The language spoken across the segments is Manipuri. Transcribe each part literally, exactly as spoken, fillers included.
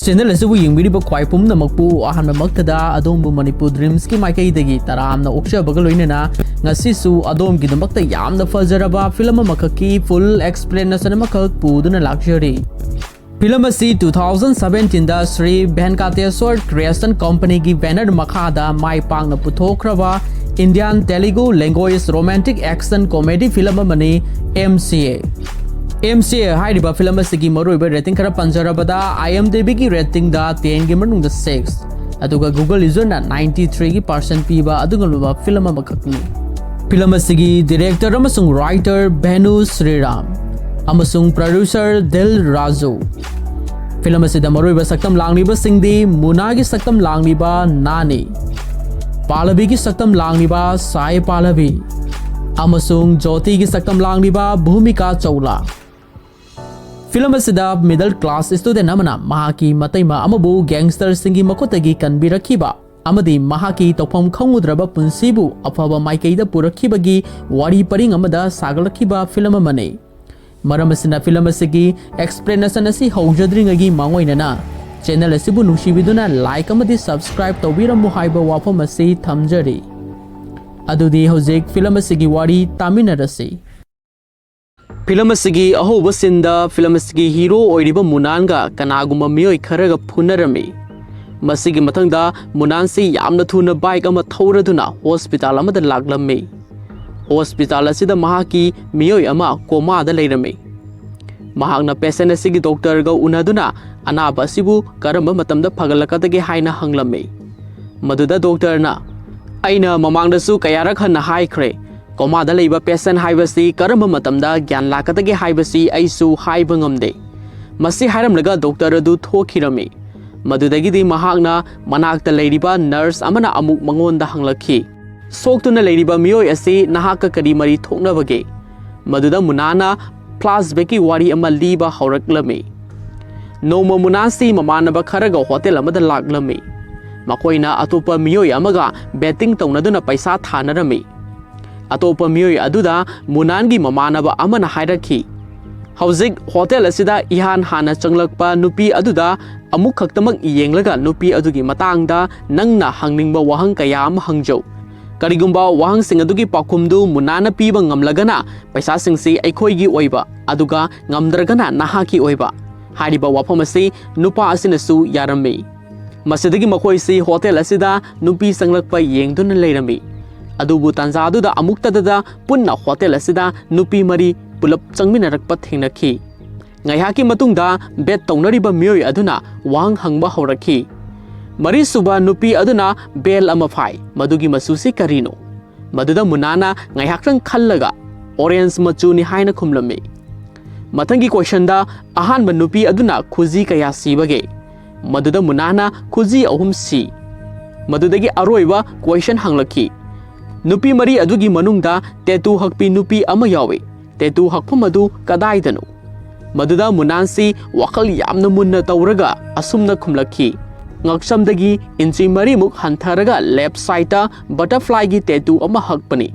ꯆꯦꯅꯦꯜ ꯑꯁꯤꯕꯨ ꯌꯦꯡꯕꯤꯔꯤꯕ ꯈ꯭ꯋꯥꯏ ꯄꯨꯝꯅꯃꯛꯄꯨ ꯑꯍꯥꯟꯕꯃꯛꯇꯗ ꯑꯗꯣꯝꯕꯨ ꯃꯅꯤꯄꯨꯔ ꯗ꯭ꯔꯤꯝꯁꯀꯤ ꯃꯥꯏꯀꯩꯗꯒꯤ ꯇꯔꯥꯝꯅ ꯑꯣꯛꯆꯕꯒ ꯂꯣꯏꯅꯅ ꯉꯁꯤꯁꯨ ꯑꯗꯣꯝꯒꯤꯗꯃꯛꯇ ꯌꯥꯝꯅ ꯐꯖꯔꯕ ꯐꯤꯂꯝ ꯑꯃꯈꯛꯀꯤ ꯐꯨꯜ ꯑꯦꯛꯁꯄ꯭ꯂꯦꯅꯦꯁꯟ ꯑꯃꯈꯛ ꯄꯨꯗꯨꯅ ꯂꯥꯛꯆꯔꯤ꯫ ꯐꯤꯂꯝ ꯑꯁꯤ ꯇꯨ ꯊꯥꯎꯖꯟ ꯁꯕꯦꯟꯇꯤꯟꯗ ꯁ꯭ꯔꯤ ꯚꯦꯟꯀꯇꯦꯁꯣꯔ ꯀ꯭ꯔꯤꯌꯦꯁꯟ ꯀꯣꯝꯄꯅꯤꯒꯤ ꯕꯦꯅꯔ ꯃꯈꯥꯗ ꯃꯥꯏ ꯄꯥꯛꯅ ꯄꯨꯊꯣꯛꯈ꯭ꯔꯕ Indian Telugu language romantic action comedy film ꯑꯃꯅꯤ M C A. M C ꯑꯦ ꯍꯥꯏꯔꯤꯕ ꯐꯤꯂꯝ ꯑꯁꯤꯒꯤ ꯃꯔꯨꯑꯣꯏꯕ ꯔꯦꯇꯤꯡ ꯈꯔ ꯄꯟꯖꯔꯕꯗ, ꯑꯥꯏ ꯑꯦꯝ ꯗꯤ ꯕꯤꯒꯤ ꯔꯦꯇꯤꯡꯗ ꯇꯦꯟꯒꯤ ꯃꯅꯨꯡꯗ ꯁꯤꯛꯁ, ꯑꯗꯨꯒ ꯒꯨꯒꯜ ꯌꯨꯖꯔꯅ ꯅꯥꯏꯟꯇꯤ ꯊ꯭ꯔꯤꯒꯤ ꯄꯥꯔꯁꯦꯟ ꯄꯤꯕ ꯑꯗꯨꯒꯨꯝꯂꯕ ꯐꯤꯂꯝ ꯑꯃꯈꯛꯅꯤ꯫ ꯐꯤꯂꯝ ꯑꯁꯤꯒꯤ ꯗꯤꯔꯦꯛꯇꯔ ꯑꯃꯁꯨꯡ ꯔꯥꯏꯇꯔ ꯚꯦꯅꯨ ꯁ꯭ꯔꯤꯔꯥꯝ ꯑꯃꯁꯨꯡ ꯄ꯭ꯔꯣꯗ꯭ꯌꯨꯁꯔ ꯗꯤꯜ ꯔꯥꯖꯨ꯫ ꯐꯤꯂꯝ ꯑꯁꯤꯗ ꯃꯔꯨꯑꯣꯏꯕ ꯁꯛꯇꯝ ꯂꯥꯡꯂꯤꯕꯁꯤꯡꯗꯤ ꯃꯨꯅꯥꯒꯤ ꯁꯛꯇꯝ ꯂꯥꯡꯂꯤꯕ ꯅꯥꯅꯤ, ꯄꯥꯂꯕꯤꯒꯤ ꯁꯛꯇꯝ ꯂꯥꯡꯂꯤꯕ ꯁꯥꯏ ꯄꯥꯂꯕꯤ ꯑꯃꯁꯨꯡ ꯖꯣꯇꯤꯒꯤ ꯁꯛꯇꯝ ꯂꯥꯡꯂꯤꯕ ꯚꯨꯃꯤꯀꯥ ꯆꯧꯂꯥ꯫ ꯐꯤꯂꯝ ꯑꯁꯤꯗ ꯃꯤꯗꯜ ꯀ꯭ꯂꯥꯁ ꯁ꯭ꯇꯨꯗꯦꯟ ꯑꯃꯅ ꯃꯍꯥꯛꯀꯤ ꯃꯇꯩꯃ ꯑꯃꯕꯨ ꯒꯦꯡꯁꯇꯔꯁꯤꯡꯒꯤ ꯃꯈꯨꯠꯇꯒꯤ ꯀꯟꯕꯤꯔꯛꯈꯤꯕ ꯑꯃꯗꯤ ꯃꯍꯥꯛꯀꯤ ꯇꯧꯐꯝ ꯈꯪꯉꯨꯗ꯭ꯔꯕ ꯄꯨꯟꯁꯤꯕꯨ ꯑꯐꯕ ꯃꯥꯏꯀꯩꯗ ꯄꯨꯔꯛꯈꯤꯕꯒꯤ ꯋꯥꯔꯤ ꯄꯔꯤꯡ ꯑꯃꯗ ꯁꯥꯒꯠꯂꯛꯈꯤꯕ ꯐꯤꯂꯝ ꯑꯃꯅꯤ꯫ ꯃꯔꯝ ꯑꯁꯤꯅ ꯐꯤꯂꯝ ꯑꯁꯤꯒꯤ ꯑꯦꯛꯁꯄ꯭ꯂꯦꯅꯦꯁꯟ ꯑꯁꯤ ꯍꯧꯖꯗ꯭ꯔꯤꯉꯩꯒꯤ ꯃꯥꯡꯑꯣꯏꯅꯅ ꯆꯦꯅꯦꯜ ꯑꯁꯤꯕꯨ ꯅꯨꯡꯁꯤꯕꯤꯗꯨꯅ ꯂꯥꯏꯛ ꯑꯃꯗꯤ ꯁꯕꯁꯀ꯭ꯔꯥꯏꯕ ꯇꯧꯕꯤꯔꯝꯃꯨ ꯍꯥꯏꯕ ꯋꯥꯐꯝ ꯑꯁꯤ ꯊꯝꯖꯔꯤ꯫ ꯑꯗꯨꯗꯤ ꯍꯧꯖꯤꯛ ꯐꯤꯂꯝ ꯑꯁꯤꯒꯤ ꯋꯥꯔꯤ ꯇꯥꯃꯤꯟꯅꯔꯁꯤ꯫ ꯐꯤꯂꯝ ꯑꯁꯤꯒꯤ ꯑꯍꯧꯕ ꯁꯤꯟꯗ ꯐꯤꯂꯝ ꯑꯁꯤꯒꯤ ꯍꯤꯔꯣ ꯑꯣꯏꯔꯤꯕ ꯃꯨꯅꯥꯟꯒ ꯀꯅꯥꯒꯨꯝꯕ ꯃꯤꯑꯣꯏ ꯈꯔꯒ ꯐꯨꯅꯔꯝꯃꯤ꯫ ꯃꯁꯤꯒꯤ ꯃꯊꯪꯗ ꯃꯨꯅꯥꯟꯁꯤ ꯌꯥꯝꯅ ꯊꯨꯅ ꯕꯥꯏꯛ ꯑꯃ ꯊꯧꯔꯗꯨꯅ ꯍꯣꯁꯄꯤꯇꯥꯜ ꯑꯃꯗ ꯂꯥꯛꯂꯝꯃꯤ꯫ ꯍꯣꯁꯄꯤꯇꯥꯜ ꯑꯁꯤꯗ ꯃꯍꯥꯛꯀꯤ ꯃꯤꯑꯣꯏ ꯑꯃ ꯀꯣꯃꯥꯗ ꯂꯩꯔꯝꯃꯤ꯫ ꯃꯍꯥꯛꯅ ꯄꯦꯁꯦꯟ ꯑꯁꯤꯒꯤ ꯗꯣꯛꯇꯔꯒ ꯎꯅꯗꯨꯅ ꯑꯅꯥꯕ ꯑꯁꯤꯕꯨ ꯀꯔꯝꯕ ꯃꯇꯝꯗ ꯐꯒꯠꯂꯛꯀꯗꯒꯦ ꯍꯥꯏꯅ ꯍꯪꯂꯝꯃꯤ꯫ ꯃꯗꯨꯗ ꯗꯣꯛꯇꯔꯅ, "ꯑꯩꯅ ꯃꯃꯥꯡꯗꯁꯨ ꯀꯌꯥꯔꯛ ꯍꯟꯅ ꯍꯥꯏꯈ꯭ꯔꯦ, ꯀꯣꯃꯥꯗ ꯂꯩꯕ ꯄꯦꯁꯦꯟ ꯍꯥꯏꯕꯁꯤ ꯀꯔꯝꯕ ꯃꯇꯝꯗ ꯒ꯭ꯌꯥꯟ ꯂꯥꯛꯀꯗꯒꯦ ꯍꯥꯏꯕꯁꯤ ꯑꯩꯁꯨ ꯍꯥꯏꯕ ꯉꯝꯗꯦ"꯫ ꯃꯁꯤ ꯍꯥꯏꯔꯝꯂꯒ ꯗꯣꯛꯇꯔ ꯑꯗꯨ ꯊꯣꯛꯈꯤꯔꯝꯃꯤ꯫ ꯃꯗꯨꯗꯒꯤꯗꯤ ꯃꯍꯥꯛꯅ ꯃꯅꯥꯛꯇ ꯂꯩꯔꯤꯕ ꯅꯔꯁ ꯑꯃꯅ ꯑꯃꯨꯛ ꯃꯉꯣꯟꯗ ꯍꯪꯂꯛꯈꯤ, "ꯁꯣꯛꯇꯨꯅ ꯂꯩꯔꯤꯕ ꯃꯤꯑꯣꯏ ꯑꯁꯤ ꯅꯍꯥꯛꯀ ꯀꯔꯤ ꯃꯔꯤ ꯊꯣꯛꯅꯕꯒꯦ?" ꯃꯗꯨꯗ ꯃꯨꯅꯥꯅ ꯐ꯭ꯂꯥꯁꯕꯦꯛꯀꯤ ꯋꯥꯔꯤ ꯑꯃ ꯂꯤꯕ ꯍꯧꯔꯛꯂꯝꯃꯤ꯫ ꯅꯣꯡꯃ ꯃꯨꯅꯥꯁꯤ ꯃꯃꯥꯟꯅꯕ ꯈꯔꯒ ꯍꯣꯇꯦꯜ ꯑꯃꯗ ꯂꯥꯛꯂꯝꯃꯤ꯫ ꯃꯈꯣꯏꯅ ꯑꯇꯣꯞꯄ ꯃꯤꯑꯣꯏ ꯑꯃꯒ ꯕꯦꯠꯇꯤꯡ ꯇꯧꯅꯗꯨꯅ ꯄꯩꯁꯥ ꯊꯥꯅꯔꯝꯃꯤ꯫ ꯑꯇꯣꯞꯄ ꯃꯤꯑꯣꯏ ꯑꯗꯨꯗ ꯃꯨꯅꯥꯟꯒꯤ ꯃꯃꯥꯟꯅꯕ ꯑꯃꯅ ꯍꯥꯏꯔꯛꯈꯤ, ꯍꯧꯖꯤꯛ ꯍꯣꯇꯦꯜ ꯑꯁꯤꯗ ꯏꯍꯥꯟ ꯍꯥꯟꯅ ꯆꯪꯂꯛꯄ ꯅꯨꯄꯤ ꯑꯗꯨꯗ ꯑꯃꯨꯛ ꯈꯛꯇꯃꯛ ꯌꯦꯡꯂꯒ ꯅꯨꯄꯤ ꯑꯗꯨꯒꯤ ꯃꯇꯥꯡꯗ ꯅꯪꯅ ꯍꯪꯅꯤꯡꯕ ꯋꯥꯍꯪ ꯀꯌꯥ ꯑꯃ ꯍꯪꯖꯧ꯫ ꯀꯔꯤꯒꯨꯝꯕ ꯋꯥꯍꯪꯁꯤꯡ ꯑꯗꯨꯒꯤ ꯄꯥꯎꯈꯨꯝꯗꯨ ꯃꯨꯅꯥꯅ ꯄꯤꯕ ꯉꯝꯂꯒꯅ ꯄꯩꯁꯥꯁꯤꯡꯁꯤ ꯑꯩꯈꯣꯏꯒꯤ ꯑꯣꯏꯕ, ꯑꯗꯨꯒ ꯉꯝꯗ꯭ꯔꯒꯅ ꯅꯍꯥꯛꯀꯤ ꯑꯣꯏꯕ꯫ ꯍꯥꯏꯔꯤꯕ ꯋꯥꯐꯝ ꯑꯁꯤ ꯅꯨꯄꯥ ꯑꯁꯤꯅꯁꯨ ꯌꯥꯔꯝꯃꯤ꯫ ꯃꯁꯤꯗꯒꯤ ꯃꯈꯣꯏꯁꯤ ꯍꯣꯇꯦꯜ ꯑꯁꯤꯗ ꯅꯨꯄꯤ ꯆꯪꯂꯛꯄ ꯌꯦꯡꯗꯨꯅ ꯂꯩꯔꯝꯃꯤ꯫ ꯑꯗꯨꯕꯨ ꯇꯥꯟꯖꯥꯗꯨꯗ ꯑꯃꯨꯛꯇꯗꯗ ꯄꯨꯟꯅ ꯍꯣꯇꯦꯜ ꯑꯁꯤꯗ ꯅꯨꯄꯤ ꯃꯔꯤ ꯄꯨꯂꯞ ꯆꯪꯃꯤꯟꯅꯔꯛꯄ ꯊꯦꯡꯅꯈꯤ꯫ ꯉꯥꯏꯍꯥꯛꯀꯤ ꯃꯇꯨꯡꯗ ꯕꯦꯠ ꯇꯧꯅꯔꯤꯕ ꯃꯤꯑꯣꯏ ꯑꯗꯨꯅ ꯋꯥꯍꯪ ꯍꯪꯕ ꯍꯧꯔꯛꯈꯤ꯫ ꯃꯔꯤꯁꯨꯕ ꯅꯨꯄꯤ ꯑꯗꯨꯅ ꯕꯦꯜ ꯑꯃ ꯐꯥꯏ, ꯃꯗꯨꯒꯤ ꯃꯆꯨꯁꯤ ꯀꯔꯤꯅꯣ? ꯃꯗꯨꯗ ꯃꯨꯅꯥꯅ ꯉꯥꯏꯍꯥꯛꯇꯪ ꯈꯜꯂꯒ ꯑꯣꯔꯦꯟꯖ ꯃꯆꯨꯅꯤ ꯍꯥꯏꯅ ꯈꯨꯝꯂꯝꯃꯤ꯫ ꯃꯊꯪꯒꯤ ꯀꯣꯏꯁꯟꯗ ꯑꯍꯥꯟꯕ ꯅꯨꯄꯤ ꯑꯗꯨꯅ ꯈꯨꯖꯤ ꯀꯌꯥ ꯁꯤꯕꯒꯦ? ꯃꯗꯨꯗ ꯃꯨꯅꯥꯅ ꯈꯨꯖꯤ ꯑꯍꯨꯝ ꯁꯤ꯫ ꯃꯗꯨꯗꯒꯤ ꯑꯔꯣꯏꯕ ꯀꯣꯏꯁꯟ ꯍꯪꯂꯛꯈꯤ꯫ ꯅꯨꯄꯤ ꯃꯔꯤ ꯑꯗꯨꯒꯤ ꯃꯅꯨꯡꯗ ꯇꯦꯇꯨ ꯍꯛꯄꯤ ꯅꯨꯄꯤ ꯑꯃ ꯌꯥꯎꯏ꯫ ꯇꯦꯇꯨ ꯍꯛꯐꯝ ꯑꯗꯨ ꯀꯗꯥꯏꯗꯅꯣ? ꯃꯗꯨꯗ ꯃꯨꯅꯥꯟꯁꯤ ꯋꯥꯈꯜ ꯌꯥꯝꯅ ꯃꯨꯟꯅ ꯇꯧꯔꯒ ꯑꯁꯨꯝꯅ ꯈꯨꯝꯂꯛꯈꯤ, ꯉꯛꯁꯝꯗꯒꯤ ꯏꯟꯆꯤ ꯃꯔꯤꯃꯨꯛ ꯍꯟꯊꯔꯒ ꯂꯦꯐ ꯁꯥꯏꯗꯇ ꯕꯇꯔꯐ꯭ꯂꯥꯏꯒꯤ ꯇꯦꯇꯨ ꯑꯃ ꯍꯛꯄꯅꯤ꯫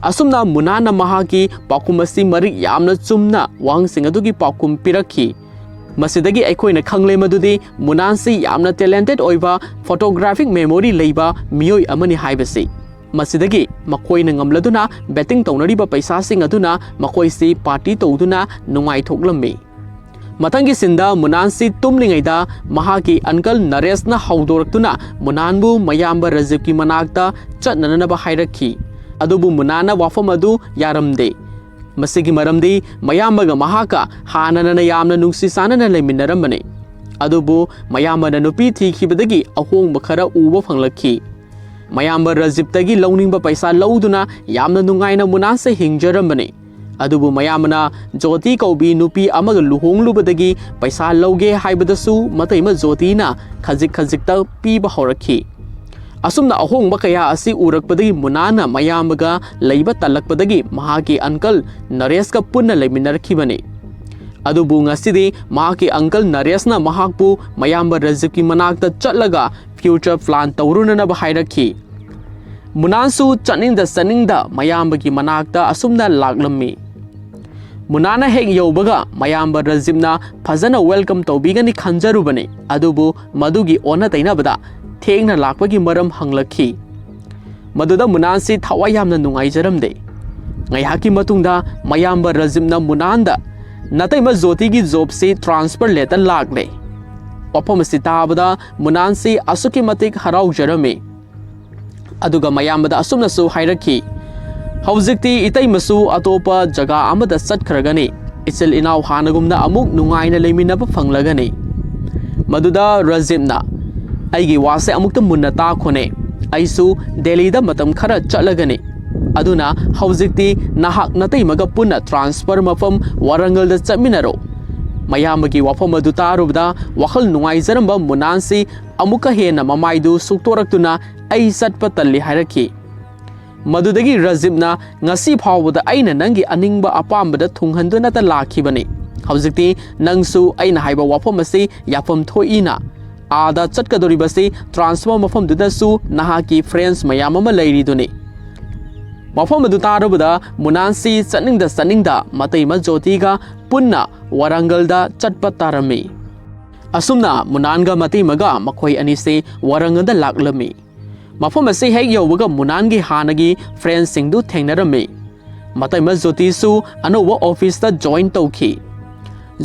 ꯑꯁꯨꯝꯅ ꯃꯨꯅꯥꯟꯅ ꯃꯍꯥꯛꯀꯤ ꯄꯥꯎꯈꯨꯝ ꯑꯁꯤ ꯃꯔꯤꯛ ꯌꯥꯝꯅ ꯆꯨꯝꯅ ꯋꯥꯍꯪꯁꯤꯡ ꯑꯗꯨꯒꯤ ꯄꯥꯎꯈꯨꯝ ꯄꯤꯔꯛꯈꯤ꯫ ꯃꯁꯤꯗꯒꯤ ꯑꯩꯈꯣꯏꯅ ꯈꯪꯂꯦ ꯃꯗꯨꯗꯤ ꯃꯨꯅꯥꯟꯁꯤ ꯌꯥꯝꯅ ꯇꯦꯂꯦꯟꯇꯦꯠ ꯑꯣꯏꯕ, ꯐꯣꯇꯣꯒ꯭ꯔꯥꯐꯤꯛ ꯃꯦꯃꯣꯔꯤ ꯂꯩꯕ ꯃꯤꯑꯣꯏ ꯑꯃꯅꯤ ꯍꯥꯏꯕꯁꯤ꯫ ꯃꯁꯤꯗꯒꯤ ꯃꯈꯣꯏꯅ ꯉꯝꯂꯗꯨꯅ ꯕꯦꯠꯇꯤꯡ ꯇꯧꯅꯔꯤꯕ ꯄꯩꯁꯥꯁꯤꯡ ꯑꯗꯨꯅ ꯃꯈꯣꯏꯁꯤ ꯄꯥꯔꯇꯤ ꯇꯧꯗꯨꯅ ꯅꯨꯡꯉꯥꯏꯊꯣꯛꯂꯝꯃꯤ꯫ ꯃꯊꯪꯒꯤ ꯁꯤꯟꯗ ꯃꯨꯅꯥꯟꯁꯤ ꯇꯨꯝꯂꯤꯉꯩꯗ ꯃꯍꯥꯛꯀꯤ ꯑꯪꯀꯜ ꯅꯔꯦꯁꯅ ꯍꯧꯗꯣꯔꯛꯇꯨꯅ ꯃꯨꯅꯥꯟꯕꯨ ꯃꯌꯥꯝꯕ ꯔꯖꯤꯕꯀꯤ ꯃꯅꯥꯛꯇ ꯆꯠꯅꯅꯕ ꯍꯥꯏꯔꯛꯈꯤ꯫ ꯑꯗꯨꯕꯨ ꯃꯨꯅꯥꯟꯅ ꯋꯥꯐꯝ ꯑꯗꯨ ꯌꯥꯔꯝꯗꯦ꯫ ꯃꯁꯤꯒꯤ ꯃꯔꯝꯗꯤ ꯃꯌꯥꯝꯕꯒ ꯃꯍꯥꯛꯀ ꯍꯥꯟꯅꯅ ꯌꯥꯝꯅ ꯅꯨꯡꯁꯤ ꯆꯥꯟꯅꯅ ꯂꯩꯃꯤꯟꯅꯔꯝꯕꯅꯤ꯫ ꯑꯗꯨꯕꯨ ꯃꯌꯥꯝꯕꯅ ꯅꯨꯄꯤ ꯊꯤꯈꯤꯕꯗꯒꯤ ꯑꯍꯣꯡꯕ ꯈꯔ ꯎꯕ ꯐꯪꯂꯛꯈꯤ꯫ ꯃꯌꯥꯝꯕ ꯔꯖꯤꯕꯇꯒꯤ ꯂꯧꯅꯤꯡꯕ ꯄꯩꯁꯥ ꯂꯧꯗꯨꯅ ꯌꯥꯝꯅ ꯅꯨꯡꯉꯥꯏꯅ ꯃꯨꯅꯥꯟꯁꯦ ꯍꯤꯡꯖꯔꯝꯕꯅꯤ꯫ ꯑꯗꯨꯕꯨ ꯃꯌꯥꯝꯕꯅ ꯖꯣꯇꯤ ꯀꯧꯕꯤ ꯅꯨꯄꯤ ꯑꯃꯒ ꯂꯨꯍꯣꯡꯂꯨꯕꯗꯒꯤ ꯄꯩꯁꯥ ꯂꯧꯒꯦ ꯍꯥꯏꯕꯗꯁꯨ ꯃꯇꯩꯃ ꯖꯣꯇꯤꯅ ꯈꯖꯤꯛ ꯈꯖꯤꯛꯇ ꯄꯤꯕ ꯍꯧꯔꯛꯈꯤ꯫ ꯑꯁꯨꯝꯅ ꯑꯍꯣꯡꯕ ꯀꯌꯥ ꯑꯁꯤ ꯎꯔꯛꯄꯗꯒꯤ ꯃꯨꯅꯥꯟꯅ ꯃꯌꯥꯝꯕꯒ ꯂꯩꯕ ꯇꯜꯂꯛꯄꯗꯒꯤ ꯃꯍꯥꯛꯀꯤ ꯑꯪꯀꯜ ꯅꯔꯦꯁꯀ ꯄꯨꯟꯅ ꯂꯩꯃꯤꯟꯅꯔꯛꯈꯤꯕꯅꯤ꯫ ꯑꯗꯨꯕꯨ ꯉꯁꯤꯗꯤ ꯃꯍꯥꯛꯀꯤ ꯑꯪꯀꯜ ꯅꯔꯦꯁꯅ ꯃꯍꯥꯛꯄꯨ ꯃꯌꯥꯝꯕ ꯔꯖꯤꯕꯀꯤ ꯃꯅꯥꯛꯇ ꯆꯠꯂꯒ ꯐ꯭ꯌꯨꯆꯔ ꯄ꯭ꯂꯥꯟ ꯇꯧꯔꯨꯅꯅꯕ ꯍꯥꯏꯔꯛꯈꯤ꯫ ꯃꯨꯅꯥꯟꯁꯨ ꯆꯠꯅꯤꯡꯗ ꯆꯠꯅꯤꯡꯗ ꯃꯌꯥꯝꯕꯒꯤ ꯃꯅꯥꯛꯇ ꯑꯁꯨꯝꯅ ꯂꯥꯛꯂꯝꯃꯤ꯫ ꯃꯨꯅꯥꯅ ꯍꯦꯛ ꯌꯧꯕꯒ ꯃꯌꯥꯝꯕ ꯔꯖꯤꯞꯅ ꯐꯖꯅ welcome ꯇꯧꯕꯤꯒꯅꯤ ꯈꯟꯖꯔꯨꯕꯅꯤ, ꯑꯗꯨꯕꯨ ꯃꯗꯨꯒꯤ ꯑꯣꯟꯅ ꯇꯩꯅꯕꯗ ꯊꯦꯡꯅ ꯂꯥꯛꯄꯒꯤ ꯃꯔꯝ ꯍꯪꯂꯛꯈꯤ꯫ ꯃꯗꯨꯗ ꯃꯨꯅꯥꯟꯁꯤ ꯊꯋꯥꯏ ꯌꯥꯝꯅ ꯅꯨꯡꯉꯥꯏꯖꯔꯝꯗꯦ꯫ ꯉꯥꯏꯍꯥꯛꯀꯤ ꯃꯇꯨꯡꯗ ꯃꯌꯥꯝꯕ ꯔꯖꯤꯞꯅ ꯃꯨꯅꯥꯟꯗ, "ꯅꯇꯩꯃ ꯖꯣꯇꯤꯒꯤ ꯖꯣꯕꯁꯤ ꯇ꯭ꯔꯥꯟꯁꯐꯔ ꯂꯦꯇꯔ ꯂꯥꯛꯂꯦ꯫ ꯋꯥꯐꯝ ꯑꯁꯤ ꯇꯥꯕꯗ ꯃꯨꯅꯥꯟꯁꯤ ꯑꯁꯨꯛꯀꯤ ꯃꯇꯤꯛ ꯍꯔꯥꯎꯖꯔꯝꯃꯤ꯫ ꯑꯗꯨꯒ ꯃꯌꯥꯝꯕꯗ ꯑꯁꯨꯝꯅꯁꯨ ꯍꯥꯏꯔꯛꯈꯤ, "ꯍꯧꯖꯤꯛꯇꯤ ꯏꯇꯩꯃꯁꯨ ꯑꯇꯣꯞꯄ ꯖꯒꯥ ꯑꯃꯗ ꯆꯠꯈ꯭ꯔꯒꯅꯤ꯫ ꯏꯆꯤꯜ ꯏꯅꯥꯎ ꯍꯥꯟꯅꯒꯨꯝꯅ ꯑꯃꯨꯛ ꯅꯨꯡꯉꯥꯏꯅ ꯂꯩꯃꯤꯟꯅꯕ ꯐꯪꯂꯒꯅꯤ꯫" ꯃꯗꯨꯗ ꯔꯖꯤꯞꯅ, "ꯑꯩꯒꯤ ꯋꯥꯁꯦ ꯑꯃꯨꯛꯇ ꯃꯨꯟꯅ ꯇꯥꯈꯣꯅꯦ꯫ ꯑꯩꯁꯨ ꯗꯦꯜꯂꯤꯗ ꯃꯇꯝ ꯈꯔ ꯆꯠꯂꯒꯅꯤ꯫ ꯑꯗꯨꯅ ꯍꯧꯖꯤꯛꯇꯤ ꯅꯍꯥꯛ ꯅꯇꯩꯃꯒ ꯄꯨꯟꯅ ꯇ꯭ꯔꯥꯟꯁꯐꯔ ꯃꯐꯝ ꯋꯥꯔꯪꯒꯜꯗ ꯆꯠꯃꯤꯟꯅꯔꯣ꯫" ꯃꯌꯥꯝꯕꯒꯤ ꯋꯥꯐꯝ ꯑꯗꯨ ꯇꯥꯔꯨꯕꯗ ꯋꯥꯈꯜ ꯅꯨꯡꯉꯥꯏꯖꯔꯝꯕ ꯃꯨꯅꯥꯟꯁꯤ ꯑꯃꯨꯛꯀ ꯍꯦꯟꯅ ꯃꯃꯥꯏꯗꯨ ꯁꯨꯛꯇꯣꯔꯛꯇꯨꯅ, "ꯑꯩ ꯆꯠꯄ ꯇꯜꯂꯤ" ꯍꯥꯏꯔꯛꯈꯤ꯫ ꯃꯗꯨꯗꯒꯤ ꯔꯖꯤꯞꯅ, "ꯉꯁꯤ ꯐꯥꯎꯕꯗ ꯑꯩꯅ ꯅꯪꯒꯤ ꯑꯅꯤꯡꯕ ꯑꯄꯥꯝꯕꯗ ꯊꯨꯡꯍꯟꯗꯨꯅꯇ ꯂꯥꯛꯈꯤꯕꯅꯤ꯫ ꯍꯧꯖꯤꯛꯇꯤ ꯅꯪꯁꯨ ꯑꯩꯅ ꯍꯥꯏꯕ ꯋꯥꯐꯝ ꯑꯁꯤ ꯌꯥꯐꯝ ꯊꯣꯛꯏꯅ꯫ ꯑꯥꯗ ꯆꯠꯀꯗꯧꯔꯤꯕꯁꯤ ꯇ꯭ꯔꯥꯟꯁꯐꯔ ꯃꯐꯝꯗꯨꯗꯁꯨ ꯅꯍꯥꯛꯀꯤ ꯐ꯭ꯔꯦꯟꯁ ꯃꯌꯥꯝ ꯑꯃ ꯂꯩꯔꯤꯗꯨꯅꯤ꯫" ꯃꯐꯝ ꯑꯗꯨ ꯇꯥꯔꯨꯕꯗ ꯃꯨꯅꯥꯟꯁꯤ ꯆꯠꯅꯤꯡꯗ ꯆꯠꯅꯤꯡꯗ ꯃꯇꯩꯃ ꯖꯣꯇꯤꯒ ꯄꯨꯟꯅ ꯋꯥꯔꯪꯒꯜꯗ ꯆꯠꯄ ꯇꯥꯔꯝꯃꯤ꯫ ꯑꯁꯨꯝꯅ ꯃꯨꯅꯥꯟꯒ ꯃꯇꯩꯃꯒ ꯃꯈꯣꯏ ꯑꯅꯤꯁꯤ ꯋꯥꯔꯪꯒꯜꯗ ꯂꯥꯛꯂꯝꯃꯤ꯫ ꯃꯐꯝ ꯑꯁꯤ ꯍꯦꯛ ꯌꯧꯕꯒ ꯃꯨꯅꯥꯟꯒꯤ ꯍꯥꯟꯅꯒꯤ ꯐ꯭ꯔꯦꯟꯁꯤꯡꯗꯨ ꯊꯦꯡꯅꯔꯝꯃꯤ꯫ ꯃꯇꯩꯃ ꯖꯣꯇꯤꯁꯨ ꯑꯅꯧꯕ ꯑꯣꯐꯤꯁꯇ ꯖꯣꯏꯟ ꯇꯧꯈꯤ꯫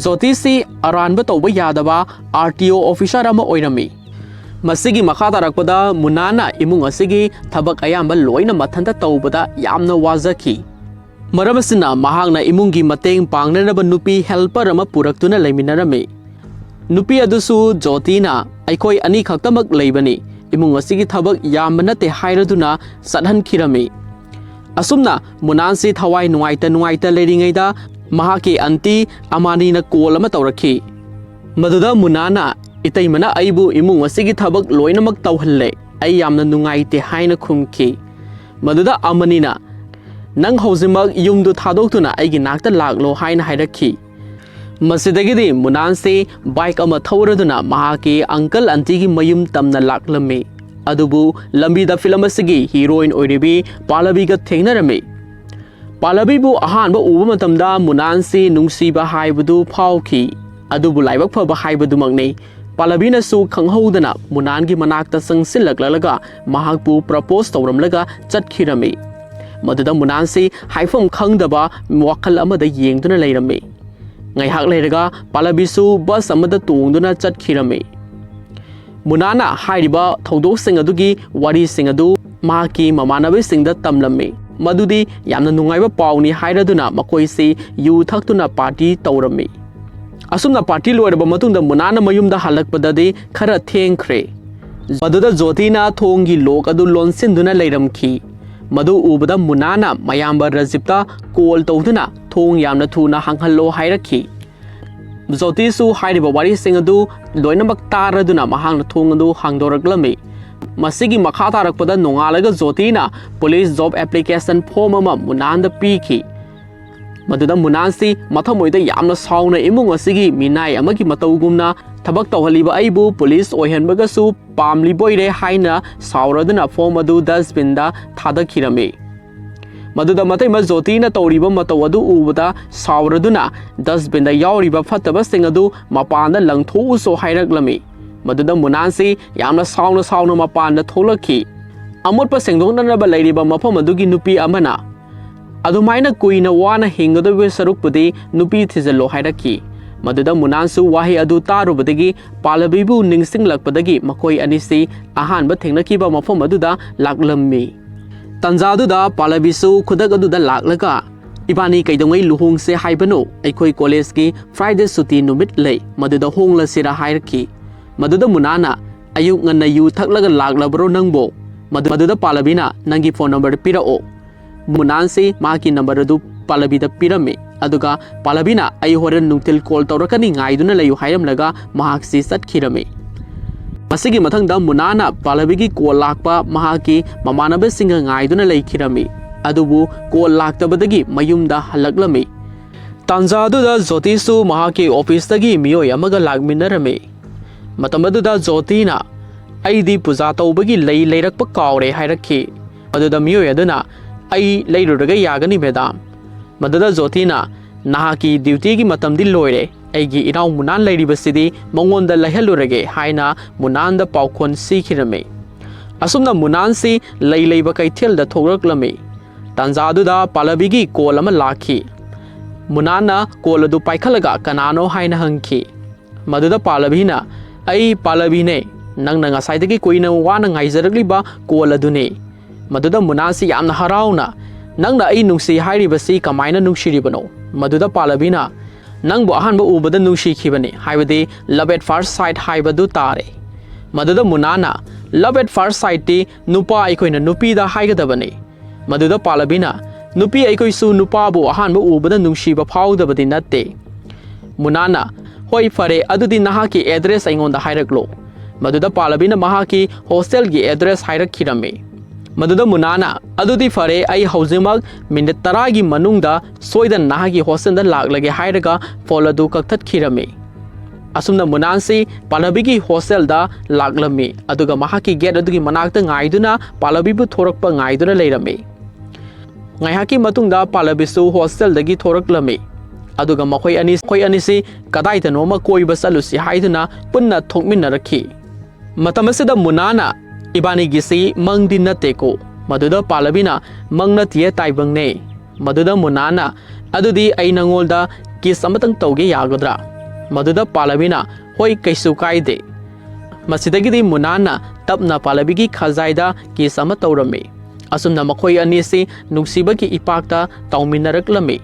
ꯖꯣꯇꯤꯁꯤ ꯑꯔꯥꯟꯕ ꯇꯧꯕ ꯌꯥꯗꯕ ꯑꯥꯔ ꯇꯤ ꯑꯣ ꯑꯣꯐꯤꯁꯥꯔ ꯑꯃ ꯑꯣꯏꯔꯝꯃꯤ꯫ ꯃꯁꯤꯒꯤ ꯃꯈꯥ ꯇꯥꯔꯛꯄꯗ ꯃꯨꯅꯥꯟꯅ ꯏꯃꯨꯡ ꯑꯁꯤꯒꯤ ꯊꯕꯛ ꯑꯌꯥꯝꯕ ꯂꯣꯏꯅ ꯃꯊꯟꯇ ꯇꯧꯕꯗ ꯌꯥꯝꯅ ꯋꯥꯖꯈꯤ꯫ ꯃꯔꯝ ꯑꯁꯤꯅ ꯃꯍꯥꯛꯅ ꯏꯃꯨꯡꯒꯤ ꯃꯇꯦꯡ ꯄꯥꯡꯅꯅꯕ ꯅꯨꯄꯤ ꯍꯦꯜꯄꯔ ꯑꯃ ꯄꯨꯔꯛꯇꯨꯅ ꯂꯩꯃꯤꯟꯅꯔꯝꯃꯤ꯫ ꯅꯨꯄꯤ ꯑꯗꯨꯁꯨ ꯖꯣꯇꯤꯅ, "ꯑꯩꯈꯣꯏ ꯑꯅꯤꯈꯛꯇꯃꯛ ꯂꯩꯕꯅꯤ, ꯏꯃꯨꯡ ꯑꯁꯤꯒꯤ ꯊꯕꯛ ꯌꯥꯝꯕ ꯅꯠꯇꯦ" ꯍꯥꯏꯔꯗꯨꯅ ꯆꯠꯍꯟꯈꯤꯔꯝꯃꯤ꯫ ꯑꯁꯨꯝꯅ ꯃꯨꯅꯥꯟꯁꯤ ꯊꯋꯥꯏ ꯅꯨꯡꯉꯥꯏꯇ ꯅꯨꯡꯉꯥꯏꯇ ꯂꯩꯔꯤꯉꯩꯗ ꯃꯍꯥꯛꯀꯤ ꯑꯟꯇꯤ ꯑꯃꯥꯅꯤꯅ ꯀꯣꯜ ꯑꯃ ꯇꯧꯔꯛꯈꯤ꯫ ꯃꯗꯨꯗ ꯃꯨꯅꯥꯟꯅ, "ꯏꯇꯩꯃꯅ ꯑꯩꯕꯨ ꯏꯃꯨꯡ ꯑꯁꯤꯒꯤ ꯊꯕꯛ ꯂꯣꯏꯅꯃꯛ ꯇꯧꯍꯜꯂꯦ, ꯑꯩ ꯌꯥꯝꯅ ꯅꯨꯡꯉꯥꯏꯇꯦ" ꯍꯥꯏꯅ ꯈꯨꯝꯈꯤ꯫ ꯃꯗꯨꯗ ꯑꯃꯥꯅꯤꯅ, "ꯅꯪ ꯍꯧꯖꯤꯛꯃꯛ ꯌꯨꯝꯗꯨ ꯊꯥꯗꯣꯛꯇꯨꯅ ꯑꯩꯒꯤ ꯅꯥꯛꯇ ꯂꯥꯛꯂꯣ" ꯍꯥꯏꯅ ꯍꯥꯏꯔꯛꯈꯤ꯫ ꯃꯁꯤꯗꯒꯤꯗꯤ ꯃꯨꯅꯥꯟꯁꯤ ꯕꯥꯏꯛ ꯑꯃ ꯊꯧꯔꯗꯨꯅ ꯃꯍꯥꯛꯀꯤ ꯑꯪꯀꯜ ꯑꯟꯇꯤꯒꯤ ꯃꯌꯨꯝ ꯇꯝꯅ ꯂꯥꯛꯂꯝꯃꯤ꯫ ꯑꯗꯨꯕꯨ ꯂꯝꯕꯤꯗ ꯐꯤꯂꯝ ꯑꯁꯤꯒꯤ ꯍꯤꯔꯣꯏꯟ ꯑꯣꯏꯔꯤꯕꯤ ꯄꯥꯂꯕꯤꯒ ꯊꯦꯡꯅꯔꯝꯃꯤ꯫ ꯄꯥꯂꯕꯤꯕꯨ ꯑꯍꯥꯟꯕ ꯎꯕ ꯃꯇꯝꯗ ꯃꯨꯅꯥꯟꯁꯤ ꯅꯨꯡꯁꯤꯕ ꯍꯥꯏꯕꯗꯨ ꯐꯥꯎꯈꯤ꯫ ꯑꯗꯨꯕꯨ ꯂꯥꯏꯕꯛ ꯐꯕ ꯍꯥꯏꯕꯗꯨꯃꯛꯅꯤ, ꯄꯥꯂꯕꯤꯅꯁꯨ ꯈꯪꯍꯧꯗꯅ ꯃꯨꯅꯥꯟꯒꯤ ꯃꯅꯥꯛꯇ ꯆꯪꯁꯤꯜꯂꯛꯂꯒ ꯃꯍꯥꯛꯄꯨ ꯄ꯭ꯔꯄꯣꯁ ꯇꯧꯔꯝꯂꯒ ꯆꯠꯈꯤꯔꯝꯃꯤ꯫ ꯃꯗꯨꯗ ꯃꯨꯅꯥꯟꯁꯤ ꯍꯥꯏꯐꯝ ꯈꯪꯗꯕ ꯋꯥꯈꯜ ꯑꯃꯗ ꯌꯦꯡꯗꯨꯅ ꯂꯩꯔꯝꯃꯤ꯫ ꯉꯥꯏꯍꯥꯛ ꯂꯩꯔꯒ ꯄꯥꯂꯕꯤꯁꯨ ꯕꯁ ꯑꯃꯗ ꯇꯣꯡꯗꯨꯅ ꯆꯠꯈꯤꯔꯝꯃꯤ꯫ ꯃꯨꯅꯥꯅ ꯍꯥꯏꯔꯤꯕ ꯊꯧꯗꯣꯛꯁꯤꯡ ꯑꯗꯨꯒꯤ ꯋꯥꯔꯤꯁꯤꯡ ꯑꯗꯨ ꯃꯍꯥꯛꯀꯤ ꯃꯃꯥꯟꯅꯕꯁꯤꯡꯗ ꯇꯝꯂꯝꯃꯤ꯫ ꯃꯗꯨꯗꯤ ꯌꯥꯝꯅ ꯅꯨꯡꯉꯥꯏꯕ ꯄꯥꯎꯅꯤ ꯍꯥꯏꯔꯗꯨꯅ ꯃꯈꯣꯏꯁꯤ ꯌꯨ ꯊꯛꯇꯨꯅ ꯄꯥꯔꯇꯤ ꯇꯧꯔꯝꯃꯤ꯫ ꯑꯁꯨꯝꯅ ꯄꯥꯔꯇꯤ ꯂꯣꯏꯔꯕ ꯃꯇꯨꯡꯗ ꯃꯨꯅꯥꯅ ꯃꯌꯨꯝꯗ ꯍꯜꯂꯛꯄꯗꯗꯤ ꯈꯔ ꯊꯦꯡꯈ꯭ꯔꯦ꯫ ꯃꯗꯨꯗ ꯖꯣꯇꯤꯅ ꯊꯣꯡꯒꯤ ꯂꯣꯛ ꯑꯗꯨ ꯂꯣꯟꯁꯤꯟꯗꯨꯅ ꯂꯩꯔꯝꯈꯤ꯫ ꯃꯗꯨ ꯎꯕꯗ ꯃꯨꯅꯥꯅ ꯃꯌꯥꯝꯕ ꯔꯖꯤꯞꯇ ꯀꯣꯜ ꯇꯧꯗꯨꯅ ꯊꯣꯡ ꯌꯥꯝꯅ ꯊꯨꯅ ꯍꯥꯡꯍꯜꯂꯣ ꯍꯥꯏꯔꯛꯈꯤ꯫ ꯖꯣꯇꯤꯁꯨ ꯍꯥꯏꯔꯤꯕ ꯋꯥꯔꯤꯁꯤꯡ ꯑꯗꯨ ꯂꯣꯏꯅꯃꯛ ꯇꯥꯔꯗꯨꯅ ꯃꯍꯥꯛꯅ ꯊꯣꯡ ꯑꯗꯨ ꯍꯥꯡꯗꯣꯔꯛꯂꯝꯃꯤ꯫ ꯃꯁꯤꯒꯤ ꯃꯈꯥ ꯇꯥꯔꯛꯄꯗ ꯅꯣꯡꯉꯥꯜꯂꯒ ꯖꯣꯇꯤꯅ ꯄꯨꯂꯤꯁ ꯖꯣꯕ ꯑꯦꯄ꯭ꯂꯤꯀꯦꯁꯟ ꯐꯣꯝ ꯑꯃ ꯃꯨꯅꯥꯟꯗ ꯄꯤꯈꯤ꯫ ꯃꯗꯨꯗ ꯃꯨꯅꯥꯟꯁꯤ ꯃꯊꯃꯣꯏꯗ ꯌꯥꯝꯅ ꯁꯥꯎꯅ ꯏꯃꯨꯡ ꯑꯁꯤꯒꯤ ꯃꯤꯅꯥꯏ ꯑꯃꯒꯤ ꯃꯇꯧꯒꯨꯝꯅ ꯊꯕꯛ ꯇꯧꯍꯜꯂꯤꯕ ꯑꯩꯕꯨ ꯄꯨꯂꯤꯁ ꯑꯣꯏꯍꯟꯕꯒꯁꯨ ꯄꯥꯝꯂꯤꯕꯣꯏꯔꯦ ꯍꯥꯏꯅ ꯁꯥꯎꯔꯗꯨꯅ ꯐꯣꯝ ꯑꯗꯨ ꯗꯁꯕꯤꯟꯗ ꯊꯥꯗꯈꯤꯔꯝꯃꯤ꯫ ꯃꯗꯨꯗ ꯃꯇꯩꯃ ꯖꯣꯇꯤꯅ ꯇꯧꯔꯤꯕ ꯃꯇꯧ ꯑꯗꯨ ꯎꯕꯗ ꯁꯥꯎꯔꯗꯨꯅ ꯗꯁꯕꯤꯟꯗ ꯌꯥꯎꯔꯤꯕ ꯐꯠꯇꯕꯁꯤꯡ ꯑꯗꯨ ꯃꯄꯥꯟꯗ ꯂꯪꯊꯣꯛꯎꯁꯨ ꯍꯥꯏꯔꯛꯂꯝꯃꯤ꯫ ꯃꯗꯨꯗ ꯃꯨꯅꯥꯟꯁꯤ ꯌꯥꯝꯅ ꯁꯥꯎꯅ ꯁꯥꯎꯅ ꯃꯄꯥꯟꯗ ꯊꯣꯛꯂꯛꯈꯤ꯫ ꯑꯃꯣꯠꯄ ꯁꯦꯡꯗꯣꯛꯅꯅꯕ ꯂꯩꯔꯤꯕ ꯃꯐꯝ ꯑꯗꯨꯒꯤ ꯅꯨꯄꯤ ꯑꯃꯅ ꯑꯗꯨꯃꯥꯏꯅ ꯀꯨꯏꯅ ꯋꯥꯅ ꯍꯤꯡꯒꯗꯧꯕ ꯁꯔꯨꯛꯄꯨꯗꯤ ꯅꯨꯄꯤ ꯊꯤꯖꯤꯜꯂꯣ ꯍꯥꯏꯔꯛꯈꯤ꯫ ꯃꯗꯨꯗ ꯃꯨꯅꯥꯟꯁꯨ ꯋꯥꯍꯩ ꯑꯗꯨ ꯇꯥꯔꯨꯕꯗꯒꯤ ꯄꯥꯂꯕꯤꯕꯨ ꯅꯤꯡꯁꯤꯡꯂꯛꯄꯗꯒꯤ ꯃꯈꯣꯏ ꯑꯅꯤꯁꯤ ꯑꯍꯥꯟꯕ ꯊꯦꯡꯅꯈꯤꯕ ꯃꯐꯝ ꯑꯗꯨꯗ ꯂꯥꯛꯂꯝꯃꯤ꯫ ꯇꯥꯟꯖꯥꯗꯨꯗ ꯄꯥꯂꯕꯤꯁꯨ ꯈꯨꯗꯛ ꯑꯗꯨꯗ ꯂꯥꯛꯂꯒ, "ꯏꯕꯥꯅꯤ ꯀꯩꯗꯧꯉꯩ ꯂꯨꯍꯣꯡꯁꯦ ꯍꯥꯏꯕꯅꯣ? ꯑꯩꯈꯣꯏ ꯀꯣꯂꯦꯖꯀꯤ ꯐ꯭ꯔꯥꯏꯗꯦ ꯁꯨꯇꯤ ꯅꯨꯃꯤꯠ ꯂꯩ, ꯃꯗꯨꯗ ꯍꯣꯡꯂꯁꯤꯔ?" ꯍꯥꯏꯔꯛꯈꯤ꯫ ꯃꯗꯨꯗ ꯃꯨꯅꯥꯅ, "ꯑꯌꯨꯛ ꯉꯟꯅ ꯌꯨ ꯊꯛꯂꯒ ꯂꯥꯛꯂꯕ꯭ꯔꯣ ꯅꯪꯕꯣ?" ꯃꯗꯨ-, ꯃꯗꯨꯗ ꯄꯥꯂꯕꯤꯅ, "ꯅꯪꯒꯤ ꯐꯣꯟ ꯅꯝꯕꯔ ꯄꯤꯔꯛꯑꯣ꯫" ꯃꯨꯅꯥꯟꯁꯤ ꯃꯍꯥꯛꯀꯤ ꯅꯝꯕꯔ ꯑꯗꯨ ꯄꯥꯂꯕꯤꯗ ꯄꯤꯔꯝꯃꯤ꯫ ꯑꯗꯨꯒ ꯄꯥꯂꯕꯤꯅ, "ꯑꯩ ꯍꯣꯔꯦꯟ ꯅꯨꯡꯊꯤꯜ ꯀꯣꯜ ꯇꯧꯔꯛꯀꯅꯤ, ꯉꯥꯏꯗꯨꯅ ꯂꯩꯌꯨ" ꯍꯥꯏꯔꯝꯂꯒ ꯃꯍꯥꯛꯁꯤ ꯆꯠꯈꯤꯔꯝꯃꯤ꯫ ꯃꯁꯤꯒꯤ ꯃꯊꯪꯗ ꯃꯨꯅꯥꯅ ꯄꯥꯂꯕꯤꯒꯤ ꯀꯣꯜ ꯂꯥꯛꯄ ꯃꯍꯥꯛꯀꯤ ꯃꯃꯥꯟꯅꯕꯁꯤꯡꯒ ꯉꯥꯏꯗꯨꯅ ꯂꯩꯈꯤꯔꯝꯃꯤ꯫ ꯑꯗꯨꯕꯨ ꯀꯣꯜ ꯂꯥꯛꯇꯕꯗꯒꯤ ꯃꯌꯨꯝꯗ ꯍꯜꯂꯛꯂꯝꯃꯤ꯫ ꯇꯥꯟꯖꯥ ꯑꯗꯨꯗ ꯖꯣꯇꯤꯁꯨ ꯃꯍꯥꯛꯀꯤ ꯑꯣꯐꯤꯁꯇꯒꯤ ꯃꯤꯑꯣꯏ ꯑꯃꯒ ꯂꯥꯛꯃꯤꯟꯅꯔꯝꯃꯤ꯫ ꯃꯇꯝ ꯑꯗꯨꯗ ꯖꯣꯇꯤꯅ, "ꯑꯩꯗꯤ ꯄꯨꯖꯥ ꯇꯧꯕꯒꯤ ꯂꯩ ꯂꯩꯔꯛꯄ ꯀꯥꯎꯔꯦ" ꯍꯥꯏꯔꯛꯈꯤ꯫ ꯑꯗꯨꯗ ꯃꯤꯑꯣꯏ ꯑꯗꯨꯅ, "ꯑꯩ ꯂꯩꯔꯨꯔꯒ ꯌꯥꯒꯅꯤ, ꯃꯦꯗꯥꯝ"꯫ ꯃꯗꯨꯗ ꯖꯣꯇꯤꯅ, "ꯅꯍꯥꯛꯀꯤ ꯗ꯭ꯌꯨꯇꯤꯒꯤ ꯃꯇꯝꯗꯤ ꯂꯣꯏꯔꯦ, ꯑꯩꯒꯤ ꯏꯅꯥꯎ ꯃꯨꯅꯥꯟ ꯂꯩꯔꯤꯕꯁꯤꯗꯤ ꯃꯉꯣꯟꯗ ꯂꯩꯍꯜꯂꯨꯔꯒꯦ" ꯍꯥꯏꯅ ꯃꯨꯅꯥꯟꯗ ꯄꯥꯎꯈꯣꯟ ꯁꯤꯈꯤꯔꯝꯃꯤ꯫ ꯑꯁꯨꯝꯅ ꯃꯨꯅꯥꯟꯁꯤ ꯂꯩ ꯂꯩꯕ ꯀꯩꯊꯦꯜꯗ ꯊꯣꯛꯂꯛꯂꯝꯃꯤ꯫ ꯇꯥꯟꯖꯥꯗꯨꯗ ꯄꯥꯂꯕꯤꯒꯤ ꯀꯣꯜ ꯑꯃ ꯂꯥꯛꯈꯤ꯫ ꯃꯨꯅꯥꯟꯅ ꯀꯣꯜ ꯑꯗꯨ ꯄꯥꯏꯈꯠꯂꯒ ꯀꯅꯥꯅꯣ ꯍꯥꯏꯅ ꯍꯪꯈꯤ꯫ ꯃꯗꯨꯗ ꯄꯥꯂꯕꯤꯅ, "ꯑꯩ ꯄꯥꯂꯕꯤꯅꯦ, ꯅꯪꯅ ꯉꯁꯥꯏꯗꯒꯤ ꯀꯨꯏꯅ ꯋꯥꯅ ꯉꯥꯏꯖꯔꯛꯂꯤꯕ ꯀꯣꯜ ꯑꯗꯨꯅꯤ"꯫ ꯃꯗꯨꯗ ꯃꯨꯅꯥꯟꯁꯤ ꯌꯥꯝꯅ ꯍꯔꯥꯎꯅ, "ꯅꯪꯅ ꯑꯩ ꯅꯨꯡꯁꯤ ꯍꯥꯏꯔꯤꯕꯁꯤ ꯀꯃꯥꯏꯅ ꯅꯨꯡꯁꯤꯔꯤꯕꯅꯣ?" ꯃꯗꯨꯗ ꯄꯥꯂꯕꯤꯅ, "ꯅꯪꯕꯨ ꯑꯍꯥꯟꯕ ꯎꯕꯗ ꯅꯨꯡꯁꯤꯈꯤꯕꯅꯤ", ꯍꯥꯏꯕꯗꯤ love at first sight ꯍꯥꯏꯕꯗꯨ ꯇꯥꯔꯦ꯫ ꯃꯗꯨꯗ ꯃꯨꯅꯥꯟꯅ, "Love at first sightꯇꯤ ꯅꯨꯄꯥ ꯑꯩꯈꯣꯏꯅ ꯅꯨꯄꯤꯗ ꯍꯥꯏꯒꯗꯕꯅꯤ"꯫ ꯃꯗꯨꯗ ꯄꯥꯂꯕꯤꯅ, "ꯅꯨꯄꯤ ꯑꯩꯈꯣꯏꯁꯨ ꯅꯨꯄꯥꯕꯨ ꯑꯍꯥꯟꯕ ꯎꯕꯗ ꯅꯨꯡꯁꯤꯕ ꯐꯥꯎꯗꯕꯗꯤ ꯅꯠꯇꯦ"꯫ ꯃꯨꯅꯥꯟꯅ, "ꯍꯣꯏ, ꯐꯔꯦ, ꯑꯗꯨꯗꯤ ꯅꯍꯥꯛꯀꯤ ꯑꯦꯗ꯭ꯔꯦꯁ ꯑꯩꯉꯣꯟꯗ ꯍꯥꯏꯔꯛꯂꯣ"꯫ ꯃꯗꯨꯗ ꯄꯥꯂꯕꯤꯅ ꯃꯍꯥꯛꯀꯤ ꯍꯣꯁꯇꯦꯜꯒꯤ ꯑꯦꯗ꯭ꯔꯦꯁ ꯍꯥꯏꯔꯛꯈꯤꯔꯝꯃꯤ꯫ ꯃꯗꯨꯗ ꯃꯨꯅꯥꯟꯅ, "ꯑꯗꯨꯗꯤ ꯐꯔꯦ, ꯑꯩ ꯍꯧꯖꯤꯛꯃꯛ ꯃꯤꯅꯤꯠ ꯇꯔꯥꯒꯤ ꯃꯅꯨꯡꯗ ꯁꯣꯏꯗꯅ ꯅꯍꯥꯛꯀꯤ ꯍꯣꯁꯇꯦꯜꯗ ꯂꯥꯛꯂꯒꯦ" ꯍꯥꯏꯔꯒ ꯐꯣꯟ ꯑꯗꯨ ꯀꯛꯊꯠꯈꯤꯔꯝꯃꯤ꯫ ꯑꯁꯨꯝꯅ ꯃꯨꯅꯥꯟꯁꯤ ꯄꯥꯂꯕꯤꯒꯤ ꯍꯣꯁꯇꯦꯜꯗ ꯂꯥꯛꯂꯝꯃꯤ, ꯑꯗꯨꯒ ꯃꯍꯥꯛꯀꯤ ꯒꯦꯠ ꯑꯗꯨꯒꯤ ꯃꯅꯥꯛꯇ ꯉꯥꯏꯗꯨꯅ ꯄꯥꯂꯕꯤꯕꯨ ꯊꯣꯔꯛꯄ ꯉꯥꯏꯗꯨꯅ ꯂꯩꯔꯝꯃꯤ꯫ ꯉꯥꯏꯍꯥꯛꯀꯤ ꯃꯇꯨꯡꯗ ꯄꯥꯂꯕꯤꯁꯨ ꯍꯣꯁꯇꯦꯜꯗꯒꯤ ꯊꯣꯔꯛꯂꯝꯃꯤ, ꯑꯗꯨꯒ ꯃꯈꯣꯏ ꯑꯅꯤ, ꯃꯈꯣꯏ ꯑꯅꯤꯁꯤ ꯀꯗꯥꯏꯗꯅꯣꯃ ꯀꯣꯏꯕ ꯆꯠꯂꯨꯁꯤ ꯍꯥꯏꯗꯨꯅ ꯄꯨꯟꯅ ꯊꯣꯛꯃꯤꯟꯅꯔꯛꯈꯤ꯫ ꯃꯇꯝ ꯑꯁꯤꯗ ꯃꯨꯅꯥꯅ, "ꯏꯕꯥꯅꯤꯒꯤꯁꯤ ꯃꯪꯗꯤ ꯅꯠꯇꯦꯀꯣ?" ꯃꯗꯨꯗ ꯄꯥꯂꯕꯤꯅ, "ꯃꯪ ꯅꯠꯇꯤꯌꯦ, ꯇꯥꯏꯕꯪꯅꯦ"꯫ ꯃꯗꯨꯗ ꯃꯨꯅꯥꯅ, "ꯑꯗꯨꯗꯤ ꯑꯩ ꯅꯪꯉꯣꯟꯗ ꯀꯤꯁ ꯑꯃꯇꯪ ꯇꯧꯒꯦ, ꯌꯥꯒꯗ꯭ꯔꯥ?" ꯃꯗꯨꯗ ꯄꯥꯂꯕꯤꯅ, "ꯍꯣꯏ, ꯀꯩꯁꯨ ꯀꯥꯏꯗꯦ"꯫ ꯃꯁꯤꯗꯒꯤꯗꯤ ꯃꯨꯅꯥꯟꯅ ꯇꯞꯅ ꯄꯥꯂꯕꯤꯒꯤ ꯈꯖꯥꯏꯗ ꯀꯤꯁ ꯑꯃ ꯇꯧꯔꯝꯃꯤ꯫ ꯑꯁꯨꯝꯅ ꯃꯈꯣꯏ ꯑꯅꯤꯁꯤ ꯅꯨꯡꯁꯤꯕꯒꯤ ꯏꯄꯥꯛꯇ ꯇꯥꯎꯃꯤꯟꯅꯔꯛꯂꯝꯃꯤ꯫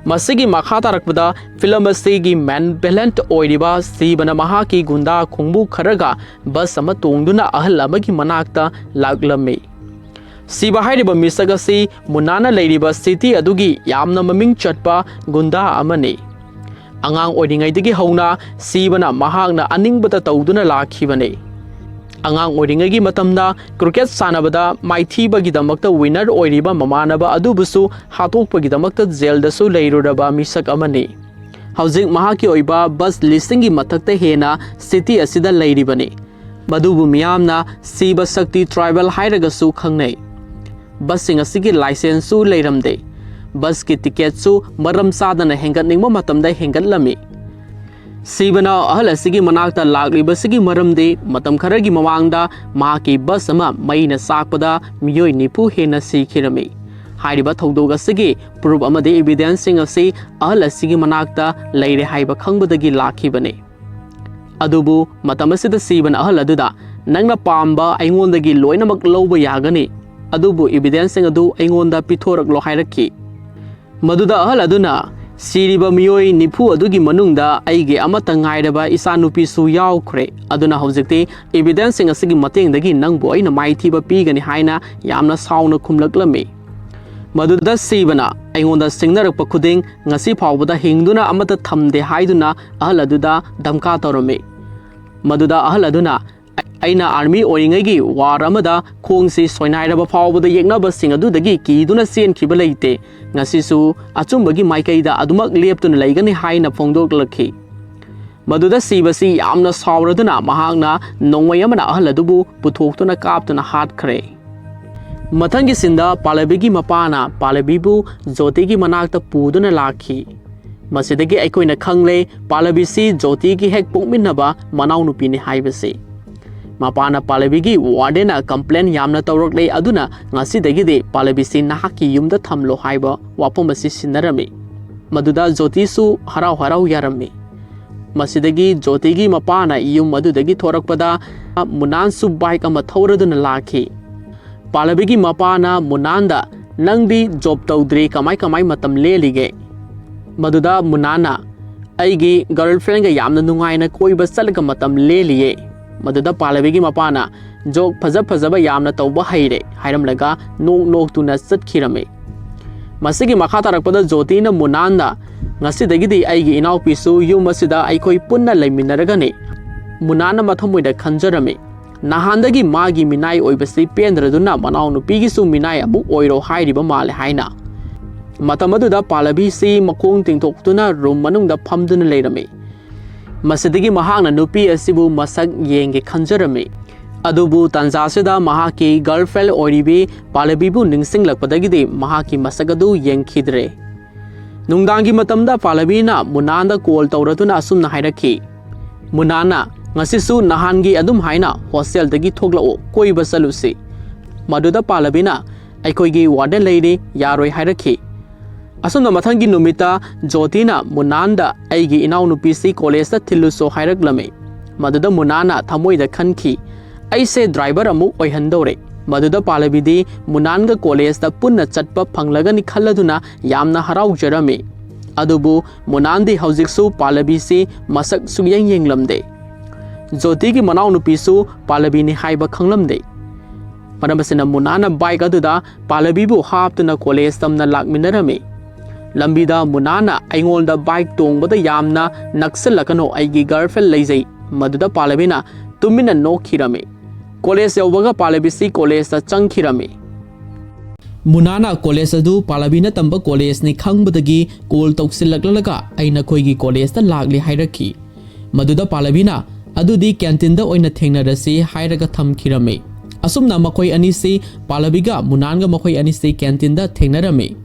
ꯃꯁꯤꯒꯤ ꯃꯈꯥ ꯇꯥꯔꯛꯄꯗ ꯐꯤꯂꯝ ꯑꯁꯤꯒꯤ ꯃꯦꯟ ꯚꯤꯂꯦꯟ ꯑꯣꯏꯔꯤꯕ ꯁꯤꯕꯅ ꯃꯍꯥꯛꯀꯤ ꯒꯨꯟꯗꯥ ꯈꯣꯡꯕꯨ ꯈꯔꯒ ꯕꯁ ꯑꯃ ꯇꯣꯡꯗꯨꯅ ꯑꯍꯜ ꯑꯃꯒꯤ ꯃꯅꯥꯛꯇ ꯂꯥꯛꯂꯝꯃꯤ꯫ ꯁꯤꯕ ꯍꯥꯏꯔꯤꯕ ꯃꯤꯁꯛ ꯑꯁꯤ ꯃꯨꯅꯥꯅ ꯂꯩꯔꯤꯕ ꯁꯤꯇꯤ ꯑꯗꯨꯒꯤ ꯌꯥꯝꯅ ꯃꯃꯤꯡ ꯆꯠꯄ ꯒꯨꯟꯗꯥ ꯑꯃꯅꯤ꯫ ꯑꯉꯥꯡ ꯑꯣꯏꯔꯤꯉꯩꯗꯒꯤ ꯍꯧꯅ ꯁꯤꯕꯅ ꯃꯍꯥꯛꯅ ꯑꯅꯤꯡꯕꯇ ꯇꯧꯗꯨꯅ ꯂꯥꯛꯈꯤꯕꯅꯤ꯫ ꯑꯉꯥꯡ ꯑꯣꯏꯔꯤꯉꯩꯒꯤ ꯃꯇꯝꯗ ꯀ꯭ꯔꯤꯀꯦꯠ ꯁꯥꯟꯅꯕꯗ ꯃꯥꯏꯊꯤꯕꯒꯤꯗꯃꯛꯇ ꯋꯤꯅꯔ ꯑꯣꯏꯔꯤꯕ ꯃꯃꯥꯟꯅꯕ ꯑꯗꯨꯕꯨꯁꯨ ꯍꯥꯠꯇꯣꯛꯄꯒꯤꯗꯃꯛꯇ ꯖꯦꯜꯗꯁꯨ ꯂꯩꯔꯨꯔꯕ ꯃꯤꯁꯛ ꯑꯃꯅꯤ꯫ ꯍꯧꯖꯤꯛ ꯃꯍꯥꯛꯀꯤ ꯑꯣꯏꯕ ꯕꯁ ꯂꯤꯁꯤꯡꯒꯤ ꯃꯊꯛꯇ ꯍꯦꯟꯅ ꯁꯤꯇꯤ ꯑꯁꯤꯗ ꯂꯩꯔꯤꯕꯅꯤ꯫ ꯃꯗꯨꯕꯨ ꯃꯤꯌꯥꯝꯅ ꯁꯤꯕ ꯁꯛꯇꯤ ꯇ꯭ꯔꯥꯏꯕꯦꯜ ꯍꯥꯏꯔꯒꯁꯨ ꯈꯪꯅꯩ꯫ ꯕꯁꯁꯤꯡ ꯑꯁꯤꯒꯤ ꯂꯥꯏꯁꯦꯟꯁꯁꯨ ꯂꯩꯔꯝꯗꯦ꯫ ꯕꯁꯀꯤ ꯇꯤꯀꯦꯠꯁꯨ ꯃꯔꯝ ꯆꯥꯗꯅ ꯍꯦꯟꯒꯠꯅꯤꯡꯕ ꯃꯇꯝꯗ ꯍꯦꯟꯒꯠꯂꯝꯃꯤ꯫ ꯁꯤꯕꯅ ꯑꯍꯜ ꯑꯁꯤꯒꯤ ꯃꯅꯥꯛꯇ ꯂꯥꯛꯂꯤꯕꯁꯤꯒꯤ ꯃꯔꯝꯗꯤ ꯃꯇꯝ ꯈꯔꯒꯤ ꯃꯃꯥꯡꯗ ꯃꯍꯥꯛꯀꯤ ꯕꯁ ꯑꯃ ꯃꯩꯅ ꯆꯥꯛꯄꯗ ꯃꯤꯑꯣꯏ ꯅꯤꯐꯨ ꯍꯦꯟꯅ ꯁꯤꯈꯤꯔꯝꯃꯤ꯫ ꯍꯥꯏꯔꯤꯕ ꯊꯧꯗꯣꯛ ꯑꯁꯤꯒꯤ ꯄ꯭ꯔꯨꯐ ꯑꯃꯗꯤ ꯏꯕꯤꯗꯦꯟꯁꯁꯤꯡ ꯑꯁꯤ ꯑꯍꯜ ꯑꯁꯤꯒꯤ ꯃꯅꯥꯛꯇ ꯂꯩꯔꯦ ꯍꯥꯏꯕ ꯈꯪꯕꯗꯒꯤ ꯂꯥꯛꯈꯤꯕꯅꯤ꯫ ꯑꯗꯨꯕꯨ ꯃꯇꯝ ꯑꯁꯤꯗ ꯁꯤꯕꯅ ꯑꯍꯜ ꯑꯗꯨꯗ, "ꯅꯪꯅ ꯄꯥꯝꯕ ꯑꯩꯉꯣꯟꯗꯒꯤ ꯂꯣꯏꯅꯃꯛ ꯂꯧꯕ ꯌꯥꯒꯅꯤ, ꯑꯗꯨꯕꯨ ꯏꯕꯤꯗꯦꯟꯁꯁꯤꯡ ꯑꯗꯨ ꯑꯩꯉꯣꯟꯗ ꯄꯤꯊꯣꯔꯛꯂꯣ" ꯍꯥꯏꯔꯛꯈꯤ꯫ ꯃꯗꯨꯗ ꯑꯍꯜ ꯑꯗꯨꯅ, "ꯁꯤꯔꯤꯕ ꯃꯤꯑꯣꯏ ꯅꯤꯐꯨ ꯑꯗꯨꯒꯤ ꯃꯅꯨꯡꯗ ꯑꯩꯒꯤ ꯑꯃꯠꯇ ꯉꯥꯏꯔꯕ ꯏꯆꯥꯅꯨꯄꯤꯁꯨ ꯌꯥꯎꯈ꯭ꯔꯦ, ꯑꯗꯨꯅ ꯍꯧꯖꯤꯛꯇꯤ ꯏꯕꯤꯗꯦꯟꯁꯁꯤꯡ ꯑꯁꯤꯒꯤ ꯃꯇꯦꯡꯗꯒꯤ ꯅꯪꯕꯨ ꯑꯩꯅ ꯃꯥꯏꯊꯤꯕ ꯄꯤꯒꯅꯤ" ꯍꯥꯏꯅ ꯌꯥꯝꯅ ꯁꯥꯎꯅ ꯈꯨꯝꯂꯛꯂꯝꯃꯤ꯫ ꯃꯗꯨꯗ ꯁꯤꯕꯅ, "ꯑꯩꯉꯣꯟꯗ ꯁꯤꯡꯅꯔꯛꯄ ꯈꯨꯗꯤꯡ ꯉꯁꯤ ꯐꯥꯎꯕꯗ ꯍꯤꯡꯗꯨꯅ ꯑꯃꯠꯇ ꯊꯝꯗꯦ" ꯍꯥꯏꯗꯨꯅ ꯑꯍꯜ ꯑꯗꯨꯗ ꯙꯝꯀꯥ ꯇꯧꯔꯝꯃꯤ꯫ ꯃꯗꯨꯗ ꯑꯍꯜ ꯑꯗꯨꯅ, "ꯑꯩꯅ ꯑꯥꯔꯃꯤ ꯑꯣꯏꯔꯤꯉꯩꯒꯤ ꯋꯥꯔ ꯑꯃꯗ ꯈꯣꯡꯁꯤ ꯁꯣꯏꯅꯥꯏꯔꯕ ꯐꯥꯎꯕꯗ ꯌꯦꯛꯅꯕꯁꯤꯡ ꯑꯗꯨꯗꯒꯤ ꯀꯤꯗꯨꯅ ꯆꯦꯟꯈꯤꯕ ꯂꯩꯇꯦ꯫ ꯉꯁꯤꯁꯨ ꯑꯆꯨꯝꯕꯒꯤ ꯃꯥꯏꯀꯩꯗ ꯑꯗꯨꯃꯛ ꯂꯦꯞꯇꯨꯅ ꯂꯩꯒꯅꯤ" ꯍꯥꯏꯅ ꯐꯣꯡꯗꯣꯛꯂꯛꯈꯤ꯫ ꯃꯗꯨꯗ ꯁꯤꯕꯁꯤ ꯌꯥꯝꯅ ꯁꯥꯎꯔꯗꯨꯅ ꯃꯍꯥꯛꯅ ꯅꯣꯡꯃꯩ ꯑꯃꯅ ꯑꯍꯜ ꯑꯗꯨꯕꯨ ꯄꯨꯊꯣꯛꯇꯨꯅ ꯀꯥꯞꯇꯨꯅ ꯍꯥꯠꯈ꯭ꯔꯦ꯫ ꯃꯊꯪꯒꯤ ꯁꯤꯟꯗ ꯄꯥꯂꯕꯤꯒꯤ ꯃꯄꯥꯅ ꯄꯥꯂꯕꯤꯕꯨ ꯖꯣꯇꯤꯒꯤ ꯃꯅꯥꯛꯇ ꯄꯨꯗꯨꯅ ꯂꯥꯛꯈꯤ꯫ ꯃꯁꯤꯗꯒꯤ ꯑꯩꯈꯣꯏꯅ ꯈꯪꯂꯦ, ꯄꯥꯂꯕꯤꯁꯤ ꯖꯣꯇꯤꯒꯤ ꯍꯦꯛ ꯄꯣꯛꯃꯤꯟꯅꯕ ꯃꯅꯥꯎꯅꯨꯄꯤꯅꯤ ꯍꯥꯏꯕꯁꯤ꯫ ꯃꯄꯥꯅ ꯄꯥꯂꯕꯤꯒꯤ ꯋꯥꯔꯗꯦꯟꯅ ꯀꯝꯄ꯭ꯂꯦꯟ ꯌꯥꯝꯅ ꯇꯧꯔꯛꯂꯦ, ꯑꯗꯨꯅ ꯉꯁꯤꯗꯒꯤꯗꯤ ꯄꯥꯂꯕꯤꯁꯤ ꯅꯍꯥꯛꯀꯤ ꯌꯨꯝꯗ ꯊꯝꯂꯣ ꯍꯥꯏꯕ ꯋꯥꯐꯝ ꯑꯁꯤ ꯁꯤꯟꯅꯔꯝꯃꯤ꯫ ꯃꯗꯨꯗ ꯖꯣꯇꯤꯁꯨ ꯍꯔꯥꯎ ꯍꯔꯥꯎ ꯌꯥꯔꯝꯃꯤ꯫ ꯃꯁꯤꯗꯒꯤ ꯖꯣꯇꯤꯒꯤ ꯃꯄꯥꯅ ꯌꯨꯝ ꯑꯗꯨꯗꯒꯤ ꯊꯣꯔꯛꯄꯗ ꯃꯨꯅꯥꯟꯁꯨ ꯕꯥꯏꯛ ꯑꯃ ꯊꯧꯔꯗꯨꯅ ꯂꯥꯛꯈꯤ꯫ ꯄꯥꯂꯕꯤꯒꯤ ꯃꯄꯥꯅ ꯃꯨꯅꯥꯟꯗ, "ꯅꯪꯗꯤ ꯖꯣꯕ ꯇꯧꯗ꯭ꯔꯤ, ꯀꯃꯥꯏ ꯀꯃꯥꯏ ꯃꯇꯝ ꯂꯦꯜꯂꯤꯒꯦ?" ꯃꯗꯨꯗ ꯃꯨꯅꯥꯟꯅ, "ꯑꯩꯒꯤ ꯒꯔꯜ ꯐ꯭ꯔꯦꯟꯒ ꯌꯥꯝꯅ ꯅꯨꯡꯉꯥꯏꯅ ꯀꯣꯏꯕ ꯆꯠꯂꯒ ꯃꯇꯝ ꯂꯦꯜꯂꯤꯌꯦ"꯫ ꯃꯗꯨꯗ ꯄꯥꯂꯕꯤꯒꯤ ꯃꯄꯥꯅ, "ꯖꯣꯛ ꯐꯖ ꯐꯖꯕ ꯌꯥꯝꯅ ꯇꯧꯕ ꯍꯩꯔꯦ" ꯍꯥꯏꯔꯝꯂꯒ ꯅꯣꯛ ꯅꯣꯛꯇꯨꯅ ꯆꯠꯈꯤꯔꯝꯃꯤ꯫ ꯃꯁꯤꯒꯤ ꯃꯈꯥ ꯇꯥꯔꯛꯄꯗ ꯖꯣꯇꯤꯅ ꯃꯨꯅꯥꯟꯗ, "ꯉꯁꯤꯗꯒꯤꯗꯤ ꯑꯩꯒꯤ ꯏꯅꯥꯎꯄꯤꯁꯨ ꯌꯨꯝ ꯑꯁꯤꯗ ꯑꯩꯈꯣꯏ ꯄꯨꯟꯅ ꯂꯩꯃꯤꯟꯅꯔꯒꯅꯤ"꯫ ꯃꯨꯅꯥꯟꯅ ꯃꯊꯃꯣꯏꯗ ꯈꯟꯖꯔꯝꯃꯤ, ꯅꯍꯥꯟꯗꯒꯤ ꯃꯥꯒꯤ ꯃꯤꯅꯥꯏ ꯑꯣꯏꯕꯁꯤ ꯄꯦꯟꯗ꯭ꯔꯗꯨꯅ ꯃꯅꯥꯎꯅꯨꯄꯤꯒꯤꯁꯨ ꯃꯤꯅꯥꯏ ꯑꯃꯨꯛ ꯑꯣꯏꯔꯣ ꯍꯥꯏꯔꯤꯕ ꯃꯥꯜꯂꯦ ꯍꯥꯏꯅ꯫ ꯃꯇꯝ ꯑꯗꯨꯗ ꯄꯥꯂꯕꯤꯁꯤ ꯃꯈꯣꯡ ꯇꯤꯡꯊꯣꯛꯇꯨꯅ ꯔꯨꯝ ꯃꯅꯨꯡꯗ ꯐꯝꯗꯨꯅ ꯂꯩꯔꯝꯃꯤ꯫ ꯃꯁꯤꯗꯒꯤ ꯃꯍꯥꯛꯅ ꯅꯨꯄꯤ ꯑꯁꯤꯕꯨ ꯃꯁꯛ ꯌꯦꯡꯒꯦ ꯈꯟꯖꯔꯝꯃꯤ꯫ ꯑꯗꯨꯕꯨ ꯇꯥꯟꯖꯥꯁꯤꯗ ꯃꯍꯥꯛꯀꯤ ꯒꯔꯜꯐ꯭ꯔꯦꯟ ꯑꯣꯏꯔꯤꯕꯤ ꯄꯥꯂꯕꯤꯕꯨ ꯅꯤꯡꯁꯤꯡꯂꯛꯄꯗꯒꯤꯗꯤ ꯃꯍꯥꯛꯀꯤ ꯃꯁꯛ ꯑꯗꯨ ꯌꯦꯡꯈꯤꯗ꯭ꯔꯦ꯫ ꯅꯨꯡꯗꯥꯡꯒꯤ ꯃꯇꯝꯗ ꯄꯥꯂꯕꯤꯅ ꯃꯨꯅꯥꯟꯗ ꯀꯣꯜ ꯇꯧꯔꯗꯨꯅ ꯑꯁꯨꯝꯅ ꯍꯥꯏꯔꯛꯈꯤ, "ꯃꯨꯅꯥꯟꯅ, ꯉꯁꯤꯁꯨ ꯅꯍꯥꯟꯒꯤ ꯑꯗꯨꯝ ꯍꯥꯏꯅ ꯍꯣꯁꯇꯦꯜꯗꯒꯤ ꯊꯣꯛꯂꯛꯑꯣ, ꯀꯣꯏꯕ ꯆꯠꯂꯨꯁꯤ꯫" ꯃꯗꯨꯗ ꯄꯥꯂꯕꯤꯅ, "ꯑꯩꯈꯣꯏꯒꯤ ꯋꯥꯔꯗꯦꯟ ꯂꯩꯔꯤ, ꯌꯥꯔꯣꯏ" ꯍꯥꯏꯔꯛꯈꯤ꯫ ꯑꯁꯨꯝꯅ ꯃꯊꯪꯒꯤ ꯅꯨꯃꯤꯠꯇ ꯖꯣꯇꯤꯅ ꯃꯨꯅꯥꯟꯗ, "ꯑꯩꯒꯤ ꯏꯅꯥꯎꯅꯨꯄꯤꯁꯤ ꯀꯣꯂꯦꯖꯇ ꯊꯤꯜꯂꯨꯁꯣ" ꯍꯥꯏꯔꯛꯂꯝꯃꯤ꯫ ꯃꯗꯨꯗ ꯃꯨꯅꯥꯟꯅ ꯊꯃꯣꯏꯗ ꯈꯟꯈꯤ, "ꯑꯩꯁꯦ ꯗ꯭ꯔꯥꯏꯚꯔ ꯑꯃꯨꯛ ꯑꯣꯏꯍꯟꯗꯧꯔꯦ꯫" ꯃꯗꯨꯗ ꯄꯥꯂꯕꯤꯗꯤ ꯃꯨꯅꯥꯟꯒ ꯀꯣꯂꯦꯖꯇ ꯄꯨꯟꯅ ꯆꯠꯄ ꯐꯪꯂꯒꯅꯤ ꯈꯜꯂꯗꯨꯅ ꯌꯥꯝꯅ ꯍꯔꯥꯎꯖꯔꯝꯃꯤ꯫ ꯑꯗꯨꯕꯨ ꯃꯨꯅꯥꯟꯗꯤ ꯍꯧꯖꯤꯛꯁꯨ ꯄꯥꯂꯕꯤꯁꯤ ꯃꯁꯛ ꯁꯨꯛꯌꯦꯡ ꯌꯦꯡꯂꯝꯗꯦ꯫ ꯖꯣꯇꯤꯒꯤ ꯃꯅꯥꯎꯅꯨꯄꯤꯁꯨ ꯄꯥꯂꯕꯤꯅꯤ ꯍꯥꯏꯕ ꯈꯪꯂꯝꯗꯦ꯫ ꯃꯔꯝ ꯑꯁꯤꯅ ꯃꯨꯅꯥꯟꯅ ꯕꯥꯏꯛ ꯑꯗꯨꯗ ꯄꯥꯂꯕꯤꯕꯨ ꯍꯥꯞꯇꯨꯅ ꯀꯣꯂꯦꯖ ꯇꯝꯅ ꯂꯥꯛꯃꯤꯟꯅꯔꯝꯃꯤ꯫ ꯂꯝꯕꯤꯗ ꯃꯨꯅꯥꯟꯅ, "ꯑꯩꯉꯣꯟꯗ ꯕꯥꯏꯛ ꯇꯣꯡꯕꯗ ꯌꯥꯝꯅ ꯅꯛꯁꯤꯜꯂꯛꯀꯅꯣ, ꯑꯩꯒꯤ ꯒꯔꯜꯐ꯭ꯔꯦꯟ ꯂꯩꯖꯩ꯫" ꯃꯗꯨꯗ ꯄꯥꯂꯕꯤꯅ ꯇꯨꯃꯤꯟꯅ ꯅꯣꯛꯈꯤꯔꯝꯃꯤ꯫ ꯀꯣꯂꯦꯖ ꯌꯧꯕꯒ ꯄꯥꯂꯕꯤꯁꯤ ꯀꯣꯂꯦꯖꯇ ꯆꯪꯈꯤꯔꯝꯃꯤ꯫ ꯃꯨꯅꯥꯅ ꯀꯣꯂꯦꯖ ꯑꯗꯨ ꯄꯥꯂꯕꯤꯅ ꯇꯝꯕ ꯀꯣꯂꯦꯖꯅꯤ ꯈꯪꯕꯗꯒꯤ ꯀꯣꯜ ꯇꯧꯁꯤꯜꯂꯛꯂꯒ, "ꯑꯩ ꯅꯈꯣꯏꯒꯤ ꯀꯣꯂꯦꯖꯇ ꯂꯥꯛꯂꯤ" ꯍꯥꯏꯔꯛꯈꯤ꯫ ꯃꯗꯨꯗ ꯄꯥꯂꯕꯤꯅ, "ꯑꯗꯨꯗꯤ ꯀꯦꯟꯇꯤꯟꯗ ꯑꯣꯏꯅ ꯊꯦꯡꯅꯔꯁꯤ" ꯍꯥꯏꯔꯒ ꯊꯝꯈꯤꯔꯝꯃꯤ꯫ ꯑꯁꯨꯝꯅ ꯃꯈꯣꯏ ꯑꯅꯤꯁꯤ, ꯄꯥꯂꯕꯤꯒ ꯃꯨꯅꯥꯟꯒ ꯃꯈꯣꯏ ꯑꯅꯤꯁꯤ ꯀꯦꯟꯇꯤꯟꯗ ꯊꯦꯡꯅꯔꯝꯃꯤ꯫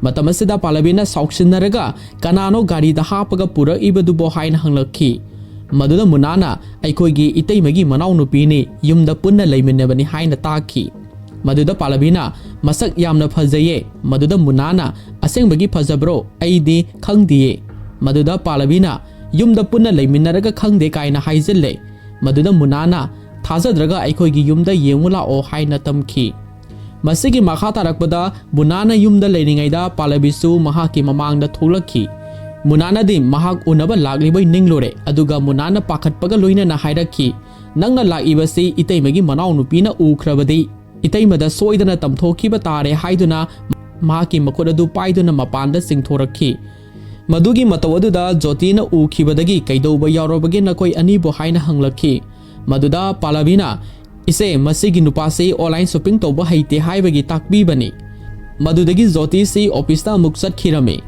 ꯃꯇꯝ ꯑꯁꯤꯗ ꯄꯥꯂꯕꯤꯅ ꯁꯥꯎꯁꯤꯟꯅꯔꯒ, "ꯀꯅꯥꯅꯣ ꯒꯥꯔꯤꯗ ꯍꯥꯞꯄꯒ ꯄꯨꯔꯛꯏꯕꯗꯨꯕꯣ?" ꯍꯥꯏꯅ ꯍꯪꯂꯛꯈꯤ꯫ ꯃꯗꯨꯗ ꯃꯨꯅꯥꯅ, "ꯑꯩꯈꯣꯏꯒꯤ ꯏꯇꯩꯃꯒꯤ ꯃꯅꯥꯎꯅꯨꯄꯤꯅꯤ, ꯌꯨꯝꯗ ꯄꯨꯟꯅ ꯂꯩꯃꯤꯟꯅꯕꯅꯤ" ꯍꯥꯏꯅ ꯇꯥꯛꯈꯤ꯫ ꯃꯗꯨꯗ ꯄꯥꯂꯕꯤꯅ, "ꯃꯁꯛ ꯌꯥꯝꯅ ꯐꯖꯩꯌꯦ꯫" ꯃꯗꯨꯗ ꯃꯨꯅꯥꯅ, "ꯑꯁꯦꯡꯕꯒꯤ ꯐꯖꯕ꯭ꯔꯣ? ꯑꯩꯗꯤ ꯈꯪꯗꯤꯌꯦ꯫" ꯃꯗꯨꯗ ꯄꯥꯂꯕꯤꯅ, "ꯌꯨꯝꯗ ꯄꯨꯟꯅ ꯂꯩꯃꯤꯟꯅꯔꯒ ꯈꯪꯗꯦ" ꯀꯥꯏꯅ ꯍꯥꯏꯖꯤꯜꯂꯦ꯫ ꯃꯗꯨꯗ ꯃꯨꯅꯥꯅ, "ꯊꯥꯖꯗ꯭ꯔꯒ ꯑꯩꯈꯣꯏꯒꯤ ꯌꯨꯝꯗ ꯌꯦꯡꯉꯨ ꯂꯥꯛꯑꯣ" ꯍꯥꯏꯅ ꯇꯝꯈꯤ꯫ ꯃꯁꯤꯒꯤ ꯃꯈꯥ ꯇꯥꯔꯛꯄꯗ ꯃꯨꯅꯥꯅ ꯌꯨꯝꯗ ꯂꯩꯔꯤꯉꯩꯗ ꯄꯥꯂꯕꯤꯁꯨ ꯃꯍꯥꯛꯀꯤ ꯃꯃꯥꯡꯗ ꯊꯣꯛꯂꯛꯈꯤ꯫ ꯃꯨꯅꯥꯅꯗꯤ ꯃꯍꯥꯛ ꯎꯅꯕ ꯂꯥꯛꯂꯤꯕꯣꯏ ꯅꯤꯡꯂꯨꯔꯦ, ꯑꯗꯨꯒ ꯃꯨꯅꯥꯅ ꯄꯥꯈꯠꯄꯒ ꯂꯣꯏꯅꯅ ꯍꯥꯏꯔꯛꯈꯤ, "ꯅꯪꯅ ꯂꯥꯛꯏꯕꯁꯤ ꯏꯇꯩꯃꯒꯤ ꯃꯅꯥꯎꯅꯨꯄꯤꯅ ꯎꯈ꯭ꯔꯕꯗꯤ ꯏꯇꯩꯃꯗ ꯁꯣꯏꯗꯅ ꯇꯝꯊꯣꯛꯈꯤꯕ ꯇꯥꯔꯦ" ꯍꯥꯏꯗꯨꯅ ꯃꯍꯥꯛꯀꯤ ꯃꯈꯨꯠ ꯑꯗꯨ ꯄꯥꯏꯗꯨꯅ ꯃꯄꯥꯟꯗ ꯆꯤꯡꯊꯣꯔꯛꯈꯤ꯫ ꯃꯗꯨꯒꯤ ꯃꯇꯧ ꯑꯗꯨꯗ ꯖꯣꯇꯤꯅ ꯎꯈꯤꯕꯗꯒꯤ, "ꯀꯩꯗꯧꯕ ꯌꯥꯎꯔꯕꯒꯦ ꯅꯈꯣꯏ ꯑꯅꯤꯕꯨ?" ꯍꯥꯏꯅ ꯍꯪꯂꯛꯈꯤ꯫ ꯃꯗꯨꯗ ꯄꯥꯂꯕꯤꯅ, "ꯏꯆꯦ, ꯃꯁꯤꯒꯤ ꯅꯨꯄꯥꯁꯤ online shopping ꯇꯧꯕ ꯍꯩꯇꯦ ꯍꯥꯏꯕꯒꯤ ꯇꯥꯛꯄꯤꯕꯅꯤ꯫" ꯃꯗꯨꯗꯒꯤ ꯖꯣꯇꯤꯁꯤ ꯑꯣꯐꯤꯁꯇ ꯑꯃꯨꯛ ꯆꯠꯈꯤꯔꯝꯃꯤ꯫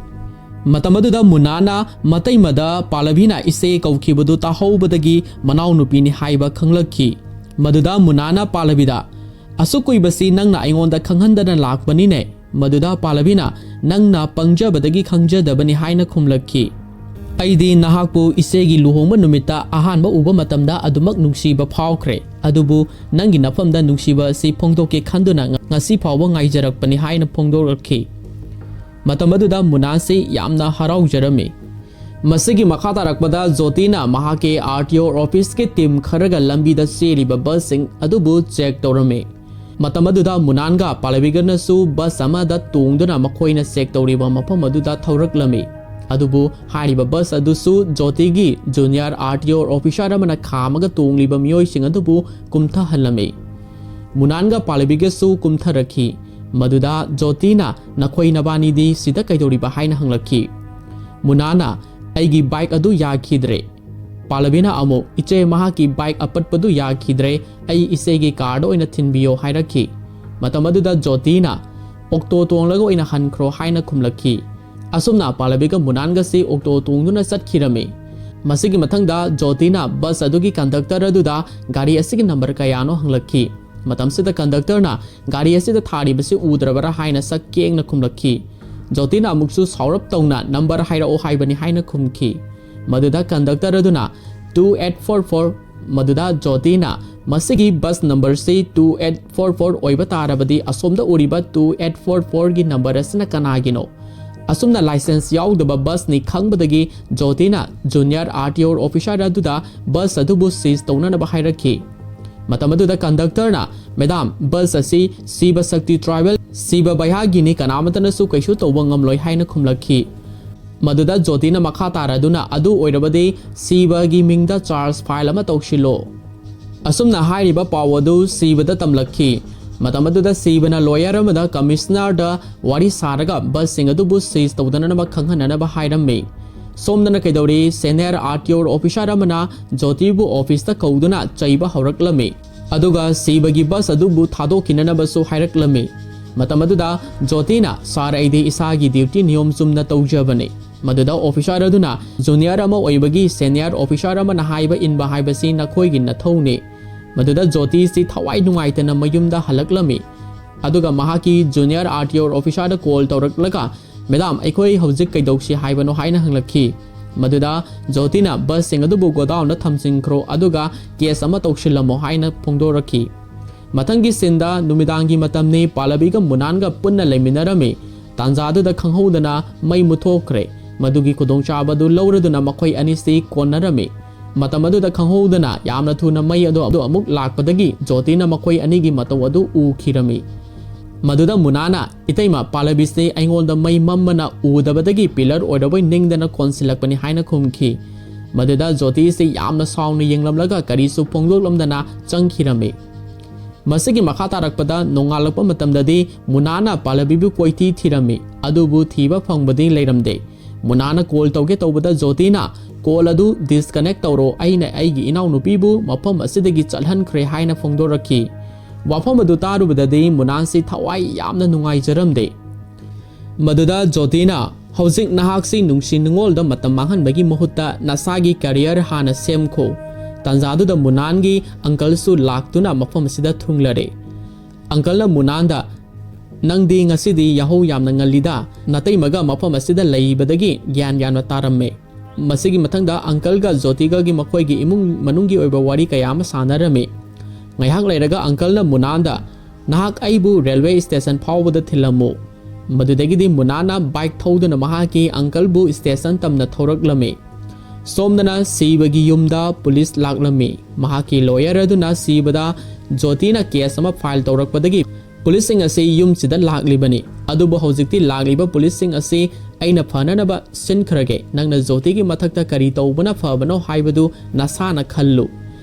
ꯃꯇꯝ ꯑꯗꯨꯗ ꯃꯨꯅꯥꯅ ꯃꯇꯩꯃꯗ ꯄꯥꯂꯕꯤꯅ ꯏꯆꯦ ꯀꯧꯈꯤꯕꯗꯨ ꯇꯥꯍꯧꯕꯗꯒꯤ ꯃꯅꯥꯎꯅꯨꯄꯤꯅꯤ ꯍꯥꯏꯕ ꯈꯪꯂꯛꯈꯤ꯫ ꯃꯗꯨꯗ ꯃꯨꯅꯥꯅ ꯄꯥꯜꯂꯕꯤꯗ, "ꯑꯁꯨꯛ ꯀꯨꯏꯕꯁꯤ ꯅꯪꯅ ꯑꯩꯉꯣꯟꯗ ꯈꯪꯍꯟꯗꯅ ꯂꯥꯛꯄꯅꯤꯅꯦ?" ꯃꯗꯨꯗ ꯄꯥꯜꯂꯕꯤꯅ, "ꯅꯪꯅ ꯄꯪꯖꯕꯗꯒꯤ ꯈꯪꯖꯗꯕꯅꯤ" ꯍꯥꯏꯅ ꯈꯨꯝꯂꯛꯈꯤ꯫ "ꯑꯩꯗꯤ ꯅꯍꯥꯛꯄꯨ ꯏꯆꯦꯒꯤ ꯂꯨꯍꯣꯡꯕ ꯅꯨꯃꯤꯠꯇ ꯑꯍꯥꯟꯕ ꯎꯕ ꯃꯇꯝꯗ ꯑꯗꯨꯃꯛ ꯅꯨꯡꯁꯤꯕ ꯐꯥꯎꯈ꯭ꯔꯦ, ꯑꯗꯨꯕꯨ ꯅꯪꯒꯤ ꯅꯐꯝꯗ ꯅꯨꯡꯁꯤꯕ ꯑꯁꯤ ꯐꯣꯡꯗꯣꯛꯀꯦ ꯈꯟꯗꯨꯅ ꯉ-, ꯉꯁꯤ ꯐꯥꯎꯕ ꯉꯥꯏꯖꯔꯛꯄꯅꯤ" ꯍꯥꯏꯅ ꯐꯣꯡꯗꯣꯔꯛꯈꯤ꯫ ꯃꯇꯝ ꯑꯗꯨꯗ ꯃꯨꯅꯥꯁꯤ ꯌꯥꯝꯅ ꯍꯔꯥꯎꯖꯔꯝꯃꯤ꯫ ꯃꯁꯤꯒꯤ ꯃꯈꯥ ꯇꯥꯔꯛꯄꯗ ꯖꯣꯇꯤꯅ ꯃꯍꯥꯛꯀꯤ R T O office ꯀꯤ team ꯈꯔꯒ ꯂꯝꯕꯤꯗ ꯆꯦꯜꯂꯤꯕ bus ꯁꯤꯡ ꯑꯗꯨꯕꯨ check ꯇꯧꯔꯝꯃꯤ꯫ ꯃꯇꯝ ꯑꯗꯨꯗ ꯃꯨꯅꯥꯟꯒ ꯄꯥꯂꯕꯤꯒꯅꯁꯨ bus ꯑꯃꯗ ꯇꯣꯡꯗꯨꯅ ꯃꯈꯣꯏꯅ check ꯇꯧꯔꯤꯕ ꯃꯐꯝ ꯑꯗꯨꯗ ꯊꯧꯔꯛꯂꯝꯃꯤ꯫ ꯑꯗꯨꯕꯨ ꯍꯥꯏꯔꯤꯕ bus ꯑꯗꯨꯁꯨ ꯖꯣꯇꯤꯒꯤ junior R T O officer ꯑꯃꯅ ꯈꯥꯝꯃꯒ ꯇꯣꯡꯂꯤꯕ ꯃꯤꯑꯣꯏꯁꯤꯡ ꯑꯗꯨꯕꯨ ꯀꯨꯝꯊꯍꯜꯂꯝꯃꯤ꯫ ꯃꯨꯅꯥꯟꯒ ꯄꯥꯂꯕꯤꯒꯁꯨ ꯀꯨꯝꯊꯔꯛꯈꯤ꯫ ꯃꯗꯨꯗ ꯖꯣꯇꯤꯅ, "ꯅꯈꯣꯏ ꯅꯕꯥꯅꯤꯗꯤ ꯁꯤꯗ ꯀꯩꯗꯧꯔꯤꯕ?" ꯍꯥꯏꯅ ꯍꯪꯂꯛꯈꯤ꯫ ꯃꯨꯅꯥꯅ, "ꯑꯩꯒꯤ bike ꯑꯗꯨ ꯌꯥꯈꯤꯗ꯭ꯔꯦ꯫" ꯄꯥꯂꯕꯤꯅ ꯑꯃꯨꯛ, "ꯏꯆꯦ, ꯃꯍꯥꯛꯀꯤ bike ꯑꯄꯠꯄꯗꯨ ꯌꯥꯈꯤꯗ꯭ꯔꯦ, ꯑꯩ ꯏꯆꯦꯒꯤ car ꯗ ꯑꯣꯏꯅ ꯊꯤꯟꯕꯤꯌꯣ" ꯍꯥꯏꯔꯛꯈꯤ꯫ ꯃꯇꯝ ꯑꯗꯨꯗ ꯖꯣꯇꯤꯅ, "Auto ꯇꯣꯡꯂꯒ ꯑꯣꯏꯅ ꯍꯟꯈ꯭ꯔꯣ" ꯍꯥꯏꯅ ꯈꯨꯝꯂꯛꯈꯤ꯫ ꯑꯁꯨꯝꯅ ꯄꯥꯂꯕꯤꯒ ꯃꯨꯅꯥꯟꯒꯁꯤ auto ꯇꯣꯡꯗꯨꯅ ꯆꯠꯈꯤꯔꯝꯃꯤ꯫ ꯃꯁꯤꯒꯤ ꯃꯊꯪꯗ ꯖꯣꯇꯤꯅ bus ꯑꯗꯨꯒꯤ conductor ꯑꯗꯨꯗ ꯒꯥꯔꯤ ꯑꯁꯤꯒꯤ number ꯀꯌꯥꯅꯣ ꯍꯪꯂꯛꯈꯤ꯫ ꯃꯇꯝꯁꯤꯗ conductor ꯅ ꯒꯥꯔꯤ ꯑꯁꯤꯗ ꯊꯥꯔꯤꯕꯁꯤ ꯎꯗ꯭ꯔꯕꯔꯥ ꯍꯥꯏꯅ ꯁꯛ ꯀꯦꯡꯅ ꯈꯨꯝꯂꯛꯈꯤ꯫ ꯖꯣꯇꯤꯅ ꯑꯃꯨꯛꯁꯨ ꯁꯥꯎꯔꯞ ꯇꯧꯅ, "Number ꯍꯥꯏꯔꯛꯑꯣ ꯍꯥꯏꯕꯅꯤ" ꯍꯥꯏꯅ ꯈꯨꯝꯈꯤ꯫ ꯃꯗꯨꯗ conductor ꯑꯗꯨꯅ, "Two eight four four"꯫ ꯃꯗꯨꯗ ꯖꯣꯇꯤꯅ, "ꯃꯁꯤꯒꯤ bus number ꯁꯤ two eight four four ꯑꯣꯏꯕ ꯇꯥꯔꯕꯗꯤ ꯑꯁꯣꯝꯗ ꯎꯔꯤꯕ two eight four four ꯒꯤ number ꯑꯁꯤꯅ ꯀꯅꯥꯒꯤꯅꯣ?" ꯑꯁꯨꯝꯅ license ꯌꯥꯎꯗꯕ bus ꯅꯤ ꯈꯪꯕꯗꯒꯤ ꯖꯣꯇꯤꯅ junior R T O officer ꯑꯗꯨꯗ bus ꯑꯗꯨꯕꯨ seize ꯇꯧꯅꯅꯕ ꯍꯥꯏꯔꯛꯈꯤ꯫ ꯃꯇꯝ ꯑꯗꯨꯗ conductor ꯅ, "Madam, bus ꯑꯁꯤ ꯁꯤꯕ ꯁꯛꯇꯤ tribal ꯁꯤꯕ ꯕꯩꯍꯥꯒꯤꯅꯤ, ꯀꯅꯥꯃꯠꯇꯅꯁꯨ ꯀꯩꯁꯨ ꯇꯧꯕ ꯉꯝꯂꯣꯏ" ꯍꯥꯏꯅ ꯈꯨꯝꯂꯛꯈꯤ꯫ ꯃꯗꯨꯗ ꯖꯣꯇꯤꯅ ꯃꯈꯥ ꯇꯥꯔꯗꯨꯅ, "ꯑꯗꯨ ꯑꯣꯏꯔꯕꯗꯤ ꯁꯤꯕꯒꯤ ꯃꯤꯡꯗ charge file ꯑꯃ ꯇꯧꯁꯤꯜꯂꯣ꯫" ꯑꯁꯨꯝꯅ ꯍꯥꯏꯔꯤꯕ ꯄꯥꯎ ꯑꯗꯨ ꯁꯤꯕꯗ ꯇꯝꯂꯛꯈꯤ꯫ ꯃꯇꯝ ꯑꯗꯨꯗ ꯁꯤꯕꯅ lawyer ꯑꯃꯗ commissioner ꯗ ꯋꯥꯔꯤ ꯁꯥꯔꯒ bus ꯁꯤꯡ ꯑꯗꯨꯕꯨ seize ꯇꯧꯗꯅꯅꯕ ꯈꯪꯍꯟꯅꯅꯕ ꯍꯥꯏꯔꯝꯃꯤ꯫ ꯁꯣꯝꯗꯅ ꯀꯩꯗꯧꯔꯤ, senior R T O officer ꯑꯃꯅ ꯖꯣꯇꯤꯕꯨ office ꯇ ꯀꯧꯗꯨꯅ ꯆꯩꯕ ꯍꯧꯔꯛꯂꯝꯃꯤ꯫ ꯑꯗꯨꯒ ꯁꯤꯕꯒꯤ bus ꯑꯗꯨꯕꯨ ꯊꯥꯗꯣꯛꯈꯤꯅꯅꯕꯁꯨ ꯍꯥꯏꯔꯛꯂꯝꯃꯤ꯫ ꯃꯇꯝ ꯑꯗꯨꯗ ꯖꯣꯇꯤꯅ, "Sir, ꯑꯩꯗꯤ ꯏꯁꯥꯒꯤ duty ꯅꯤꯌꯣꯝ ꯆꯨꯝꯅ ꯇꯧꯖꯕꯅꯤ꯫" ꯃꯗꯨꯗ officer ꯑꯗꯨꯅ, "Junior ꯑꯃ ꯑꯣꯏꯕꯒꯤ senior officer ꯑꯃꯅ ꯍꯥꯏꯕ ꯏꯟꯕ ꯍꯥꯏꯕꯁꯤ ꯅꯈꯣꯏꯒꯤ ꯅꯊꯧꯅꯤ꯫ ꯃꯗꯨꯗ ꯖꯣꯇꯤꯁꯤ ꯊꯋꯥꯏ ꯅꯨꯡꯉꯥꯏꯇꯅ ꯃꯌꯨꯝꯗ ꯍꯜꯂꯛꯂꯝꯃꯤ꯫ ꯑꯗꯨꯒ ꯃꯍꯥꯛꯀꯤ junior R T O officerꯗ call ꯇꯧꯔꯛꯂꯒ, "Madam, ꯑꯩꯈꯣꯏ ꯍꯧꯖꯤꯛ ꯀꯩꯗꯧꯁꯤ ꯍꯥꯏꯕꯅꯣ?" ꯍꯥꯏꯅ ꯍꯪꯂꯛꯈꯤ꯫ ꯃꯗꯨꯗ ꯖꯣꯇꯤꯅ, "Busꯁꯤꯡ ꯑꯗꯨꯕꯨ godownꯗ ꯊꯝꯖꯤꯟꯈ꯭ꯔꯣ, ꯑꯗꯨꯒ case ꯑꯃ ꯇꯧꯁꯤꯜꯂꯝꯃꯣ" ꯍꯥꯏꯅ ꯐꯣꯡꯗꯣꯔꯛꯈꯤ꯫ ꯃꯊꯪꯒꯤ sceneꯗ ꯅꯨꯃꯤꯗꯥꯡꯒꯤ ꯃꯇꯝꯅꯤ, ꯄꯥꯂꯕꯤꯒ ꯃꯨꯅꯥꯟꯒ ꯄꯨꯟꯅ ꯂꯩꯃꯤꯟꯅꯔꯝꯃꯤ꯫ ꯇꯥꯟꯖꯥꯗꯨꯗ ꯈꯪꯍꯧꯗꯅ ꯃꯩ ꯃꯨꯠꯊꯣꯛꯈ꯭ꯔꯦ꯫ ꯃꯗꯨꯒꯤ ꯈꯨꯗꯣꯡꯆꯥꯕꯗꯨ ꯂꯧꯔꯗꯨꯅ ꯃꯈꯣꯏ ꯑꯅꯤꯁꯤ ꯀꯣꯟꯅꯔꯝꯃꯤ꯫ ꯃꯇꯝ ꯑꯗꯨꯗ ꯈꯪꯍꯧꯗꯅ ꯌꯥꯝꯅ ꯊꯨꯅ ꯃꯩ ꯑꯗꯨ ꯑꯃꯨꯛ ꯂꯥꯛꯄꯗꯒꯤ ꯖꯣꯇꯤꯅ ꯃꯈꯣꯏ ꯑꯅꯤꯒꯤ ꯃꯇꯧ ꯑꯗꯨ ꯎꯈꯤꯔꯝꯃꯤ꯫ ꯃꯗꯨꯗ ꯃꯨꯅꯥꯅ, "ꯏꯇꯩꯃ, ꯄꯥꯂꯕꯤꯁꯤ ꯑꯩꯉꯣꯟꯗ ꯃꯩ ꯃꯝꯃꯅ ꯎꯗꯕꯗꯒꯤ pillar ꯑꯣꯏꯔꯕꯣꯏ ꯅꯤꯡꯗꯅ ꯀꯣꯟꯁꯤꯜꯂꯛꯄꯅꯤ" ꯍꯥꯏꯅ ꯈꯨꯝꯈꯤ꯫ ꯃꯗꯨꯗ ꯖꯣꯇꯤꯁꯤ ꯌꯥꯝꯅ ꯁꯥꯎꯅ ꯌꯦꯡꯂꯝꯂꯒ ꯀꯔꯤꯁꯨ ꯐꯣꯡꯗꯣꯛꯂꯝꯗꯅ ꯆꯪꯈꯤꯔꯝꯃꯤ꯫ ꯃꯁꯤꯒꯤ ꯃꯈꯥ ꯇꯥꯔꯛꯄꯗ ꯅꯣꯡꯉꯥꯜꯂꯛꯄ ꯃꯇꯝꯗꯗꯤ ꯃꯨꯅꯥꯅ ꯄꯥꯂꯕꯤꯕꯨ ꯀꯣꯏꯊꯤ ꯊꯤꯔꯝꯃꯤ, ꯑꯗꯨꯕꯨ ꯊꯤꯕ ꯐꯪꯕꯗꯤ ꯂꯩꯔꯝꯗꯦ꯫ ꯃꯨꯅꯥꯅ call ꯇꯧꯒꯦ ꯇꯧꯕꯗ ꯖꯣꯇꯤꯅ, "Call ꯑꯗꯨ disconnect ꯇꯧꯔꯣ, ꯑꯩꯅ ꯑꯩꯒꯤ ꯏꯅꯥꯎꯅꯨꯄꯤꯕꯨ ꯃꯐꯝ ꯑꯁꯤꯗꯒꯤ ꯆꯠꯍꯟꯈ꯭ꯔꯦ" ꯍꯥꯏꯅ ꯐꯣꯡꯗꯣꯔꯛꯈꯤ꯫ ꯋꯥꯐꯝ ꯑꯗꯨ ꯇꯥꯔꯨꯕꯗꯗꯤ ꯃꯨꯅꯥꯟꯁꯤ ꯊꯋꯥꯏ ꯌꯥꯝꯅ ꯅꯨꯡꯉꯥꯏꯖꯔꯝꯗꯦ꯫ ꯃꯗꯨꯗ ꯖꯣꯇꯤꯅ, "ꯍꯧꯖꯤꯛ ꯅꯍꯥꯛꯁꯤ ꯅꯨꯡꯁꯤ ꯅꯨꯡꯉꯣꯜꯗ ꯃꯇꯝ ꯃꯥꯡꯍꯟꯕꯒꯤ ꯃꯍꯨꯠꯇ ꯅꯁꯥꯒꯤ career ꯍꯥꯟꯅ ꯁꯦꯝꯈꯣ"꯫ ꯇꯥꯟꯖꯥꯗꯨꯗ ꯃꯨꯅꯥꯟꯒꯤ uncleꯁꯨ ꯂꯥꯛꯇꯨꯅ ꯃꯐꯝ ꯑꯁꯤꯗ ꯊꯨꯡꯂꯔꯦ꯫ Uncleꯅ ꯃꯨꯅꯥꯟꯗ, "ꯅꯪꯗꯤ ꯉꯁꯤꯗꯤ ꯌꯥꯍꯧ ꯌꯥꯝꯅ ꯉꯜꯂꯤꯗ, ꯅꯇꯩꯃꯒ ꯃꯐꯝ ꯑꯁꯤꯗ ꯂꯩꯕꯗꯒꯤ ꯒ꯭ꯌꯥꯟ ꯌꯥꯝꯅ ꯇꯥꯔꯝꯃꯦ"꯫ ꯃꯁꯤꯒꯤ ꯃꯊꯪꯗ uncleꯒ ꯖꯣꯇꯤꯒꯒꯤ ꯃꯈꯣꯏꯒꯤ ꯏꯃꯨꯡ ꯃꯅꯨꯡꯒꯤ ꯑꯣꯏꯕ ꯋꯥꯔꯤ ꯀꯌꯥ ꯑꯃ ꯁꯥꯟꯅꯔꯝꯃꯤ꯫ ꯉꯥꯏꯍꯥꯛ ꯂꯩꯔꯒ uncleꯅ ꯃꯨꯅꯥꯟꯗ, "ꯅꯍꯥꯛ ꯑꯩꯕꯨ railway station ꯐꯥꯎꯕꯗ ꯊꯤꯜꯂꯝꯃꯨ"꯫ ꯃꯗꯨꯗꯒꯤꯗꯤ ꯃꯨꯅꯥꯟꯅ bike ꯊꯧꯗꯨꯅ ꯃꯍꯥꯛꯀꯤ uncleꯕꯨ station ꯇꯝꯅ ꯊꯧꯔꯛꯂꯝꯃꯤ꯫ ꯁꯣꯝꯗꯅ ꯁꯤꯕꯒꯤ ꯌꯨꯝꯗ police ꯂꯥꯛꯂꯝꯃꯤ꯫ ꯃꯍꯥꯛꯀꯤ lawyer ꯑꯗꯨꯅ ꯁꯤꯕꯗ ꯖꯣꯇꯤꯅ case ꯑꯃ file ꯇꯧꯔꯛꯄꯗꯒꯤ policeꯁꯤꯡ ꯑꯁꯤ ꯌꯨꯝꯁꯤꯗ ꯂꯥꯛꯂꯤꯕꯅꯤ꯫ ꯑꯗꯨꯕꯨ ꯍꯧꯖꯤꯛꯇꯤ ꯂꯥꯛꯂꯤꯕ policeꯁꯤꯡ ꯑꯁꯤ ꯑꯩꯅ ꯐꯅꯅꯕ ꯁꯤꯟꯈ꯭ꯔꯒꯦ꯫ ꯅꯪꯅ ꯖꯣꯇꯤꯒꯤ ꯃꯊꯛꯇ ꯀꯔꯤ ꯇꯧꯕꯅ ꯐꯕꯅꯣ ꯍꯥꯏꯕꯗꯨ ꯅꯁꯥꯅ ꯈꯜꯂꯨ꯫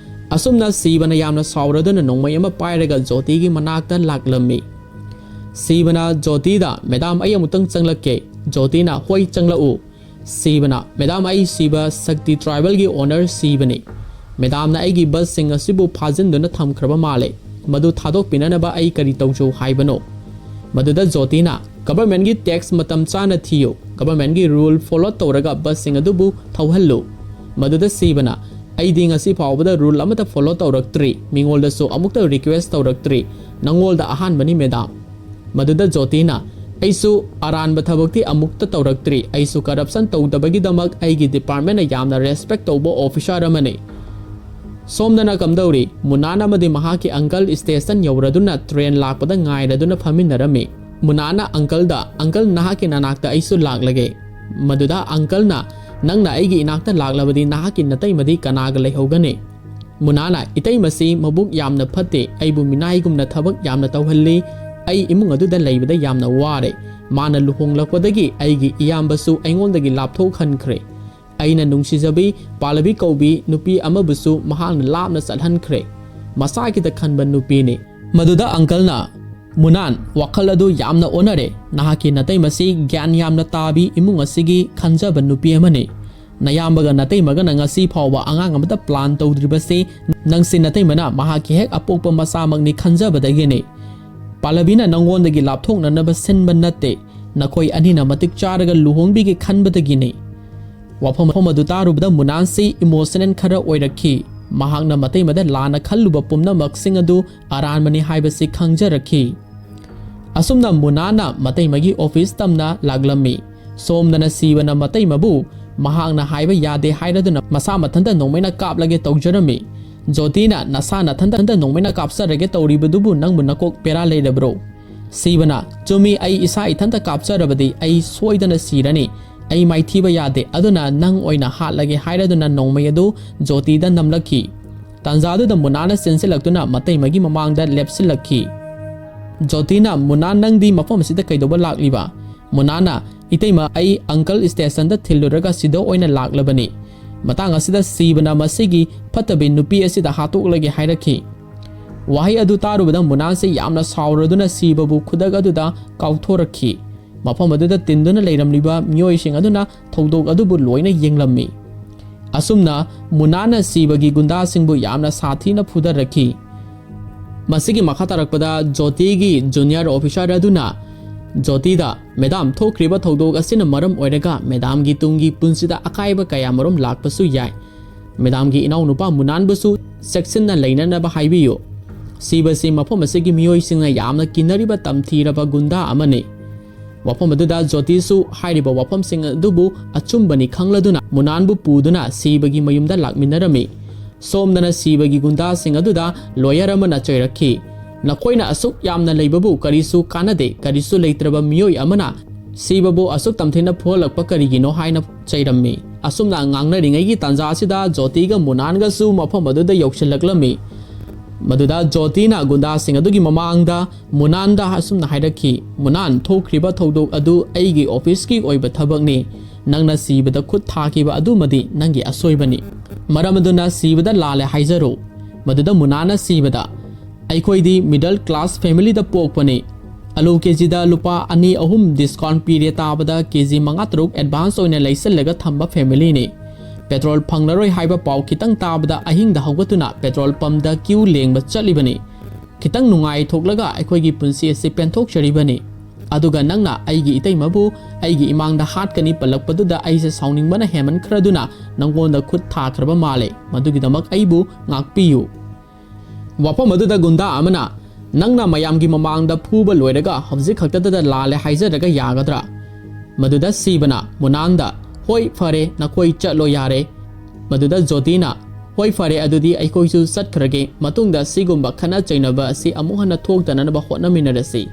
ꯑꯁꯨꯝꯅ ꯁꯤꯕꯅ ꯌꯥꯝꯅ ꯁꯥꯎꯔꯗꯨꯅ ꯅꯣꯡꯃꯩ ꯑꯃ ꯄꯥꯏꯔꯒ ꯖꯣꯇꯤꯒꯤ ꯃꯅꯥꯛꯇ ꯂꯥꯛꯂꯝꯃꯤ꯫ ꯁꯤꯕꯅ ꯖꯣꯇꯤꯗ, "Madam, ꯑꯩ ꯑꯃꯨꯛꯇꯪ ꯆꯪꯂꯛꯀꯦ"꯫ ꯖꯣꯇꯤꯅ, "ꯍꯣꯏ, ꯆꯪꯂꯛꯎ"꯫ ꯁꯤꯕꯅ, "Madam, ꯑꯩ ꯁꯤꯕ ꯁꯛꯇꯤ tribalꯒꯤ owner ꯁꯤꯕꯅꯤ꯫ Madamꯅ ꯑꯩꯒꯤ busꯁꯤꯡ ꯑꯁꯤꯕꯨ ꯐꯥꯖꯤꯟꯗꯨꯅ ꯊꯝꯈ꯭ꯔꯕ ꯃꯥꯜꯂꯦ꯫ ꯃꯗꯨ ꯊꯥꯗꯣꯛꯄꯤꯅꯅꯕ ꯑꯩ ꯀꯔꯤ ꯇꯧꯖꯧ ꯍꯥꯏꯕꯅꯣ?" ꯃꯗꯨꯗ ꯖꯣꯇꯤꯅ, "Governmentꯀꯤ tax ꯃꯇꯝ ꯆꯥꯅ ꯊꯤꯌꯨ, governmentꯀꯤ rule follow ꯇꯧꯔꯒ busꯁꯤꯡ ꯑꯗꯨꯕꯨ ꯊꯧꯍꯜꯂꯨ"꯫ ꯃꯗꯨꯗ ꯁꯤꯕꯅ, ꯑꯩꯗꯤ ꯉꯁꯤ ꯐꯥꯎꯕꯗ ꯔꯨꯜ ꯑꯃꯠꯇ ꯐꯣꯂꯣ ꯇꯧꯔꯛꯇ꯭ꯔꯤ, ꯃꯤꯉꯣꯟꯗꯁꯨ ꯑꯃꯨꯛꯇ ꯔꯤꯀ꯭ꯋꯦꯁ ꯇꯧꯔꯛꯇ꯭ꯔꯤ, ꯅꯪꯉꯣꯟꯗ ꯑꯍꯥꯟꯕꯅꯤ ꯃꯦꯗꯥꯝ꯫ ꯃꯗꯨꯗ ꯖꯣꯇꯤꯅ, "ꯑꯩꯁꯨ ꯑꯔꯥꯟꯕ ꯊꯕꯛꯇꯤ ꯑꯃꯨꯛꯇ ꯇꯧꯔꯛꯇ꯭ꯔꯤ, ꯑꯩꯁꯨ ꯀꯔꯞꯁꯟ ꯇꯧꯗꯕꯒꯤꯗꯃꯛ ꯑꯩꯒꯤ ꯗꯤꯄꯥꯔꯠꯃꯦꯟꯅ ꯌꯥꯝꯅ ꯔꯦꯁꯄꯦꯛ ꯇꯧꯕ ꯑꯣꯐꯤꯁꯥꯔ ꯑꯃꯅꯤ꯫" ꯁꯣꯝꯗꯅ ꯀꯝꯗꯧꯔꯤ? ꯃꯨꯅꯥꯟ ꯑꯃꯗꯤ ꯃꯍꯥꯛꯀꯤ ꯑꯪꯀꯜ ꯁ꯭ꯇꯦꯁꯟ ꯌꯧꯔꯗꯨꯅ ꯇ꯭ꯔꯦꯟ ꯂꯥꯛꯄꯗ ꯉꯥꯏꯔꯗꯨꯅ ꯐꯝꯃꯤꯟꯅꯔꯝꯃꯤ꯫ ꯃꯨꯅꯥꯟꯅ ꯑꯪꯀꯜꯗ, "ꯑꯪꯀꯜ, ꯅꯍꯥꯛꯀꯤ ꯅꯅꯥꯛꯇ ꯑꯩꯁꯨ ꯂꯥꯛꯂꯒꯦ꯫" ꯃꯗꯨꯗ ꯑꯪꯀꯜꯅ, "ꯅꯪꯅ ꯑꯩꯒꯤ ꯏꯅꯥꯛꯇ ꯂꯥꯛꯂꯕꯗꯤ ꯅꯍꯥꯛꯀꯤ ꯅꯇꯩꯃꯗꯤ ꯀꯅꯥꯒ ꯂꯩꯍꯧꯒꯅꯤ?" ꯃꯨꯅꯥꯅ, "ꯏꯇꯩꯃꯁꯤ ꯃꯕꯨꯛ ꯌꯥꯝꯅ ꯐꯠꯇꯦ, ꯑꯩꯕꯨ ꯃꯤꯅꯥꯏꯒꯨꯝꯅ ꯊꯕꯛ ꯌꯥꯝꯅ ꯇꯧꯍꯜꯂꯤ, ꯑꯩ ꯏꯃꯨꯡ ꯑꯗꯨꯗ ꯂꯩꯕꯗ ꯌꯥꯝꯅ ꯋꯥꯔꯦ꯫ ꯃꯥꯅ ꯂꯨꯍꯣꯡꯂꯛꯄꯗꯒꯤ ꯑꯩꯒꯤ ꯏꯌꯥꯝꯕꯁꯨ ꯑꯩꯉꯣꯟꯗꯒꯤ ꯂꯥꯞꯊꯣꯛꯍꯟꯈ꯭ꯔꯦ꯫ ꯑꯩꯅ ꯅꯨꯡꯁꯤꯖꯕꯤ ꯄꯥꯂꯕꯤ ꯀꯧꯕꯤ ꯅꯨꯄꯤ ꯑꯃꯕꯨꯁꯨ ꯃꯍꯥꯛꯅ ꯂꯥꯞꯅ ꯆꯠꯍꯟꯈ꯭ꯔꯦ꯫ ꯃꯁꯥꯒꯤꯗ ꯈꯟꯕ ꯅꯨꯄꯤꯅꯤ꯫" ꯃꯗꯨꯗ ꯑꯪꯀꯜꯅ, "ꯃꯨꯅꯥꯟ, ꯋꯥꯈꯜ ꯑꯗꯨ ꯌꯥꯝꯅ ꯑꯣꯟꯅꯔꯦ꯫ ꯅꯍꯥꯛꯀꯤ ꯅꯇꯩꯃꯁꯤ ꯒ꯭ꯌꯥꯟ ꯌꯥꯝꯅ ꯇꯥꯕꯤ ꯏꯃꯨꯡ ꯑꯁꯤꯒꯤ ꯈꯟꯖꯕ ꯅꯨꯄꯤ ꯑꯃꯅꯤ꯫ ꯅꯌꯥꯝꯕꯒ ꯅꯇꯩꯃꯒꯅ ꯉꯁꯤ ꯐꯥꯎꯕ ꯑꯉꯥꯡ ꯑꯃꯇ ꯄ꯭ꯂꯥꯟ ꯇꯧꯗ꯭ꯔꯤꯕꯁꯤ ꯅꯪꯁꯤ ꯅꯇꯩꯃꯅ ꯃꯍꯥꯛꯀꯤ ꯍꯦꯛ ꯑꯄꯣꯛꯄ ꯃꯆꯥꯃꯛꯅꯤ ꯈꯟꯖꯕꯗꯒꯤꯅꯤ꯫ ꯄꯥꯂꯕꯤꯅ ꯅꯪꯉꯣꯟꯗꯒꯤ ꯂꯥꯞꯊꯣꯛꯅꯅꯕ ꯁꯤꯟꯕ ꯅꯠꯇꯦ꯫ ꯅꯈꯣꯏ ꯑꯅꯤꯅ ꯃꯇꯤꯛ ꯆꯥꯔꯒ ꯂꯨꯍꯣꯡꯕꯤꯒꯦ ꯈꯟꯕꯗꯒꯤꯅꯤ꯫" ꯋꯥꯐꯝ ꯑꯗꯨ ꯇꯥꯔꯨꯕꯗ ꯃꯨꯅꯥꯟꯁꯤ ꯏꯃꯣꯁꯅꯦꯜ ꯈꯔ ꯑꯣꯏꯔꯛꯈꯤ꯫ ꯃꯍꯥꯛꯅ ꯃꯇꯩꯃꯗ ꯂꯥꯟꯅ ꯈꯜꯂꯨꯕ ꯄꯨꯝꯅꯃꯛꯁꯤꯡ ꯑꯗꯨ ꯑꯔꯥꯟꯕꯅꯤ ꯍꯥꯏꯕꯁꯤ ꯈꯪꯖꯔꯛꯈꯤ꯫ ꯑꯁꯨꯝꯅ ꯃꯨꯅꯥꯟꯅ ꯃꯇꯩꯃꯒꯤ ꯑꯣꯐꯤꯁ ꯇꯝꯅ ꯂꯥꯛꯂꯝꯃꯤ꯫ ꯁꯣꯝꯗꯅ ꯁꯤꯕꯅ ꯃꯇꯩꯃꯕꯨ ꯃꯍꯥꯛꯅ ꯍꯥꯏꯕ ꯌꯥꯗꯦ ꯍꯥꯏꯔꯗꯨꯅ ꯃꯁꯥ ꯃꯊꯟꯇ ꯅꯣꯡꯃꯩꯅ ꯀꯥꯞꯂꯒꯦ ꯇꯧꯖꯔꯝꯃꯤ꯫ ꯖꯣꯇꯤꯅ, "ꯅꯁꯥ ꯅꯊꯟꯇ ꯅꯣꯡꯃꯩꯅ ꯀꯥꯞꯆꯔꯒꯦ ꯇꯧꯔꯤꯕꯗꯨꯕꯨ ꯅꯪꯕꯨ ꯅꯀꯣꯛ ꯕꯦꯔꯥ ꯂꯩꯔꯕ꯭ꯔꯣ?" ꯁꯤꯕꯅ, "ꯆꯨꯝꯃꯤ, ꯑꯩ ꯏꯁꯥ ꯏꯊꯟꯇ ꯀꯥꯞꯆꯔꯕꯗꯤ ꯑꯩ ꯁꯣꯏꯗꯅ ꯁꯤꯔꯅꯤ꯫ ꯑꯩ ꯃꯥꯏꯊꯤꯕ ꯌꯥꯗꯦ, ꯑꯗꯨꯅ ꯅꯪ ꯑꯣꯏꯅ ꯍꯥꯠꯂꯒꯦ" ꯍꯥꯏꯔꯗꯨꯅ ꯅꯣꯡꯃꯩ ꯑꯗꯨ ꯖꯣꯇꯤꯗ ꯅꯝꯂꯛꯈꯤ꯫ ꯇꯥꯟꯖꯥꯗꯨꯗ ꯃꯨꯅꯥꯅ ꯆꯦꯟꯁꯤꯜꯂꯛꯇꯨꯅ ꯃꯇꯩꯃꯒꯤ ꯃꯃꯥꯡꯗ ꯂꯦꯞꯁꯤꯜꯂꯛꯈꯤ꯫ ꯖꯣꯇꯤꯅ, "ꯃꯨꯅꯥꯟ, ꯅꯪꯗꯤ ꯃꯐꯝ ꯑꯁꯤꯗ ꯀꯩꯗꯧꯕ ꯂꯥꯛꯂꯤꯕ?" ꯃꯨꯅꯥꯅ, "ꯏꯇꯩꯃ, ꯑꯩ ꯑꯪꯀꯜ ꯁ꯭ꯇꯦꯁꯟꯗ ꯊꯤꯜꯂꯨꯔꯒ ꯁꯤꯗ ꯑꯣꯏꯅ ꯂꯥꯛꯂꯕꯅꯤ꯫" ꯃꯇꯥꯡ ꯑꯁꯤꯗ ꯁꯤꯕꯅ ꯃꯁꯤꯒꯤ ꯐꯠꯇꯕꯤ ꯅꯨꯄꯤ ꯑꯁꯤꯗ ꯍꯥꯠꯇꯣꯛꯂꯒꯦ ꯍꯥꯏꯔꯛꯈꯤ꯫ ꯋꯥꯍꯩ ꯑꯗꯨ ꯇꯥꯔꯨꯕꯗ ꯃꯨꯅꯥꯟꯁꯤ ꯌꯥꯝꯅ ꯁꯥꯎꯔꯗꯨꯅ ꯁꯤꯕꯕꯨ ꯈꯨꯗꯛ ꯑꯗꯨꯗ ꯀꯥꯎꯊꯣꯔꯛꯈꯤ꯫ ꯃꯐꯝ ꯑꯗꯨꯗ ꯇꯤꯟꯗꯨꯅ ꯂꯩꯔꯝꯂꯤꯕ ꯃꯤꯑꯣꯏꯁꯤꯡ ꯑꯗꯨꯅ ꯊꯧꯗꯣꯛ ꯑꯗꯨꯕꯨ ꯂꯣꯏꯅ ꯌꯦꯡꯂꯝꯃꯤ꯫ ꯑꯁꯨꯝꯅ ꯃꯨꯅꯥꯟꯅ ꯁꯤꯕꯒꯤ ꯒꯨꯟꯗꯥꯁꯤꯡꯕꯨ ꯌꯥꯝꯅ ꯁꯥꯊꯤꯅ ꯐꯨꯗꯔꯛꯈꯤ꯫ ꯃꯁꯤꯒꯤ ꯃꯈꯥ ꯇꯥꯔꯛꯄꯗ ꯖꯣꯇꯤꯒꯤ ꯖꯨꯅꯤꯌꯔ ꯑꯣꯐꯤꯁꯥꯔ ꯑꯗꯨꯅ ꯖꯣꯇꯤꯗ, "ꯃꯦꯗꯥꯝ, ꯊꯣꯛꯈ꯭ꯔꯤꯕ ꯊꯧꯗꯣꯛ ꯑꯁꯤꯅ ꯃꯔꯝ ꯑꯣꯏꯔꯒ ꯃꯦꯗꯥꯝꯒꯤ ꯇꯨꯡꯒꯤ ꯄꯨꯟꯁꯤꯗ ꯑꯀꯥꯏꯕ ꯀꯌꯥꯃꯔꯨꯝ ꯂꯥꯛꯄꯁꯨ ꯌꯥꯏ꯫ ꯃꯦꯗꯥꯝꯒꯤ ꯏꯅꯥꯎꯅꯨꯄꯥ ꯃꯨꯅꯥꯟꯕꯨꯁꯨ ꯆꯦꯛꯁꯤꯟꯅ ꯂꯩꯅꯅꯕ ꯍꯥꯏꯕꯤꯌꯨ꯫ ꯁꯤꯕꯁꯤ ꯃꯐꯝ ꯑꯁꯤꯒꯤ ꯃꯤꯑꯣꯏꯁꯤꯡꯅ ꯌꯥꯝꯅ ꯀꯤꯅꯔꯤꯕ ꯇꯝꯊꯤꯔꯕ ꯒꯨꯟꯗꯥ ꯑꯃꯅꯤ꯫ ꯋꯥꯐꯝ ꯑꯗꯨꯗ ꯖꯣꯇꯤꯁꯨ ꯍꯥꯏꯔꯤꯕ ꯋꯥꯐꯝꯁꯤꯡ ꯑꯗꯨꯕꯨ ꯑꯆꯨꯝꯕꯅꯤ ꯈꯪꯂꯗꯨꯅ ꯃꯨꯅꯥꯟꯕꯨ ꯄꯨꯗꯨꯅ ꯁꯤꯕꯒꯤ ꯃꯌꯨꯝꯗ ꯂꯥꯛꯃꯤꯟꯅꯔꯝꯃꯤ꯫ ꯁꯣꯝꯗꯅ ꯁꯤꯕꯒꯤ ꯒꯨꯟꯗꯥꯁꯤꯡ ꯑꯗꯨꯗ ꯂꯣꯌꯔ ꯑꯃꯅ ꯆꯩꯔꯛꯈꯤ, "ꯅꯈꯣꯏꯅ ꯑꯁꯨꯛ ꯌꯥꯝꯅ ꯂꯩꯕꯕꯨ ꯀꯔꯤꯁꯨ ꯀꯥꯟꯅꯗꯦ, ꯀꯔꯤꯁꯨ ꯂꯩꯇ꯭ꯔꯕ ꯃꯤꯑꯣꯏ ꯑꯃꯅ ꯁꯤꯕꯕꯨ ꯑꯁꯨꯛ ꯇꯝꯊꯤꯅ ꯐꯨꯍꯜꯂꯛꯄ ꯀꯔꯤꯒꯤꯅꯣ?" ꯍꯥꯏꯅ ꯆꯩꯔꯝꯃꯤ꯫ ꯑꯁꯨꯝꯅ ꯉꯥꯡꯅꯔꯤꯉꯩꯒꯤ ꯇꯥꯟꯖꯥ ꯑꯁꯤꯗ ꯖꯣꯇꯤꯒ ꯃꯨꯅꯥꯟꯒꯁꯨ ꯃꯐꯝ ꯑꯗꯨꯗ ꯌꯧꯁꯤꯜꯂꯛꯂꯝꯃꯤ꯫ ꯃꯗꯨꯗ ꯖꯣꯇꯤꯅ ꯒꯨꯟꯗꯥꯁꯤꯡ ꯑꯗꯨꯒꯤ ꯃꯃꯥꯡꯗ ꯃꯨꯅꯥꯟꯗ ꯑꯁꯨꯝꯅ ꯍꯥꯏꯔꯛꯈꯤ, "ꯃꯨꯅꯥꯟ, ꯊꯣꯛꯈ꯭ꯔꯤꯕ ꯊꯧꯗꯣꯛ ꯑꯗꯨ ꯑꯩꯒꯤ ꯑꯣꯐꯤꯁꯀꯤ ꯑꯣꯏꯕ ꯊꯕꯛꯅꯤ꯫ ꯅꯪꯅ ꯁꯤꯕꯗ ꯈꯨꯠ ꯊꯥꯈꯤꯕ ꯑꯗꯨꯃꯗꯤ ꯅꯪꯒꯤ ꯑꯁꯣꯏꯕꯅꯤ꯫ ꯃꯔꯝ ꯑꯗꯨꯅ ꯁꯤꯕꯗ ꯂꯥꯜꯂꯦ ꯍꯥꯏꯖꯔꯣ?" ꯃꯗꯨꯗ ꯃꯨꯅꯥꯟꯅ ꯁꯤꯕꯗ, "ꯑꯩꯈꯣꯏꯗꯤ ꯃꯤꯗꯜ ꯀ꯭ꯂꯥꯁ ꯐꯦꯃꯤꯂꯤꯗ ꯄꯣꯛꯄꯅꯤ꯫ ꯑꯂꯨ ꯀꯦꯖꯤꯗ ꯂꯨꯄꯥ ꯑꯅꯤ ꯑꯍꯨꯝ ꯗꯤꯁꯀꯥꯎꯟ ꯄꯤꯔꯦ ꯇꯥꯕꯗ ꯀꯦꯖꯤ ꯃꯉꯥ ꯇꯔꯨꯛ ꯑꯦꯗꯚꯥꯟꯁ ꯑꯣꯏꯅ ꯂꯩꯁꯜꯂꯒ ꯊꯝꯕ ꯐꯦꯃꯤꯂꯤꯅꯤ꯫ ꯄꯦꯇ꯭ꯔꯣꯜ ꯐꯪꯂꯔꯣꯏ ꯍꯥꯏꯕ ꯄꯥꯎ ꯈꯤꯇꯪ ꯇꯥꯕꯗ ꯑꯍꯤꯡꯗ ꯍꯧꯒꯠꯇꯨꯅ ꯄꯦꯇ꯭ꯔꯣꯜ ꯄꯝꯗ ꯀ꯭ꯌꯨ ꯂꯦꯡꯕ ꯆꯠꯂꯤꯕꯅꯤ꯫ ꯈꯤꯇꯪ ꯅꯨꯡꯉꯥꯏꯊꯣꯛꯂꯒ ꯑꯩꯈꯣꯏꯒꯤ ꯄꯨꯟꯁꯤ ꯑꯁꯤ ꯄꯦꯟꯊꯣꯛꯆꯔꯤꯕꯅꯤ꯫ ꯑꯗꯨꯒ ꯅꯪꯅ ꯑꯩꯒꯤ ꯏꯇꯩꯃꯕꯨ ꯑꯩꯒꯤ ꯏꯃꯥꯡꯗ ꯍꯥꯠꯀꯅꯤ ꯄꯜꯂꯛꯄꯗꯨꯗ ꯑꯩꯁꯦ ꯁꯥꯎꯅꯤꯡꯕꯅ ꯍꯦꯟꯃꯟꯈ꯭ꯔꯗꯨꯅ ꯅꯪꯉꯣꯟꯗ ꯈꯨꯠ ꯊꯥꯈ꯭ꯔꯕ ꯃꯥꯜꯂꯦ꯫ ꯃꯗꯨꯒꯤꯗꯃꯛ ꯑꯩꯕꯨ ꯉꯥꯛꯄꯤꯌꯨ꯫" ꯋꯥꯐꯝ ꯑꯗꯨꯗ ꯒꯨꯟꯗꯥ ꯑꯃꯅ, "ꯅꯪꯅ ꯃꯌꯥꯝꯒꯤ ꯃꯃꯥꯡꯗ ꯐꯨꯕ ꯂꯣꯏꯔꯒ ꯍꯧꯖꯤꯛ ꯈꯛꯇꯗ ꯂꯥꯜꯂꯦ ꯍꯥꯏꯖꯔꯒ ꯌꯥꯒꯗ꯭ꯔꯥ?" ꯃꯗꯨꯗ ꯁꯤꯕꯅ ꯃꯨꯅꯥꯟꯗ, "ꯍꯣꯏ, ꯐꯔꯦ, ꯅꯈꯣꯏ ꯆꯠꯂꯣ ꯌꯥꯔꯦ꯫" ꯃꯗꯨꯗ ꯖꯣꯇꯤꯅ, "ꯍꯣꯏ, ꯐꯔꯦ, ꯑꯗꯨꯗꯤ ꯑꯩꯈꯣꯏꯁꯨ ꯆꯠꯈ꯭ꯔꯒꯦ꯫ ꯃꯇꯨꯡꯗ ꯁꯤꯒꯨꯝꯕ ꯈꯠꯅ ꯆꯩꯅꯕ ꯑꯁꯤ ꯑꯃꯨꯛ ꯍꯟꯅ ꯊꯣꯛꯇꯅꯅꯕ ꯍꯣꯠꯅꯃꯤꯟꯅꯔꯁꯤ꯫"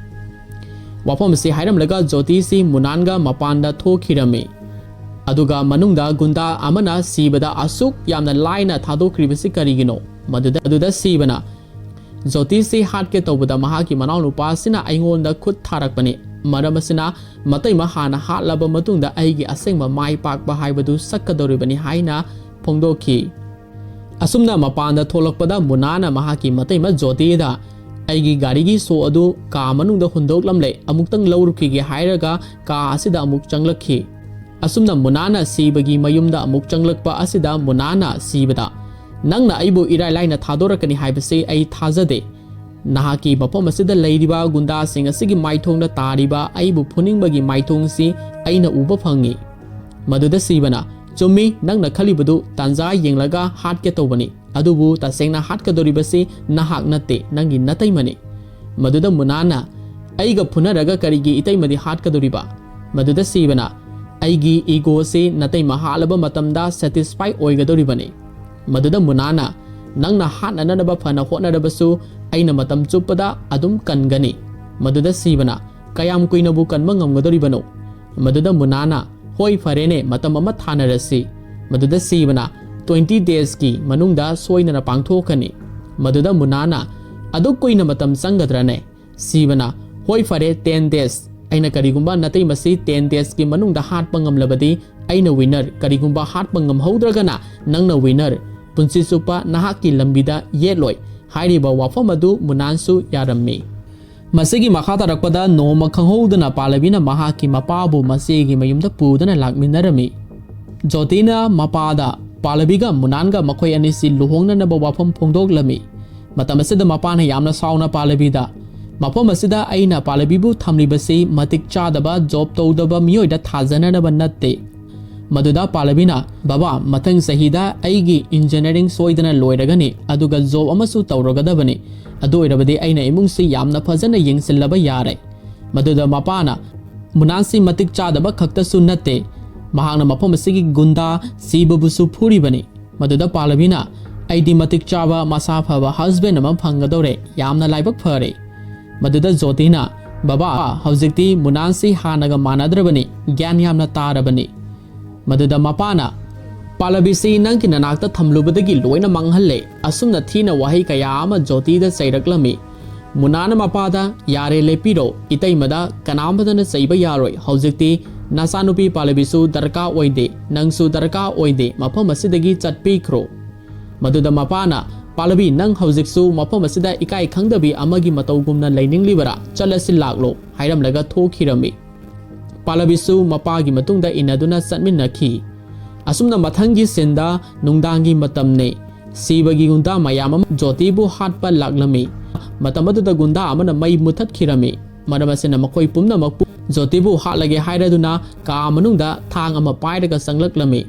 ꯋꯥꯐꯝ ꯑꯁꯤ ꯍꯥꯏꯔꯝꯂꯒ ꯖꯣꯇꯤꯁꯤ ꯃꯨꯅꯥꯟꯒ ꯃꯄꯥꯟꯗ ꯊꯣꯛꯈꯤꯔꯝꯃꯤ꯫ ꯑꯗꯨꯒ ꯃꯅꯨꯡꯗ ꯒꯨꯟꯗꯥ ꯑꯃꯅ ꯁꯤꯕꯗ ꯑꯁꯨꯛ ꯌꯥꯝꯅ ꯂꯥꯏꯅ ꯊꯥꯗꯣꯛꯈ꯭ꯔꯤꯕꯁꯤ ꯀꯔꯤꯒꯤꯅꯣ? ꯃꯗꯨꯗ, ꯑꯗꯨꯗ ꯁꯤꯕꯅ, "ꯖꯣꯇꯤꯁꯤ ꯍꯥꯠꯀꯦ ꯇꯧꯕꯗ ꯃꯍꯥꯛꯀꯤ ꯃꯅꯥꯎꯅꯨꯄꯥ ꯑꯁꯤꯅ ꯑꯩꯉꯣꯟꯗ ꯈꯨꯠ ꯊꯥꯔꯛꯄꯅꯤ꯫ ꯃꯔꯝ ꯑꯁꯤꯅ ꯃꯇꯩꯃ ꯍꯥꯟꯅ ꯍꯥꯠꯂꯕ ꯃꯇꯨꯡꯗ ꯑꯩꯒꯤ ꯑꯁꯦꯡꯕ ꯃꯥꯏ ꯄꯥꯛꯄ ꯍꯥꯏꯕꯗꯨ ꯁꯛꯀꯗꯧꯔꯤꯕꯅꯤ" ꯍꯥꯏꯅ ꯐꯣꯡꯗꯣꯛꯈꯤ꯫ ꯑꯁꯨꯝꯅ ꯃꯄꯥꯟꯗ ꯊꯣꯛꯂꯛꯄꯗ ꯃꯨꯅꯥꯅ ꯃꯍꯥꯛꯀꯤ ꯃꯇꯩꯃ ꯖꯣꯇꯤꯗ, "ꯑꯩꯒꯤ ꯒꯥꯔꯤꯒꯤ ꯁꯣ ꯑꯗꯨ ꯀꯥ ꯃꯅꯨꯡꯗ ꯍꯨꯟꯗꯣꯛꯂꯝꯂꯦ, ꯑꯃꯨꯛꯇꯪ ꯂꯧꯔꯨꯈꯤꯒꯦ" ꯍꯥꯏꯔꯒ ꯀꯥ ꯑꯁꯤꯗ ꯑꯃꯨꯛ ꯆꯪꯂꯛꯈꯤ꯫ ꯑꯁꯨꯝꯅ ꯃꯨꯅꯥꯅ ꯁꯤꯕꯒꯤ ꯃꯌꯨꯝꯗ ꯑꯃꯨꯛ ꯆꯪꯂꯛꯄ ꯑꯁꯤꯗ ꯃꯨꯅꯥꯅ ꯁꯤꯕꯗ, "ꯅꯪꯅ ꯑꯩꯕꯨ ꯏꯔꯥꯏ ꯂꯥꯏꯅ ꯊꯥꯗꯣꯔꯛꯀꯅꯤ ꯍꯥꯏꯕꯁꯤ ꯑꯩ ꯊꯥꯖꯗꯦ꯫ ꯅꯍꯥꯛꯀꯤ ꯃꯐꯝ ꯑꯁꯤꯗ ꯂꯩꯔꯤꯕ ꯒꯨꯟꯗꯥꯁꯤꯡ ꯑꯁꯤꯒꯤ ꯃꯥꯏꯊꯣꯡꯗ ꯇꯥꯔꯤꯕ ꯑꯩꯕꯨ ꯐꯨꯅꯤꯡꯕꯒꯤ ꯃꯥꯏꯊꯣꯡꯁꯤ ꯑꯩꯅ ꯎꯕ ꯐꯪꯏ꯫" ꯃꯗꯨꯗ ꯁꯤꯕꯅ, "ꯆꯨꯝꯃꯤ, ꯅꯪꯅ ꯈꯜꯂꯤꯕꯗꯨ ꯇꯥꯟꯖꯥ ꯌꯦꯡꯂꯒ ꯍꯥꯠꯀꯦ ꯇꯧꯕꯅꯤ, ꯑꯗꯨꯕꯨ ꯇꯁꯦꯡꯅ ꯍꯥꯠꯀꯗꯧꯔꯤꯕꯁꯤ ꯅꯍꯥꯛ ꯅꯠꯇꯦ, ꯅꯪꯒꯤ ꯅꯇꯩꯃꯅꯤ꯫" ꯃꯗꯨꯗ ꯃꯨꯅꯥꯅ, "ꯑꯩꯒ ꯐꯨꯅꯔꯒ ꯀꯔꯤꯒꯤ ꯏꯇꯩꯃꯗꯤ ꯍꯥꯠꯀꯗꯧꯔꯤꯕ?" ꯃꯗꯨꯗ ꯁꯤꯕꯅ, "ꯑꯩꯒꯤ ꯏꯒꯣꯁꯤ ꯅꯇꯩꯃ ꯍꯥꯠꯂꯕ ꯃꯇꯝꯗ ꯁꯦꯇꯤꯁꯐꯥꯏ ꯑꯣꯏꯒꯗꯧꯔꯤꯕꯅꯤ꯫" ꯃꯗꯨꯗ ꯃꯨꯅꯥꯅ, "ꯅꯪꯅ ꯍꯥꯠꯅꯅꯕ ꯐꯅ ꯍꯣꯠꯅꯔꯕꯁꯨ ꯑꯩꯅ ꯃꯇꯝ ꯆꯨꯞꯄꯗ ꯑꯗꯨꯝ ꯀꯟꯒꯅꯤ꯫" ꯃꯗꯨꯗ ꯁꯤꯕꯅ, "ꯀꯌꯥꯝ ꯀꯨꯏꯅꯕꯨ ꯀꯟꯕ ꯉꯝꯒꯗꯧꯔꯤꯕꯅꯣ?" ꯃꯗꯨꯗ ꯃꯨꯅꯥꯅ, "ꯍꯣꯏ, ꯐꯔꯦꯅꯦ, ꯃꯇꯝ ꯑꯃ ꯊꯥꯅꯔꯁꯤ꯫" ꯃꯗꯨꯗ ꯁꯤꯕꯅ, "ꯇ꯭ꯋꯦꯟꯇꯤ ꯗꯦꯖꯀꯤ ꯃꯅꯨꯡꯗ ꯁꯣꯏꯗꯅ ꯄꯥꯡꯊꯣꯛꯀꯅꯤ꯫" ꯃꯗꯨꯗ ꯃꯨꯅꯥꯅ, "ꯑꯗꯨꯛ ꯀꯨꯏꯅ ꯃꯇꯝ ꯆꯪꯒꯗ꯭ꯔꯅꯦ?" ꯁꯤꯕꯅ, "ꯍꯣꯏ, ꯐꯔꯦ, ꯇꯦꯟ ꯗꯦꯖ꯫ ꯑꯩꯅ ꯀꯔꯤꯒꯨꯝꯕ ꯅꯇꯩꯃꯁꯤ ꯇꯦꯟ ꯗꯦꯖꯀꯤ ꯃꯅꯨꯡꯗ ꯍꯥꯠꯄ ꯉꯝꯂꯕꯗꯤ ꯑꯩꯅ ꯋꯤꯅꯔ, ꯀꯔꯤꯒꯨꯝꯕ ꯍꯥꯠꯄ ꯉꯝꯍꯧꯗ꯭ꯔꯒꯅ ꯅꯪꯅ ꯋꯤꯅꯔ꯫ ꯄꯨꯟꯁꯤ ꯆꯨꯞꯄ ꯅꯍꯥꯛꯀꯤ ꯂꯝꯕꯤꯗ ꯌꯦꯠꯂꯣꯏ꯫" ꯍꯥꯏꯔꯤꯕ ꯋꯥꯐꯝ ꯑꯗꯨ ꯃꯨꯅꯥꯟꯁꯨ ꯌꯥꯔꯝꯃꯤ꯫ ꯃꯁꯤꯒꯤ ꯃꯈꯥ ꯇꯥꯔꯛꯄꯗ ꯅꯣꯡꯃ ꯈꯪꯍꯧꯗꯅ ꯄꯥꯜꯂꯕꯤꯅ ꯃꯍꯥꯛꯀꯤ ꯃꯄꯥꯕꯨ ꯃꯆꯦꯒꯤ ꯃꯌꯨꯝꯗ ꯄꯨꯗꯨꯅ ꯂꯥꯛꯃꯤꯟꯅꯔꯝꯃꯤ꯫ ꯖꯣꯇꯤꯅ ꯃꯄꯥꯗ ꯄꯥꯜꯂꯕꯤꯒ ꯃꯨꯅꯥꯟꯒ ꯃꯈꯣꯏ ꯑꯅꯤꯁꯤ ꯂꯨꯍꯣꯡꯅꯅꯕ ꯋꯥꯐꯝ ꯐꯣꯡꯗꯣꯛꯂꯝꯃꯤ꯫ ꯃꯇꯝ ꯑꯁꯤꯗ ꯃꯄꯥꯅ ꯌꯥꯝꯅ ꯁꯥꯎꯅ ꯄꯥꯜꯂꯕꯤꯗ, "ꯃꯐꯝ ꯑꯁꯤꯗ ꯑꯩꯅ ꯄꯥꯜꯂꯕꯤꯕꯨ ꯊꯝꯂꯤꯕꯁꯤ ꯃꯇꯤꯛ ꯆꯥꯗꯕ, ꯖꯣꯕ ꯇꯧꯗꯕ ꯃꯤꯑꯣꯏꯗ ꯊꯥꯖꯅꯅꯕ ꯅꯠꯇꯦ꯫" ꯃꯗꯨꯗ ꯄꯥꯜꯂꯕꯤꯅ, "ꯕꯕꯥ, ꯃꯊꯪ ꯆꯍꯤꯗ ꯑꯩꯒꯤ ꯏꯟꯖꯤꯅꯤꯌꯥꯔꯤꯡ ꯁꯣꯏꯗꯅ ꯂꯣꯏꯔꯒꯅꯤ, ꯑꯗꯨꯒ ꯖꯣꯕ ꯑꯃꯁꯨ ꯇꯧꯔꯒꯗꯕꯅꯤ꯫ ꯑꯗꯨ ꯑꯣꯏꯔꯕꯗꯤ ꯑꯩꯅ ꯏꯃꯨꯡꯁꯤ ꯌꯥꯝꯅ ꯐꯖꯅ ꯌꯦꯡꯁꯤꯜꯂꯕ ꯌꯥꯔꯦ꯫" ꯃꯗꯨꯗ ꯃꯄꯥꯅ, "ꯃꯨꯅꯥꯟꯁꯤ ꯃꯇꯤꯛ ꯆꯥꯗꯕ ꯈꯛꯇꯁꯨ ꯅꯠꯇꯦ, ꯃꯍꯥꯛꯅ ꯃꯐꯝ ꯑꯁꯤꯒꯤ ꯒꯨꯟꯗꯥ ꯁꯤꯕꯕꯨꯁꯨ ꯐꯨꯔꯤꯕꯅꯤ꯫" ꯃꯗꯨꯗ ꯄꯥꯜꯂꯕꯤꯅ, "ꯑꯩꯗꯤ ꯃꯇꯤꯛ ꯆꯥꯕ, ꯃꯁꯥ ꯐꯕ ꯍꯁꯕꯦꯟ ꯑꯃ ꯐꯪꯒꯗꯧꯔꯦ, ꯌꯥꯝꯅ ꯂꯥꯏꯕꯛ ꯐꯔꯦ꯫" ꯃꯗꯨꯗ ꯖꯣꯇꯤꯅ, "ꯕꯕꯥ, ꯍꯧꯖꯤꯛꯇꯤ ꯃꯨꯅꯥꯟꯁꯤ ꯍꯥꯟꯅꯒ ꯃꯥꯟꯅꯗ꯭ꯔꯕꯅꯤ, ꯒ꯭ꯌꯥꯟ ꯌꯥꯝꯅ ꯇꯥꯔꯕꯅꯤ꯫" ꯃꯗꯨꯗ ꯃꯄꯥꯅ, "ꯄꯥꯜꯂꯕꯤꯁꯤ ꯅꯪꯒꯤ ꯅꯅꯥꯛꯇ ꯊꯝꯂꯨꯕꯗꯒꯤ ꯂꯣꯏꯅ ꯃꯥꯡꯍꯜꯂꯦ, ꯑꯁꯨꯝꯅ ꯊꯤꯅ ꯋꯥꯍꯩ ꯀꯌꯥ ꯑꯃ ꯖꯣꯇꯤꯗ ꯆꯩꯔꯛꯂꯝꯃꯤ꯫" ꯃꯨꯅꯥꯅ ꯃꯄꯥꯗ, "ꯌꯥꯔꯦ, ꯂꯦꯞꯄꯤꯔꯣ, ꯏꯇꯩꯃꯗ ꯀꯅꯥꯝꯇꯅ ꯆꯩꯕ ꯌꯥꯔꯣꯏ, ꯍꯧꯖꯤꯛꯇꯤ ꯅꯆꯥꯅꯨꯄꯤ ꯄꯥꯜꯂꯕꯤꯁꯨ ꯗꯔꯀꯥꯔ ꯑꯣꯏꯗꯦ, ꯅꯪꯁꯨ ꯗꯔꯀꯥꯔ ꯑꯣꯏꯗꯦ, ꯃꯐꯝ ꯑꯁꯤꯗꯒꯤ ꯆꯠꯄꯤꯈ꯭ꯔꯣ꯫" ꯃꯗꯨꯗ ꯃꯄꯥꯅ, "ꯄꯥꯜꯂꯕꯤ, ꯅꯪ ꯍꯧꯖꯤꯛꯁꯨ ꯃꯐꯝ ꯑꯁꯤꯗ ꯏꯀꯥꯏ ꯈꯪꯗꯕꯤ ꯑꯃꯒꯤ ꯃꯇꯧꯒꯨꯝꯅ ꯂꯩꯅꯤꯡꯂꯤꯕꯔꯥ? ꯆꯠꯂꯁꯤ ꯂꯥꯛꯂꯣ," ꯍꯥꯏꯔꯝꯂꯒ ꯊꯣꯛꯈꯤꯔꯝꯃꯤ꯫ ꯄꯥꯜꯂꯕꯤꯁꯨ ꯃꯄꯥꯒꯤ ꯃꯇꯨꯡꯗ ꯏꯟꯅꯗꯨꯅ ꯆꯠꯃꯤꯟꯅꯈꯤ꯫ ꯑꯁꯨꯝꯅ ꯃꯊꯪꯒꯤ ꯁꯤꯟꯗ ꯅꯨꯡꯗꯥꯡꯒꯤ ꯃꯇꯝꯅꯤ꯫ ꯁꯤꯕꯒꯤ ꯒꯨꯟꯗꯥ ꯃꯌꯥꯝ ꯑꯃ ꯖꯣꯇꯤꯕꯨ ꯍꯥꯠꯄ ꯂꯥꯛꯂꯝꯃꯤ꯫ ꯃꯇꯝ ꯑꯗꯨꯗ ꯒꯨꯟꯗꯥ ꯑꯃꯅ ꯃꯩ ꯃꯨꯊꯠꯈꯤꯔꯝꯃꯤ꯫ ꯃꯔꯝ ꯑꯁꯤꯅ ꯃꯈꯣꯏ ꯄꯨꯝꯅꯃꯛꯄꯨ ꯖꯣꯇꯤꯕꯨ ꯍꯥꯠꯂꯒꯦ ꯍꯥꯏꯔꯗꯨꯅ ꯀꯥ ꯃꯅꯨꯡꯗ ꯊꯥꯡ ꯑꯃ ꯄꯥꯏꯔꯒ ꯆꯪꯂꯛꯂꯝꯃꯤ꯫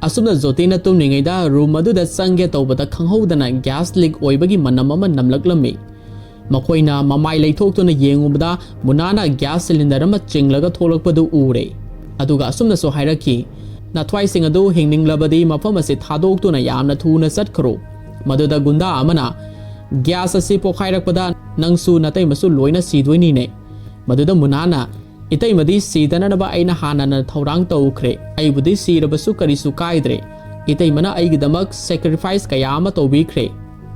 ꯑꯁꯨꯝꯅ ꯖꯣꯇꯤꯅ ꯇꯨꯝꯂꯤꯉꯩꯗ ꯔꯨꯝ ꯑꯗꯨꯗ ꯆꯪꯒꯦ ꯇꯧꯕꯗ ꯈꯪꯍꯧꯗꯅ ꯒ꯭ꯌꯥꯁ ꯂꯤꯛ ꯑꯣꯏꯕꯒꯤ ꯃꯅꯝ ꯑꯃ ꯅꯝꯂꯛꯂꯝꯃꯤ꯫ ꯃꯈꯣꯏꯅ ꯃꯃꯥꯏ ꯂꯩꯊꯣꯛꯇꯨꯅ ꯌꯦꯡꯉꯨꯕꯗ ꯃꯨꯅꯥꯅ ꯒ꯭ꯌꯥꯁ ꯁꯤꯂꯤꯟꯗꯔ ꯑꯃ ꯆꯤꯡꯂꯒ ꯊꯣꯛꯂꯛꯄꯗꯨ ꯎꯔꯦ꯫ ꯑꯗꯨꯒ ꯑꯁꯨꯝꯅꯁꯨ ꯍꯥꯏꯔꯛꯈꯤ, "ꯅꯊ꯭ꯋꯥꯏꯁꯤꯡ ꯑꯗꯨ ꯍꯤꯡꯅꯤꯡꯂꯕꯗꯤ ꯃꯐꯝ ꯑꯁꯤ ꯊꯥꯗꯣꯛꯇꯨꯅ ꯌꯥꯝꯅ ꯊꯨꯅ ꯆꯠꯈ꯭ꯔꯣ"꯫ ꯃꯗꯨꯗ ꯒꯨꯟꯗꯥ ꯑꯃꯅ, "ꯒ꯭ꯌꯥꯁ ꯑꯁꯤ ꯄꯣꯈꯥꯏꯔꯛꯄꯗ ꯅꯪꯁꯨ ꯅꯇꯩꯃꯁꯨ ꯂꯣꯏꯅ ꯁꯤꯗꯣꯏꯅꯤꯅꯦ"꯫ ꯃꯗꯨꯗ ꯃꯨꯅꯥꯅ, "ꯏꯇꯩꯃꯗꯤ ꯁꯤꯗꯅꯅꯕ ꯑꯩꯅ ꯍꯥꯟꯅꯅ ꯊꯧꯔꯥꯡ ꯇꯧꯈ꯭ꯔꯦ꯫ ꯑꯩꯕꯨꯗꯤ ꯁꯤꯔꯕꯁꯨ ꯀꯔꯤꯁꯨ ꯀꯥꯏꯗ꯭ꯔꯦ꯫ ꯏꯇꯩꯃꯅ ꯑꯩꯒꯤꯗꯃꯛ ꯁꯦꯀ꯭ꯔꯤꯐꯥꯏꯁ ꯀꯌꯥ ꯑꯃ ꯇꯧꯕꯤꯈ꯭ꯔꯦ꯫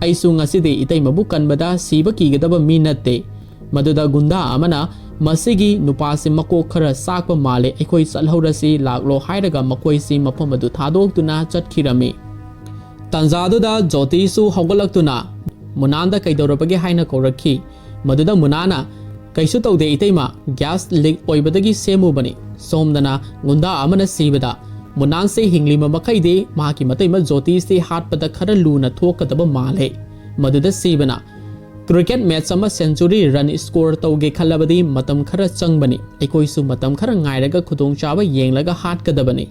ꯑꯩꯁꯨ ꯉꯁꯤꯗꯤ ꯏꯇꯩꯃꯕꯨ ꯀꯟꯕꯗ ꯁꯤꯕ ꯀꯤꯒꯗꯕ ꯃꯤ ꯅꯠꯇꯦ"꯫ ꯃꯗꯨꯗ ꯒꯨꯟꯗꯥ ꯑꯃꯅ, "ꯃꯁꯤꯒꯤ ꯅꯨꯄꯥꯁꯤ ꯃꯀꯣꯛ ꯈꯔ ꯆꯥꯛꯄ ꯃꯥꯜꯂꯦ, ꯑꯩꯈꯣꯏ ꯆꯠꯍꯧꯔꯁꯤ ꯂꯥꯛꯂꯣ" ꯍꯥꯏꯔꯒ ꯃꯈꯣꯏꯁꯤ ꯃꯐꯝ ꯑꯗꯨ ꯊꯥꯗꯣꯛꯇꯨꯅ ꯆꯠꯈꯤꯔꯝꯃꯤ꯫ ꯇꯥꯟꯖꯥꯗꯨꯗ ꯖꯣꯇꯤꯁꯨ ꯍꯧꯒꯠꯂꯛꯇꯨꯅ ꯃꯨꯅꯥꯟꯗ "ꯀꯩꯗꯧꯔꯕꯒꯦ?" ꯍꯥꯏꯅ ꯀꯧꯔꯛꯈꯤ꯫ ꯃꯗꯨꯗ ꯃꯨꯅꯥꯟꯅ, "ꯀꯩꯁꯨ ꯇꯧꯗꯦ ꯏꯇꯩꯃ, ꯒ꯭ꯌꯥꯁ ꯂꯤꯛ ꯑꯣꯏꯕꯗꯒꯤ ꯁꯦꯝꯃꯨꯕꯅꯤ"꯫ ꯁꯣꯝꯗꯅ ꯒꯨꯟꯗꯥ ꯑꯃꯅ ꯁꯤꯕꯗ, "ꯃꯨꯅꯥꯟꯁꯦ ꯍꯤꯡꯂꯤꯕ ꯃꯈꯩꯗꯤ ꯃꯍꯥꯛꯀꯤ ꯃꯇꯩꯃ ꯖꯣꯇꯤꯁꯤ ꯍꯥꯠꯄꯗ ꯈꯔ ꯂꯨꯅ ꯊꯣꯛꯀꯗꯕ ꯃꯥꯜꯂꯦ"꯫ ꯃꯗꯨꯗ ꯁꯤꯕꯅ, "ꯀ꯭ꯔꯤꯀꯦꯠ ꯃꯦꯠꯆ ꯑꯃ ꯁꯦꯟꯆꯨꯔꯤ ꯔꯟ ꯁ꯭ꯀꯣꯔ ꯇꯧꯒꯦ ꯈꯜꯂꯕꯗꯤ ꯃꯇꯝ ꯈꯔ ꯆꯪꯕꯅꯤ꯫ ꯑꯩꯈꯣꯏꯁꯨ ꯃꯇꯝ ꯈꯔ ꯉꯥꯏꯔꯒ ꯈꯨꯗꯣꯡꯆꯥꯕ ꯌꯦꯡꯂꯒ ꯍꯥꯠꯀꯗꯕꯅꯤ"꯫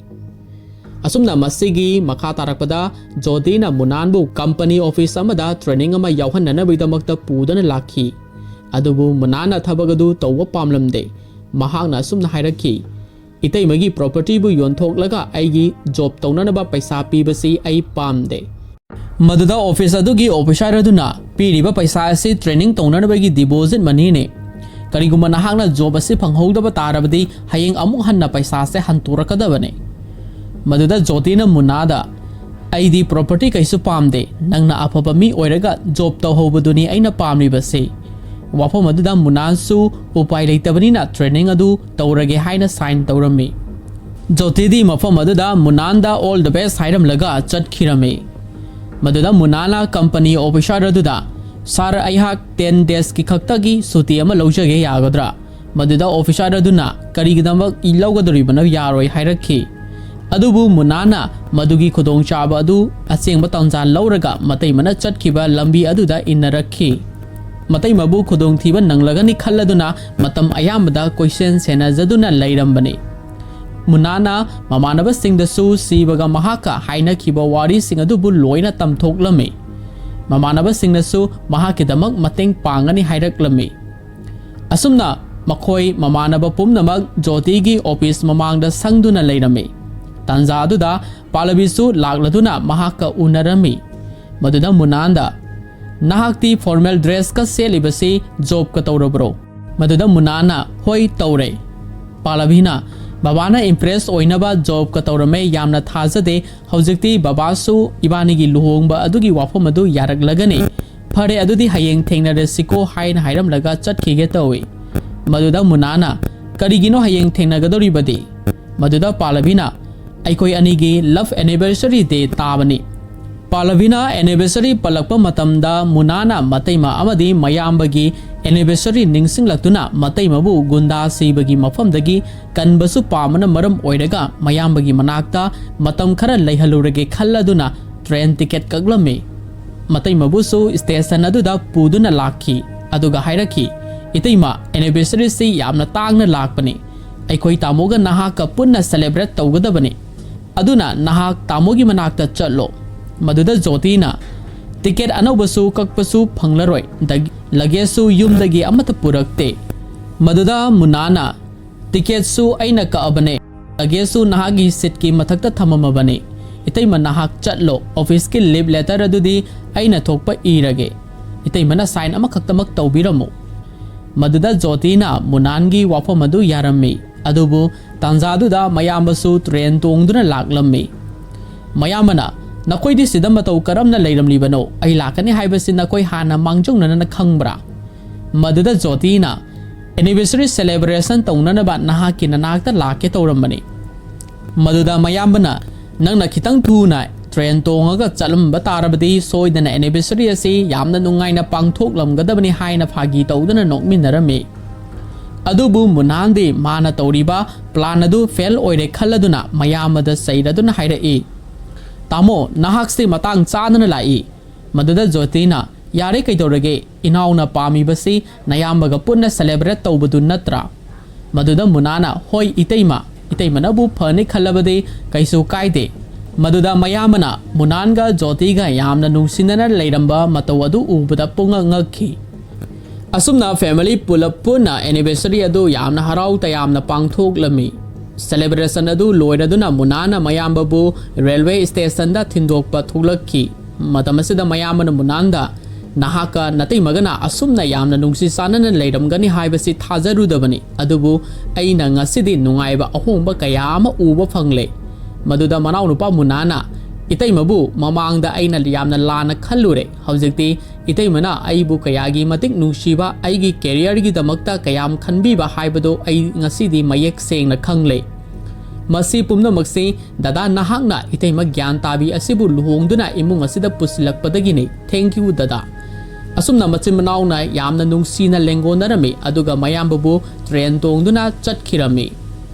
ꯑꯁꯨꯝꯅ ꯃꯁꯤꯒꯤ ꯃꯈꯥ ꯇꯥꯔꯛꯄꯗ ꯖꯣꯇꯤꯅ ꯃꯨꯅꯥꯟꯕꯨ ꯀꯝꯄꯅꯤ ꯑꯣꯐꯤꯁ ꯑꯃꯗ ꯇ꯭ꯔꯦꯅꯤꯡ ꯑꯃ ꯌꯥꯎꯍꯟꯅꯅꯕꯒꯤꯗꯃꯛꯇ ꯄꯨꯗꯨꯅ ꯂꯥꯛꯈꯤ꯫ ꯑꯗꯨꯕꯨ ꯃꯨꯅꯥꯟꯅ ꯊꯕꯛ ꯑꯗꯨ ꯇꯧꯕ ꯄꯥꯝꯂꯝꯗꯦ꯫ ꯃꯍꯥꯛꯅ ꯑꯁꯨꯝꯅ ꯍꯥꯏꯔꯛꯈꯤ, "ꯏꯇꯩꯃꯒꯤ ꯄ꯭ꯔꯣꯄꯔꯇꯤꯕꯨ ꯌꯣꯟꯊꯣꯛꯂꯒ ꯑꯩꯒꯤ ꯖꯣꯕ ꯇꯧꯅꯅꯕ ꯄꯩꯁꯥ ꯄꯤꯕꯁꯤ ꯑꯩ ꯄꯥꯝꯗꯦ"꯫ ꯃꯗꯨꯗ ꯑꯣꯐꯤꯁ ꯑꯗꯨꯒꯤ ꯑꯣꯐꯤꯁꯥꯔ ꯑꯗꯨꯅ, "ꯄꯤꯔꯤꯕ ꯄꯩꯁꯥ ꯑꯁꯤ ꯇ꯭ꯔꯦꯅꯤꯡ ꯇꯧꯅꯅꯕꯒꯤ ꯗꯤꯄꯣꯖꯤꯠ ꯃꯅꯤꯅꯤ꯫ ꯀꯔꯤꯒꯨꯝꯕ ꯅꯍꯥꯛꯅ ꯖꯣꯕ ꯑꯁꯤ ꯐꯪꯍꯧꯗꯕ ꯇꯥꯔꯕꯗꯤ ꯍꯌꯦꯡ ꯑꯃꯨꯛ ꯍꯟꯅ ꯄꯩꯁꯥꯁꯦ ꯍꯟꯇꯣꯔꯛꯀꯗꯕꯅꯤ"꯫ ꯃꯗꯨꯗ ꯖꯣꯇꯤꯅ ꯃꯨꯅꯥꯗ, "ꯑꯩꯗꯤ ꯄ꯭ꯔꯣꯄꯔꯇꯤ ꯀꯩꯁꯨ ꯄꯥꯝꯗꯦ, ꯅꯪꯅ ꯑꯐꯕ ꯃꯤ ꯑꯣꯏꯔꯒ ꯖꯣꯕ ꯇꯧꯍꯧꯕꯗꯨꯅꯤ ꯑꯩꯅ ꯄꯥꯝꯂꯤꯕꯁꯤ"꯫ ꯋꯥꯐꯝ ꯑꯗꯨꯗ ꯃꯨꯅꯥꯟꯁꯨ ꯎꯄꯥꯏ ꯂꯩꯇꯕꯅꯤꯅ ꯇ꯭ꯔꯦꯅꯤꯡ ꯑꯗꯨ ꯇꯧꯔꯒꯦ ꯍꯥꯏꯅ ꯁꯥꯏꯟ ꯇꯧꯔꯝꯃꯤ꯫ ꯖꯣꯇꯤꯗꯤ ꯃꯐꯝ ꯑꯗꯨꯗ ꯃꯨꯅꯥꯟꯗ "ꯑꯣꯜ ꯗ ꯕꯦꯁ" ꯍꯥꯏꯔꯝꯂꯒ ꯆꯠꯈꯤꯔꯝꯃꯤ꯫ ꯃꯗꯨꯗ ꯃꯨꯅꯥꯟꯅ ꯀꯝꯄꯅꯤ ꯑꯣꯐꯤꯁꯥꯔ ꯑꯗꯨꯗ, "ꯁꯥꯔ, ꯑꯩꯍꯥꯛ ꯇꯦꯟ ꯗꯦꯖꯀꯤ ꯈꯛꯇꯒꯤ ꯁꯨꯇꯤ ꯑꯃ ꯂꯧꯖꯒꯦ, ꯌꯥꯒꯗ꯭ꯔꯥ?" ꯃꯗꯨꯗ ꯑꯣꯐꯤꯁꯥꯔ ꯑꯗꯨꯅ, "ꯀꯔꯤꯒꯤꯗꯃꯛ ꯂꯧꯒꯗꯧꯔꯤꯕꯅꯣ? ꯌꯥꯔꯣꯏ" ꯍꯥꯏꯔꯛꯈꯤ꯫ ꯑꯗꯨꯕꯨ ꯃꯨꯅꯥꯟꯅ ꯃꯗꯨꯒꯤ ꯈꯨꯗꯣꯡꯆꯥꯕ ꯑꯗꯨ ꯑꯁꯦꯡꯕ ꯇꯥꯟꯖꯥ ꯂꯧꯔꯒ ꯃꯇꯩꯃꯅ ꯆꯠꯈꯤꯕ ꯂꯝꯕꯤ ꯑꯗꯨꯗ ꯏꯟꯅꯔꯛꯈꯤ꯫ ꯃꯇꯩꯃꯕꯨ ꯈꯨꯗꯣꯡꯊꯤꯕ ꯅꯪꯂꯒꯅꯤ ꯈꯜꯂꯗꯨꯅ ꯃꯇꯝ ꯑꯌꯥꯝꯕꯗ ꯀꯣꯏꯁꯦꯟ ꯁꯦꯟꯅꯖꯗꯨꯅ ꯂꯩꯔꯝꯕꯅꯤ꯫ ꯃꯨꯅꯥꯅ ꯃꯃꯥꯟꯅꯕꯁꯤꯡꯗꯁꯨ ꯁꯤꯕꯒ ꯃꯍꯥꯛꯀ ꯍꯥꯏꯅꯈꯤꯕ ꯋꯥꯔꯤꯁꯤꯡ ꯑꯗꯨꯕꯨ ꯂꯣꯏꯅ ꯇꯝꯊꯣꯛꯂꯝꯃꯤ꯫ ꯃꯃꯥꯟꯅꯕꯁꯤꯡꯅꯁꯨ ꯃꯍꯥꯛꯀꯤꯗꯃꯛ ꯃꯇꯦꯡ ꯄꯥꯡꯒꯅꯤ ꯍꯥꯏꯔꯛꯂꯝꯃꯤ꯫ ꯑꯁꯨꯝꯅ ꯃꯈꯣꯏ ꯃꯃꯥꯟꯅꯕ ꯄꯨꯝꯅꯃꯛ ꯖꯣꯇꯤꯒꯤ ꯑꯣꯐꯤꯁ ꯃꯃꯥꯡꯗ ꯁꯪꯗꯨꯅ ꯂꯩꯔꯝꯃꯤ꯫ ꯇꯥꯟꯖꯥ ꯑꯗꯨꯗ ꯄꯥꯂꯕꯤꯁꯨ ꯂꯥꯛꯂꯗꯨꯅ ꯃꯍꯥꯛꯀ ꯎꯅꯔꯝꯃꯤ꯫ ꯃꯗꯨꯗ ꯃꯨꯅꯥꯟꯗ, "ꯅꯍꯥꯛꯇꯤ ꯐꯣꯔꯃꯦꯜ ꯗ꯭ꯔꯦꯁꯀ ꯁꯦꯠꯂꯤꯕꯁꯤ ꯖꯣꯕꯀ ꯇꯧꯔꯕ꯭ꯔꯣ?" ꯃꯗꯨꯗ ꯃꯨꯅꯥꯟꯅ, "ꯍꯣꯏ, ꯇꯧꯔꯦ꯫" ꯄꯥꯂꯕꯤꯅ, "ꯕꯕꯥꯅ ꯏꯝꯄ꯭ꯔꯦꯁ ꯑꯣꯏꯅꯕ ꯖꯣꯕꯀ ꯇꯧꯔꯝꯃꯦ, ꯌꯥꯝꯅ ꯊꯥꯖꯗꯦ꯫ ꯍꯧꯖꯤꯛꯇꯤ ꯕꯕꯥꯁꯨ ꯏꯕꯥꯅꯤꯒꯤ ꯂꯨꯍꯣꯡꯕ ꯑꯗꯨꯒꯤ ꯋꯥꯐꯝ ꯑꯗꯨ ꯌꯥꯔꯛꯂꯒꯅꯤ꯫ ꯐꯔꯦ, ꯑꯗꯨꯗꯤ ꯍꯌꯦꯡ ꯊꯦꯡꯅꯔꯁꯤꯀꯣ" ꯍꯥꯏꯅ ꯍꯥꯏꯔꯝꯂꯒ ꯆꯠꯈꯤꯒꯦ ꯇꯧꯏ꯫ ꯃꯗꯨꯗ ꯃꯨꯅꯥꯅ, "ꯀꯔꯤꯒꯤꯅꯣ ꯍꯌꯦꯡ ꯊꯦꯡꯅꯒꯗꯧꯔꯤꯕꯗꯤ?" ꯃꯗꯨꯗ ꯄꯥꯂꯕꯤꯅ, "ꯑꯩꯈꯣꯏ ꯑꯅꯤꯒꯤ ꯂꯚ ꯑꯦꯅꯤꯚꯔꯁꯔꯤ ꯗꯦ ꯇꯥꯕꯅꯤ꯫" ꯄꯥꯂꯕꯤꯅ ꯑꯦꯅꯤꯚꯔꯁꯔꯤ ꯄꯜꯂꯛꯄ ꯃꯇꯝꯗ ꯃꯨꯅꯥꯅ ꯃꯇꯩꯃ ꯑꯃꯗꯤ ꯃꯌꯥꯝꯕꯒꯤ ꯑꯦꯅꯤꯚꯔꯁꯔꯤ ꯅꯤꯡꯁꯤꯡꯂꯛꯇꯨꯅ ꯃꯇꯩꯃꯕꯨ ꯒꯨꯟꯗꯥ ꯁꯤꯕꯒꯤ ꯃꯐꯝꯗꯒꯤ ꯀꯟꯕꯁꯨ ꯄꯥꯝꯕꯅ ꯃꯔꯝ ꯑꯣꯏꯔꯒ ꯃꯌꯥꯝꯕꯒꯤ ꯃꯅꯥꯛꯇ ꯃꯇꯝ ꯈꯔ ꯂꯩꯍꯜꯂꯨꯔꯒꯦ ꯈꯜꯂꯗꯨꯅ ꯇ꯭ꯔꯦꯟ ꯇꯤꯀꯦꯠ ꯀꯛꯂꯝꯃꯤ꯫ ꯃꯇꯩꯃꯕꯨꯁꯨ ꯁ꯭ꯇꯦꯁꯟ ꯑꯗꯨꯗ ꯄꯨꯗꯨꯅ ꯂꯥꯛꯈꯤ꯫ ꯑꯗꯨꯒ ꯍꯥꯏꯔꯛꯈꯤ, "ꯏꯇꯩꯃ, ꯑꯦꯅꯤꯚꯔꯁꯔꯤꯁꯤ ꯌꯥꯝꯅ ꯇꯥꯡꯅ ꯂꯥꯛꯄꯅꯤ꯫ ꯑꯩꯈꯣꯏ ꯇꯥꯃꯣꯒ ꯅꯍꯥꯛꯀ ꯄꯨꯟꯅ ꯁꯦꯂꯦꯕ꯭ꯔꯦꯠ ꯇꯧꯒꯗꯕꯅꯤ꯫ ꯑꯗꯨꯅ ꯅꯍꯥꯛ ꯇꯥꯃꯣꯒꯤ ꯃꯅꯥꯛꯇ ꯆꯠꯂꯣ꯫" ꯃꯗꯨꯗ ꯖꯣꯇꯤꯅ, "ꯇꯤꯀꯦꯠ ꯑꯅꯧꯕꯁꯨ ꯀꯛꯄꯁꯨ ꯐꯪꯂꯔꯣꯏ, ꯗꯒ-, ꯂꯒꯦꯖꯁꯨ ꯌꯨꯝꯗꯒꯤ ꯑꯃꯠꯇ ꯄꯨꯔꯛꯇꯦ꯫" ꯃꯗꯨꯗ ꯃꯨꯅꯥꯅ, "ꯇꯤꯀꯦꯠꯁꯨ ꯑꯩꯅ ꯀꯛꯑꯕꯅꯦ, ꯂꯒꯦꯖꯁꯨ ꯅꯍꯥꯛꯀꯤ ꯁꯤꯠꯀꯤ ꯃꯊꯛꯇ ꯊꯝꯃꯝꯃꯕꯅꯤ꯫ ꯏꯇꯩꯃ, ꯅꯍꯥꯛ ꯆꯠꯂꯣ, ꯑꯣꯐꯤꯁꯀꯤ ꯂꯤꯚ ꯂꯦꯇꯔ ꯑꯗꯨꯗꯤ ꯑꯩꯅ ꯊꯣꯛꯄ ꯏꯔꯒꯦ꯫ ꯏꯇꯩꯃꯅ ꯁꯥꯏꯟ ꯑꯃꯈꯛꯇꯃꯛ ꯇꯧꯕꯤꯔꯝꯃꯨ꯫" ꯃꯗꯨꯗ ꯖꯣꯇꯤꯅ ꯃꯨꯅꯥꯟꯒꯤ ꯋꯥꯐꯝ ꯑꯗꯨ ꯌꯥꯔꯝꯃꯤ꯫ ꯑꯗꯨꯕꯨ ꯇꯥꯟꯖꯥꯗꯨꯗ ꯃꯌꯥꯝꯕꯁꯨ ꯇ꯭ꯔꯦꯟ ꯇꯣꯡꯗꯨꯅ ꯂꯥꯛꯂꯝꯃꯤ꯫ ꯃꯌꯥꯝꯕꯅ, "ꯅꯈꯣꯏꯗꯤ ꯁꯤꯗ ꯃꯇꯧ ꯀꯔꯝꯅ ꯂꯩꯔꯝꯂꯤꯕꯅꯣ? ꯑꯩ ꯂꯥꯛꯀꯅꯤ ꯍꯥꯏꯕꯁꯤ ꯅꯈꯣꯏ ꯍꯥꯟꯅ ꯃꯥꯡꯖꯧꯅꯅ ꯈꯪꯕ꯭ꯔꯥ?" ꯃꯗꯨꯗ ꯖꯣꯇꯤꯅ, "ꯑꯦꯅꯤꯚꯔꯁꯔꯤ ꯁꯦꯂꯦꯕ꯭ꯔꯦꯁꯟ ꯇꯧꯅꯅꯕ ꯅꯍꯥꯛꯀꯤ ꯅꯅꯥꯛꯇ ꯂꯥꯛꯀꯦ ꯇꯧꯔꯝꯕꯅꯤ꯫" ꯃꯗꯨꯗ ꯃꯌꯥꯝꯕꯅ, "ꯅꯪꯅ ꯈꯤꯇꯪ ꯊꯨꯅ ꯇ꯭ꯔꯦꯟ ꯇꯣꯡꯉꯒ ꯆꯠꯂꯝꯕ ꯇꯥꯔꯕꯗꯤ ꯁꯣꯏꯗꯅ ꯑꯦꯅꯤꯚꯔꯁꯔꯤ ꯑꯁꯤ ꯌꯥꯝꯅ ꯅꯨꯡꯉꯥꯏꯅ ꯄꯥꯡꯊꯣꯛꯂꯝꯒꯗꯕꯅꯤ" ꯍꯥꯏꯅ ꯐꯥꯒꯤ ꯇꯧꯗꯨꯅ ꯅꯣꯛꯃꯤꯟꯅꯔꯝꯃꯤ꯫ ꯑꯗꯨꯕꯨ ꯃꯨꯅꯥꯟꯗꯤ ꯃꯥꯅ ꯇꯧꯔꯤꯕ ꯄ꯭ꯂꯥꯟ ꯑꯗꯨ ꯐꯦꯜ ꯑꯣꯏꯔꯦ ꯈꯜꯂꯗꯨꯅ ꯃꯌꯥꯝꯕꯗ ꯆꯩꯔꯗꯨꯅ ꯍꯥꯏꯔꯛꯏ, "ꯇꯥꯃꯣ, ꯅꯍꯥꯛꯁꯤ ꯃꯇꯥꯡ ꯆꯥꯗꯅ ꯂꯥꯛꯏ꯫" ꯃꯗꯨꯗ ꯖꯣꯇꯤꯅ, "ꯌꯥꯔꯦ, ꯀꯩꯗꯧꯔꯒꯦ? ꯏꯅꯥꯎꯅ ꯄꯥꯝꯃꯤꯕꯁꯤ ꯅꯌꯥꯝꯕꯒ ꯄꯨꯟꯅ ꯁꯦꯂꯦꯕ꯭ꯔꯦꯠ ꯇꯧꯕꯗꯨ ꯅꯠꯇ꯭ꯔꯥ?" ꯃꯗꯨꯗ ꯃꯨꯅꯥꯅ, "ꯍꯣꯏ ꯏꯇꯩꯃ, ꯏꯇꯩꯃꯅꯕꯨ ꯐꯅꯤ ꯈꯜꯂꯕꯗꯤ ꯀꯩꯁꯨ ꯀꯥꯏꯗꯦ꯫ ꯃꯗꯨꯗ ꯃꯌꯥꯝꯕꯅ ꯃꯨꯅꯥꯟꯒ ꯖꯣꯇꯤꯒ ꯌꯥꯝꯅ ꯅꯨꯡꯁꯤꯅꯅ ꯂꯩꯔꯝꯕ ꯃꯇꯧ ꯑꯗꯨ ꯎꯕꯗ ꯄꯨꯡꯉꯛ ꯉꯛꯈꯤ꯫ ꯑꯁꯨꯝꯅ family ꯄꯨꯂꯞ ꯄꯨꯟꯅ anniversary ꯑꯗꯨ ꯌꯥꯝꯅ ꯍꯔꯥꯎ ꯇꯌꯥꯝꯅ ꯄꯥꯡꯊꯣꯛꯂꯝꯃꯤ꯫ Celebration ꯑꯗꯨ ꯂꯣꯏꯔꯗꯨꯅ ꯃꯨꯅꯥꯟꯅ ꯃꯌꯥꯝꯕꯕꯨ railway stationꯗ ꯊꯤꯟꯗꯣꯛꯄ ꯊꯣꯛꯂꯛꯈꯤ꯫ ꯃꯇꯝ ꯑꯁꯤꯗ ꯃꯌꯥꯝꯕꯅ ꯃꯨꯅꯥꯟꯗ, "ꯅꯍꯥꯛꯀ ꯅꯇꯩꯃꯒꯅ ꯑꯁꯨꯝꯅ ꯌꯥꯝꯅ ꯅꯨꯡꯁꯤ ꯆꯥꯟꯅꯅ ꯂꯩꯔꯝꯒꯅꯤ ꯍꯥꯏꯕꯁꯤ ꯊꯥꯖꯔꯨꯗꯕꯅꯤ, ꯑꯗꯨꯕꯨ ꯑꯩꯅ ꯉꯁꯤꯗꯤ ꯅꯨꯡꯉꯥꯏꯕ ꯑꯍꯣꯡꯕ ꯀꯌꯥ ꯑꯃ ꯎꯕ ꯐꯪꯂꯦ"꯫ ꯃꯗꯨꯗ ꯃꯅꯥꯎꯅꯨꯄꯥ ꯃꯨꯅꯥꯟꯅ, "ꯏꯇꯩꯃꯕꯨ ꯃꯃꯥꯡꯗ ꯑꯩꯅ ꯌꯥꯝꯅ ꯂꯥꯟꯅ ꯈꯜꯂꯨꯔꯦ꯫ ꯍꯧꯖꯤꯛꯇꯤ ꯏꯇꯩꯃꯅ ꯑꯩꯕꯨ ꯀꯌꯥꯒꯤ ꯃꯇꯤꯛ ꯅꯨꯡꯁꯤꯕ, ꯑꯩꯒꯤ careerꯒꯤꯗꯃꯛꯇ ꯀꯌꯥꯝ ꯈꯟꯕꯤꯕ ꯍꯥꯏꯕꯗꯨ ꯑꯩ ꯉꯁꯤꯗꯤ ꯃꯌꯦꯛ ꯁꯦꯡꯅ ꯈꯪꯂꯦ꯫ ꯃꯁꯤ ꯄꯨꯝꯅꯃꯛꯁꯤ ꯗꯗꯥ ꯅꯍꯥꯛꯅ ꯏꯇꯩꯃ ꯒ꯭ꯌꯥꯟ ꯇꯥꯕꯤ ꯑꯁꯤꯕꯨ ꯂꯨꯍꯣꯡꯗꯨꯅ ꯏꯃꯨꯡ ꯑꯁꯤꯗ ꯄꯨꯁꯤꯜꯂꯛꯄꯗꯒꯤꯅꯤ꯫ Thank you ꯗꯗꯥ"꯫ ꯑꯁꯨꯝꯅ ꯃꯆꯤꯟ ꯃꯅꯥꯎꯅ ꯌꯥꯝꯅ ꯅꯨꯡꯁꯤꯅ ꯂꯦꯡꯒꯣꯟꯅꯔꯝꯃꯤ, ꯑꯗꯨꯒ ꯃꯌꯥꯝꯕꯕꯨ train ꯇꯣꯡꯗꯨꯅ ꯆꯠꯈꯤꯔꯝꯃꯤ꯫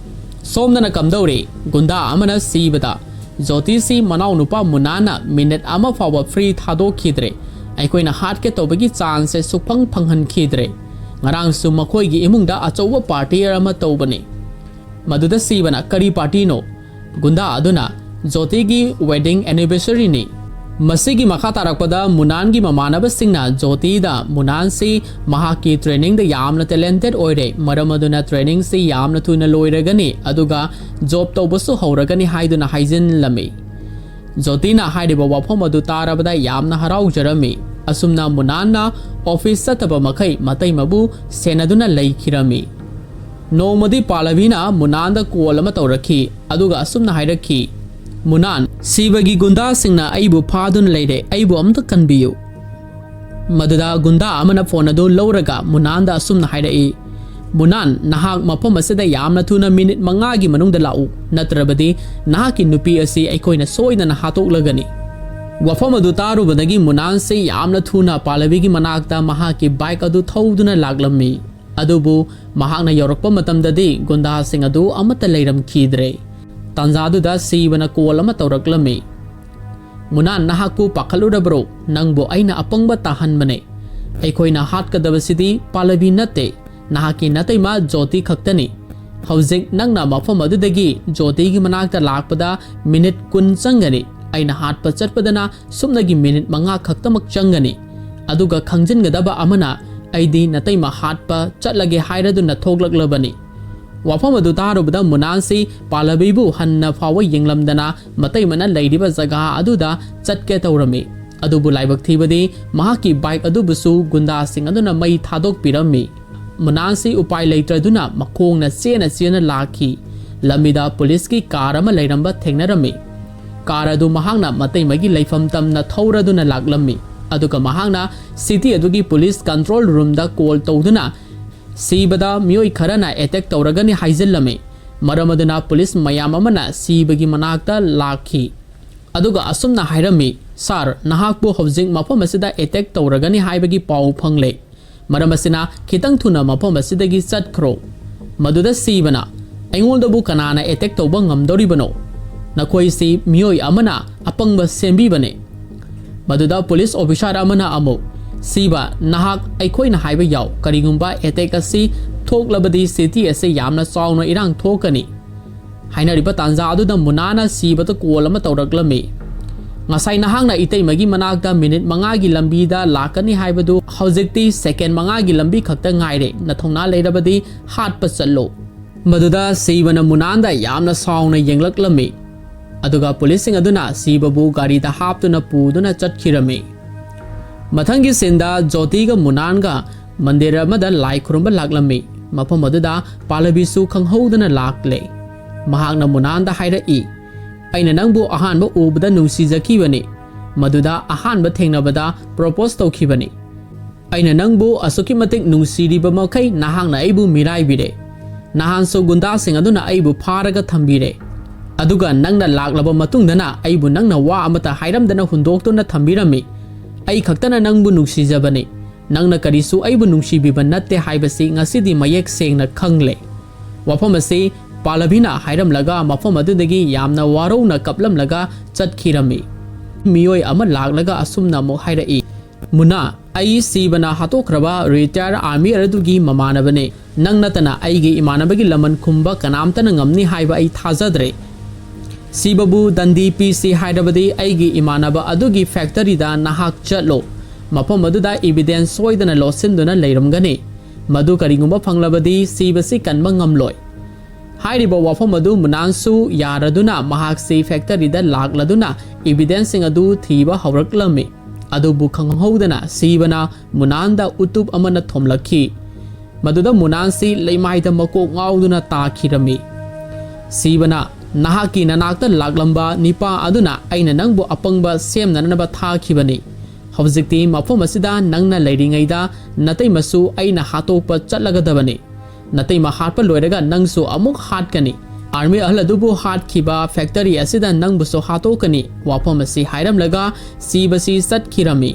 ꯁꯣꯝꯗꯅ ꯀꯝꯗꯧꯔꯤ? ꯒꯨꯟꯗꯥ ꯑꯃꯅ ꯁꯤꯕꯗ, "ꯖꯣꯇꯤꯁꯤ ꯃꯅꯥꯎꯅꯨꯄꯥ ꯃꯨꯅꯥꯟꯅ minute ꯑꯃ ꯐꯥꯎꯕ free ꯊꯥꯗꯣꯛꯈꯤꯗ꯭ꯔꯦ꯫ ꯑꯩꯈꯣꯏꯅ ꯍꯥꯠꯀꯦ ꯇꯧꯕꯒꯤ chanceꯁꯦ ꯁꯨꯛꯐꯪ ꯐꯪꯍꯟꯈꯤꯗ꯭ꯔꯦ꯫ ꯉꯔꯥꯡꯁꯨ ꯃꯈꯣꯏꯒꯤ ꯏꯃꯨꯡꯗ ꯑꯆꯧꯕ party ꯑꯃ ꯇꯧꯕꯅꯤ"꯫ ꯃꯗꯨꯗ ꯁꯤꯕꯅ, "ꯀꯔꯤ partyꯅꯣ?" ꯒꯨꯟꯗꯥ ꯑꯗꯨꯅ, "ꯖꯣꯇꯤꯒꯤ wedding anniversaryꯅꯤ"꯫ ꯃꯁꯤꯒꯤ ꯃꯈꯥ ꯇꯥꯔꯛꯄꯗ ꯃꯨꯅꯥꯟꯒꯤ ꯃꯃꯥꯟꯅꯕꯁꯤꯡꯅ ꯖꯣꯇꯤꯗ, "ꯃꯨꯅꯥꯟꯁꯤ ꯃꯍꯥꯛꯀꯤ trainingꯗ ꯌꯥꯝꯅ talented ꯑꯣꯏꯔꯦ, ꯃꯔꯝ ꯑꯗꯨꯅ trainingꯁꯤ ꯌꯥꯝꯅ ꯊꯨꯅ ꯂꯣꯏꯔꯒꯅꯤ, ꯑꯗꯨꯒ job ꯇꯧꯕꯁꯨ ꯍꯧꯔꯒꯅꯤ" ꯍꯥꯏꯗꯨꯅ ꯍꯥꯏꯖꯤꯜꯂꯝꯃꯤ꯫ ꯖꯣꯇꯤꯅ ꯍꯥꯏꯔꯤꯕ ꯋꯥꯐꯝ ꯑꯗꯨ ꯇꯥꯔꯕꯗ ꯌꯥꯝꯅ ꯍꯔꯥꯎꯖꯔꯝꯃꯤ꯫ ꯑꯁꯨꯝꯅ ꯃꯨꯅꯥꯟꯅ office ꯆꯠꯇꯕ ꯃꯈꯩ ꯃꯇꯩꯃꯕꯨ ꯁꯦꯟꯅꯗꯨꯅ ꯂꯩꯈꯤꯔꯝꯃꯤ꯫ ꯅꯣꯡꯃꯗꯤ ꯄꯥꯂꯕꯤꯅ ꯃꯨꯅꯥꯟꯗ call ꯑꯃ ꯇꯧꯔꯛꯈꯤ, ꯑꯗꯨꯒ ꯑꯁꯨꯝꯅ ꯍꯥꯏꯔꯛꯈꯤ, "ꯃꯨꯅꯥꯟ, ꯁꯤꯕꯒꯤ ꯒꯨꯟꯗꯥꯁꯤꯡꯅ ꯑꯩꯕꯨ ꯐꯥꯗꯨꯅ ꯂꯩꯔꯦ, ꯑꯩꯕꯨ ꯑꯝꯇ ꯀꯟꯕꯤꯌꯨ"꯫ ꯃꯗꯨꯗ ꯒꯨꯟꯗꯥ ꯑꯃꯅ phone ꯑꯗꯨ ꯂꯧꯔꯒ ꯃꯨꯅꯥꯟꯗ ꯑꯁꯨꯝꯅ ꯍꯥꯏꯔꯛꯏ, "ꯃꯨꯅꯥꯟ, ꯅꯍꯥꯛ ꯃꯐꯝ ꯑꯁꯤꯗ ꯌꯥꯝꯅ ꯊꯨꯅ minute ꯃꯉꯥꯒꯤ ꯃꯅꯨꯡꯗ ꯂꯥꯛꯎ, ꯅꯠꯇ꯭ꯔꯕꯗꯤ ꯅꯍꯥꯛꯀꯤ ꯅꯨꯄꯤ ꯑꯁꯤ ꯑꯩꯈꯣꯏꯅ ꯁꯣꯏꯗꯅ ꯍꯥꯠꯇꯣꯛꯂꯒꯅꯤ"꯫ ꯋꯥꯐꯝ ꯑꯗꯨ ꯇꯥꯔꯨꯕꯗꯒꯤ ꯃꯨꯅꯥꯟꯁꯤ ꯌꯥꯝꯅ ꯊꯨꯅ ꯄꯥꯂꯕꯤꯒꯤ ꯃꯅꯥꯛꯇ ꯃꯍꯥꯛꯀꯤ bike ꯑꯗꯨ ꯊꯧꯗꯨꯅ ꯂꯥꯛꯂꯝꯃꯤ꯫ ꯑꯗꯨꯕꯨ ꯃꯍꯥꯛꯅ ꯌꯧꯔꯛꯄ ꯃꯇꯝꯗꯗꯤ ꯒꯨꯟꯗꯥꯁꯤꯡ ꯑꯗꯨ ꯑꯃꯠꯇ ꯂꯩꯔꯝꯈꯤꯗ꯭ꯔꯦ꯫ ꯇꯥꯟꯖꯥꯗꯨꯗ ꯁꯤꯕꯅ call ꯑꯃ ꯇꯧꯔꯛꯂꯝꯃꯤ꯫ "ꯃꯨꯅꯥꯟ, ꯅꯍꯥꯛꯄꯨ ꯄꯥꯈꯠꯂꯨꯔꯕ꯭ꯔꯣ? ꯅꯪꯕꯨ ꯑꯩꯅ ꯑꯄꯪꯕ ꯇꯥꯍꯟꯕꯅꯦ꯫ ꯑꯩꯈꯣꯏꯅ ꯍꯥꯠꯀꯗꯕꯁꯤꯗꯤ ꯄꯥꯂꯕꯤ ꯅꯠꯇꯦ, ꯅꯍꯥꯛꯀꯤ ꯅꯇꯩꯃ ꯖꯣꯇꯤ ꯈꯛꯇꯅꯤ꯫ ꯍꯧꯖꯤꯛ ꯅꯪꯅ ꯃꯐꯝ ꯑꯗꯨꯗꯒꯤ ꯖꯣꯇꯤꯒꯤ ꯃꯅꯥꯛꯇ ꯂꯥꯛꯄꯗ ꯃꯤꯅꯤꯠ ꯀꯨꯟ ꯆꯪꯒꯅꯤ꯫ ꯑꯩꯅ ꯍꯥꯠꯄ ꯆꯠꯄꯗꯅ ꯁꯨꯞꯅꯒꯤ ꯃꯤꯅꯤꯠ ꯃꯉꯥ ꯈꯛꯇꯃꯛ ꯆꯪꯒꯅꯤ꯫ ꯑꯗꯨꯒ ꯈꯪꯖꯤꯟꯒꯗꯕ ꯑꯃꯅ, ꯑꯩꯗꯤ ꯅꯇꯩꯃ ꯍꯥꯠꯄ ꯆꯠꯂꯒꯦ ꯍꯥꯏꯔꯗꯨꯅ ꯊꯣꯛꯂꯛꯂꯕꯅꯤ꯫ ꯋꯥꯐꯝ ꯑꯗꯨ ꯇꯥꯔꯨꯕꯗ ꯃꯨꯅꯥꯟꯁꯤ ꯄꯥꯂꯕꯤꯕꯨ ꯍꯟꯅ ꯐꯥꯎꯕ ꯌꯦꯡꯂꯝꯗꯅ ꯃꯇꯩꯃꯅ ꯂꯩꯔꯤꯕ ꯖꯒꯥ ꯑꯗꯨꯗ ꯆꯠꯀꯦ ꯇꯧꯔꯝꯃꯤ꯫ ꯑꯗꯨꯕꯨ ꯂꯥꯏꯕꯛ ꯊꯤꯕꯗꯤ ꯃꯍꯥꯛꯀꯤ ꯕꯥꯏꯛ ꯑꯗꯨꯕꯨꯁꯨ ꯒꯨꯟꯗꯥꯁꯤꯡ ꯑꯗꯨꯅ ꯃꯩ ꯊꯥꯗꯣꯛꯄꯤꯔꯝꯃꯤ꯫ ꯃꯨꯅꯥꯟꯁꯤ ꯎꯄꯥꯏ ꯂꯩꯇ꯭ꯔꯗꯨꯅ ꯃꯈꯣꯡꯅ ꯆꯦꯅ ꯆꯦꯅ ꯂꯥꯛꯈꯤ꯫ ꯂꯝꯕꯤꯗ ꯄꯨꯂꯤꯁꯀꯤ ꯀꯥꯔ ꯑꯃ ꯂꯩꯔꯝꯕ ꯊꯦꯡꯅꯔꯝꯃꯤ꯫ ꯀꯥꯔ ꯑꯗꯨ ꯃꯍꯥꯛꯅ ꯃꯇꯩꯃꯒꯤ ꯂꯩꯐꯝ ꯇꯝꯅ ꯊꯧꯔꯗꯨꯅ ꯂꯥꯛꯂꯝꯃꯤ꯫ ꯑꯗꯨꯒ ꯃꯍꯥꯛꯅ ꯁꯤꯇꯤ ꯑꯗꯨꯒꯤ ꯄꯨꯂꯤꯁ ꯀꯟꯇ꯭ꯔꯣꯜ ꯔꯨꯝꯗ ꯀꯣꯜ ꯇꯧꯗꯨꯅ ꯁꯤꯕꯗ ꯃꯤꯑꯣꯏ ꯈꯔꯅ ꯑꯦꯇꯦꯛ ꯇꯧꯔꯒꯅꯤ ꯍꯥꯏꯖꯤꯜꯂꯝꯃꯤ꯫ ꯃꯔꯝ ꯑꯗꯨꯅ ꯄꯨꯂꯤꯁ ꯃꯌꯥꯝ ꯑꯃꯅ ꯁꯤꯕꯒꯤ ꯃꯅꯥꯛꯇ ꯂꯥꯛꯈꯤ꯫ ꯑꯗꯨꯒ ꯑꯁꯨꯝꯅ ꯍꯥꯏꯔꯝꯃꯤ, "ꯁꯥꯔ, ꯅꯍꯥꯛꯄꯨ ꯍꯧꯖꯤꯛ ꯃꯐꯝ ꯑꯁꯤꯗ ꯑꯦꯇꯦꯛ ꯇꯧꯔꯒꯅꯤ ꯍꯥꯏꯕꯒꯤ ꯄꯥꯎ ꯐꯪꯂꯦ꯫ ꯃꯔꯝ ꯑꯁꯤꯅ ꯈꯤꯇꯪ ꯊꯨꯅ ꯃꯐꯝ ꯑꯁꯤꯗꯒꯤ ꯆꯠꯈ꯭ꯔꯣ"꯫ ꯃꯗꯨꯗ ꯁꯤꯕꯅ, "ꯑꯩꯉꯣꯟꯗꯕꯨ ꯀꯅꯥꯅ ꯑꯦꯇꯦꯛ ꯇꯧꯕ ꯉꯝꯗꯧꯔꯤꯕꯅꯣ? ꯅꯈꯣꯏꯁꯤ ꯃꯤꯑꯣꯏ ꯑꯃꯅ ꯑꯄꯪꯕ ꯁꯦꯝꯕꯤꯕꯅꯦ"꯫ ꯃꯗꯨꯗ ꯄꯨꯂꯤꯁ ꯑꯣꯐꯤꯁꯥꯔ ꯑꯃꯅ ꯑꯃꯨꯛ, "ꯁꯤꯕ, ꯅꯍꯥꯛ ꯑꯩꯈꯣꯏꯅ ꯍꯥꯏꯕ ꯌꯥꯎ, ꯀꯔꯤꯒꯨꯝꯕ ꯑꯦꯇꯦꯛ ꯑꯁꯤ ꯊꯣꯛꯂꯕꯗꯤ ꯁꯤꯇꯤ ꯑꯁꯤ ꯌꯥꯝꯅ ꯆꯥꯎꯅ ꯏꯔꯥꯡ ꯊꯣꯛꯀꯅꯤ"꯫ ꯍꯥꯏꯅꯔꯤꯕ ꯇꯥꯟꯖꯥ ꯑꯗꯨꯗ ꯃꯨꯅꯥꯅ ꯁꯤꯕꯗ ꯀꯣꯜ ꯑꯃ ꯇꯧꯔꯛꯂꯝꯃꯤ꯫ "ꯉꯁꯥꯏ ꯅꯍꯥꯛꯅ ꯏꯇꯩꯃꯒꯤ ꯃꯅꯥꯛꯇ ꯃꯤꯅꯤꯠ ꯃꯉꯥꯒꯤ ꯂꯝꯕꯤꯗ ꯂꯥꯛꯀꯅꯤ ꯍꯥꯏꯕꯗꯨ ꯍꯧꯖꯤꯛꯇꯤ ꯁꯦꯀꯦꯟ ꯃꯉꯥꯒꯤ ꯂꯝꯕꯤ ꯈꯛꯇ ꯉꯥꯏꯔꯦ꯫ ꯅꯊꯧꯅꯥ ꯂꯩꯔꯕꯗꯤ ꯍꯥꯠꯄ ꯆꯠꯂꯣ"꯫ ꯃꯗꯨꯗ ꯁꯤꯕꯅ ꯃꯨꯅꯥꯟꯗ ꯌꯥꯝꯅ ꯁꯥꯎꯅ ꯌꯦꯡꯂꯛꯂꯝꯃꯤ꯫ ꯑꯗꯨꯒ ꯄꯨꯂꯤꯁꯁꯤꯡ ꯑꯗꯨꯅ ꯁꯤꯕꯕꯨ ꯒꯥꯔꯤꯗ ꯍꯥꯞꯇꯨꯅ ꯄꯨꯗꯨꯅ ꯆꯠꯈꯤꯔꯝꯃꯤ꯫ ꯃꯊꯪꯒꯤ ꯁꯤꯟꯗ ꯖꯣꯇꯤꯒ ꯃꯨꯅꯥꯟꯒ ꯃꯟꯗꯤꯔ ꯑꯃꯗ ꯂꯥꯏ ꯈꯨꯔꯨꯝꯕ ꯂꯥꯛꯂꯝꯃꯤ꯫ ꯃꯐꯝ ꯑꯗꯨꯗ ꯄꯥꯂꯕꯤꯁꯨ ꯈꯪꯍꯧꯗꯅ ꯂꯥꯛꯂꯦ꯫ ꯃꯍꯥꯛꯅ ꯃꯨꯅꯥꯟꯗ ꯍꯥꯏꯔꯛꯏ, "ꯑꯩꯅ ꯅꯪꯕꯨ ꯑꯍꯥꯟꯕ ꯎꯕꯗ ꯅꯨꯡꯁꯤꯖꯈꯤꯕꯅꯤ꯫ ꯃꯗꯨꯗ ꯑꯍꯥꯟꯕ ꯊꯦꯡꯅꯕꯗ ꯄ꯭ꯔꯣꯄꯣꯁ ꯇꯧꯈꯤꯕꯅꯤ꯫ ꯑꯩꯅ ꯅꯪꯕꯨ ꯑꯁꯨꯛꯀꯤ ꯃꯇꯤꯛ ꯅꯨꯡꯁꯤꯔꯤꯕ ꯃꯈꯩ ꯅꯍꯥꯛꯅ ꯑꯩꯕꯨ ꯃꯤꯔꯥꯏꯕꯤꯔꯦ꯫ ꯅꯍꯥꯟꯁꯨ ꯒꯨꯟꯗꯥꯁꯤꯡ ꯑꯗꯨꯅ ꯑꯩꯕꯨ ꯐꯥꯔꯒ ꯊꯝꯕꯤꯔꯦ꯫ ꯑꯗꯨꯒ ꯅꯪꯅ ꯂꯥꯛꯂꯕ ꯃꯇꯨꯡꯗꯅ ꯑꯩꯕꯨ ꯅꯪꯅ ꯋꯥ ꯑꯃꯠꯇ ꯍꯥꯏꯔꯝꯗꯅ ꯍꯨꯟꯗꯣꯛꯇꯨꯅ ꯊꯝꯕꯤꯔꯝꯃꯤ꯫ ꯑꯩ ꯈꯛꯇꯅ ꯅꯪꯕꯨ ꯅꯨꯡꯁꯤꯖꯕꯅꯤ꯫ ꯅꯪꯅ ꯀꯔꯤꯁꯨ ꯑꯩꯕꯨ ꯅꯨꯡꯁꯤꯕꯤꯕ ꯅꯠꯇꯦ ꯍꯥꯏꯕꯁꯤ ꯉꯁꯤꯗꯤ ꯃꯌꯦꯛ ꯁꯦꯡꯅ ꯈꯪꯂꯦ"꯫ ꯋꯥꯐꯝ ꯑꯁꯤ ꯄꯥꯂꯕꯤꯅ ꯍꯥꯏꯔꯝꯂꯒ ꯃꯐꯝ ꯑꯗꯨꯗꯒꯤ ꯌꯥꯝꯅ ꯋꯥꯔꯧꯅ ꯀꯞꯂꯝꯂꯒ ꯆꯠꯈꯤꯔꯝꯃꯤ꯫ ꯃꯤꯑꯣꯏ ꯑꯃ ꯂꯥꯛꯂꯒ ꯑꯁꯨꯝꯅ ꯑꯃꯨꯛ ꯍꯥꯏꯔꯛꯏ, "ꯃꯨꯅꯥ, ꯑꯩ ꯁꯤꯕꯅ ꯍꯥꯠꯇꯣꯛꯈ꯭ꯔꯕ ꯔꯤꯇꯥꯌꯔ ꯑꯥꯔꯃꯤ ꯑꯗꯨꯒꯤ ꯃꯃꯥꯟꯅꯕꯅꯦ꯫ ꯅꯪ ꯅꯠꯇꯅ ꯑꯩꯒꯤ ꯏꯃꯥꯟꯅꯕꯒꯤ ꯂꯃꯟ ꯈꯨꯝꯕ ꯀꯅꯥꯝꯇꯅ ꯉꯝꯅꯤ ꯍꯥꯏꯕ ꯑꯩ ꯊꯥꯖꯗ꯭ꯔꯦ꯫ ꯁꯤꯕꯕꯨ ꯗꯟꯗꯤ ꯄꯤꯁꯤ ꯍꯥꯏꯔꯕꯗꯤ ꯑꯩꯒꯤ ꯏꯃꯥꯟꯅꯕ ꯑꯗꯨꯒꯤ ꯐꯦꯛꯇꯔꯤꯗ ꯅꯍꯥꯛ ꯆꯠꯂꯣ꯫ ꯃꯐꯝ ꯑꯗꯨꯗ ꯏꯕꯤꯗꯦꯟꯁ ꯁꯣꯏꯗꯅ ꯂꯣꯠꯁꯤꯟꯗꯨꯅ ꯂꯩꯔꯝꯒꯅꯤ꯫ ꯃꯗꯨ ꯀꯔꯤꯒꯨꯝꯕ ꯐꯪꯂꯕꯗꯤ ꯁꯤꯕꯁꯤ ꯀꯟꯕ ꯉꯝꯂꯣꯏ꯫ ꯍꯥꯏꯔꯤꯕ ꯋꯥꯐꯝ ꯑꯗꯨ ꯃꯨꯅꯥꯟꯁꯨ ꯌꯥꯔꯗꯨꯅ ꯃꯍꯥꯛꯁꯤ ꯐꯦꯛꯇꯔꯤꯗ ꯂꯥꯛꯂꯗꯨꯅ ꯏꯕꯤꯗꯦꯟꯁꯁꯤꯡ ꯑꯗꯨ ꯊꯤꯕ ꯍꯧꯔꯛꯂꯝꯃꯤ꯫ ꯑꯗꯨꯕꯨ ꯈꯪꯍꯧꯗꯅ ꯁꯤꯕꯅ ꯃꯨꯅꯥꯟꯗ ꯎꯇꯨꯞ ꯑꯃꯅ ꯊꯣꯝꯂꯛꯈꯤ꯫ ꯃꯗꯨꯗ ꯃꯨꯅꯥꯟꯁꯤ ꯂꯩꯃꯥꯏꯗ ꯃꯀꯣꯛ ꯉꯥꯎꯗꯨꯅ ꯇꯥꯈꯤꯔꯝꯃꯤ꯫ ꯁꯤꯕꯅ, "ꯅꯍꯥꯛꯀꯤ ꯅꯅꯥꯛꯇ ꯂꯥꯛꯂꯝꯕ ꯅꯤꯄꯥ ꯑꯗꯨꯅ ꯑꯩꯅ ꯅꯪꯕꯨ ꯑꯄꯪꯕ ꯁꯦꯝꯅꯅꯕ ꯊꯥꯈꯤꯕꯅꯤ꯫ ꯍꯧꯖꯤꯛꯇꯤ ꯃꯐꯝ ꯑꯁꯤꯗ ꯅꯪꯅ ꯂꯩꯔꯤꯉꯩꯗ ꯅꯇꯩꯃꯁꯨ ꯑꯩꯅ ꯍꯥꯠꯇꯣꯛꯄ ꯆꯠꯂꯒꯗꯕꯅꯤ꯫ ꯅꯇꯩꯃ ꯍꯥꯠꯄ ꯂꯣꯏꯔꯒ ꯅꯪꯁꯨ ꯑꯃꯨꯛ ꯍꯥꯠꯀꯅꯤ꯫ ꯑꯥꯔꯃꯤ ꯑꯍꯜ ꯑꯗꯨꯕꯨ ꯍꯥꯠꯈꯤꯕ ꯐꯦꯛꯇꯔꯤ ꯑꯁꯤꯗ ꯅꯪꯕꯨꯁꯨ ꯍꯥꯠꯇꯣꯛꯀꯅꯤ꯫" ꯋꯥꯐꯝ ꯑꯁꯤ ꯍꯥꯏꯔꯝꯂꯒ ꯁꯤꯕꯁꯤ ꯆꯠꯈꯤꯔꯝꯃꯤ꯫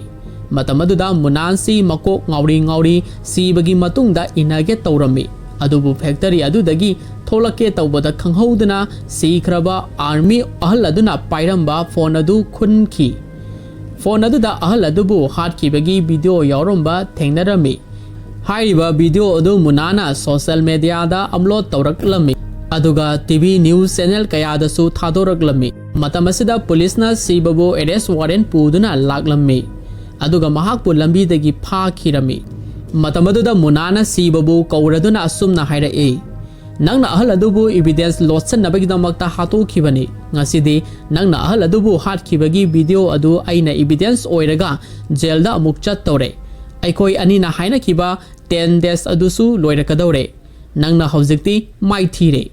ꯃꯇꯝ ꯑꯗꯨꯗ ꯃꯨꯅꯥꯟꯁꯤ ꯃꯀꯣꯛ ꯉꯥꯎꯔꯤ ꯉꯥꯎꯔꯤ ꯁꯤꯕꯒꯤ ꯃꯇꯨꯡꯗ ꯏꯟꯅꯒꯦ ꯇꯧꯔꯝꯃꯤ꯫ ꯑꯗꯨꯕꯨ ꯐꯦꯛꯇꯔꯤ ꯑꯗꯨꯗꯒꯤ ꯊꯣꯛꯂꯛꯀꯦ ꯇꯧꯕꯗ ꯈꯪꯍꯧꯗꯅ ꯁꯤꯈ꯭ꯔꯕ ꯑꯥꯔꯃꯤ ꯑꯍꯜ ꯑꯗꯨꯅ ꯄꯥꯏꯔꯝꯕ ꯐꯣꯟ ꯑꯗꯨ ꯈꯨꯟꯈꯤ꯫ ꯐꯣꯟ ꯑꯗꯨꯗ ꯑꯍꯜ ꯑꯗꯨꯕꯨ ꯍꯥꯠꯈꯤꯕꯒꯤ ꯚꯤꯗꯤꯑꯣ ꯌꯥꯎꯔꯝꯕ ꯊꯦꯡꯅꯔꯝꯃꯤ꯫ ꯍꯥꯏꯔꯤꯕ ꯚꯤꯗꯤꯑꯣ ꯑꯗꯨ ꯃꯨꯅꯥꯅ ꯁꯣꯁꯦꯜ ꯃꯦꯗꯤꯌꯥꯗ ꯑꯞꯂꯣꯗ ꯇꯧꯔꯛꯂꯝꯃꯤ, ꯑꯗꯨꯒ ꯇꯤꯚꯤ ꯅ꯭ꯌꯨꯁ ꯆꯦꯅꯦꯜ ꯀꯌꯥꯗꯁꯨ ꯊꯥꯗꯣꯔꯛꯂꯝꯃꯤ꯫ ꯃꯇꯝ ꯑꯁꯤꯗ ꯄꯨꯂꯤꯁꯅ ꯁꯤꯕꯕꯨ ꯑꯦꯔꯦꯁ ꯋꯥꯔꯦꯟ ꯄꯨꯗꯨꯅ ꯂꯥꯛꯂꯝꯃꯤ, ꯑꯗꯨꯒ ꯃꯍꯥꯛꯄꯨ ꯂꯝꯕꯤꯗꯒꯤ ꯐꯥꯈꯤꯔꯝꯃꯤ꯫ ꯃꯇꯝ ꯑꯗꯨꯗ ꯃꯨꯅꯥꯅ ꯁꯤꯕꯕꯨ ꯀꯧꯔꯗꯨꯅ ꯑꯁꯨꯝꯅ ꯍꯥꯏꯔꯛꯏ, "ꯅꯪꯅ ꯑꯍꯜ ꯑꯗꯨꯕꯨ ꯏꯕꯤꯗꯦꯟꯁ ꯂꯣꯠꯁꯤꯟꯅꯕꯒꯤꯗꯃꯛꯇ ꯍꯥꯠꯇꯣꯛꯈꯤꯕꯅꯤ꯫ ꯉꯁꯤꯗꯤ ꯅꯪꯅ ꯑꯍꯜ ꯑꯗꯨꯕꯨ ꯍꯥꯠꯈꯤꯕꯒꯤ ꯚꯤꯗꯤꯑꯣ ꯑꯗꯨ ꯑꯩꯅ ꯏꯕꯤꯗꯦꯟꯁ ꯑꯣꯏꯔꯒ ꯖꯦꯜꯗ ꯑꯃꯨꯛ ꯆꯠꯇꯧꯔꯦ꯫ ꯑꯩꯈꯣꯏ ꯑꯅꯤꯅ ꯍꯥꯏꯅꯈꯤꯕ ꯇꯦꯟ ꯗꯦꯖ ꯑꯗꯨꯁꯨ ꯂꯣꯏꯔꯛꯀꯗꯧꯔꯦ꯫ ꯅꯪꯅ ꯍꯧꯖꯤꯛꯇꯤ ꯃꯥꯏꯊꯤꯔꯦ꯫"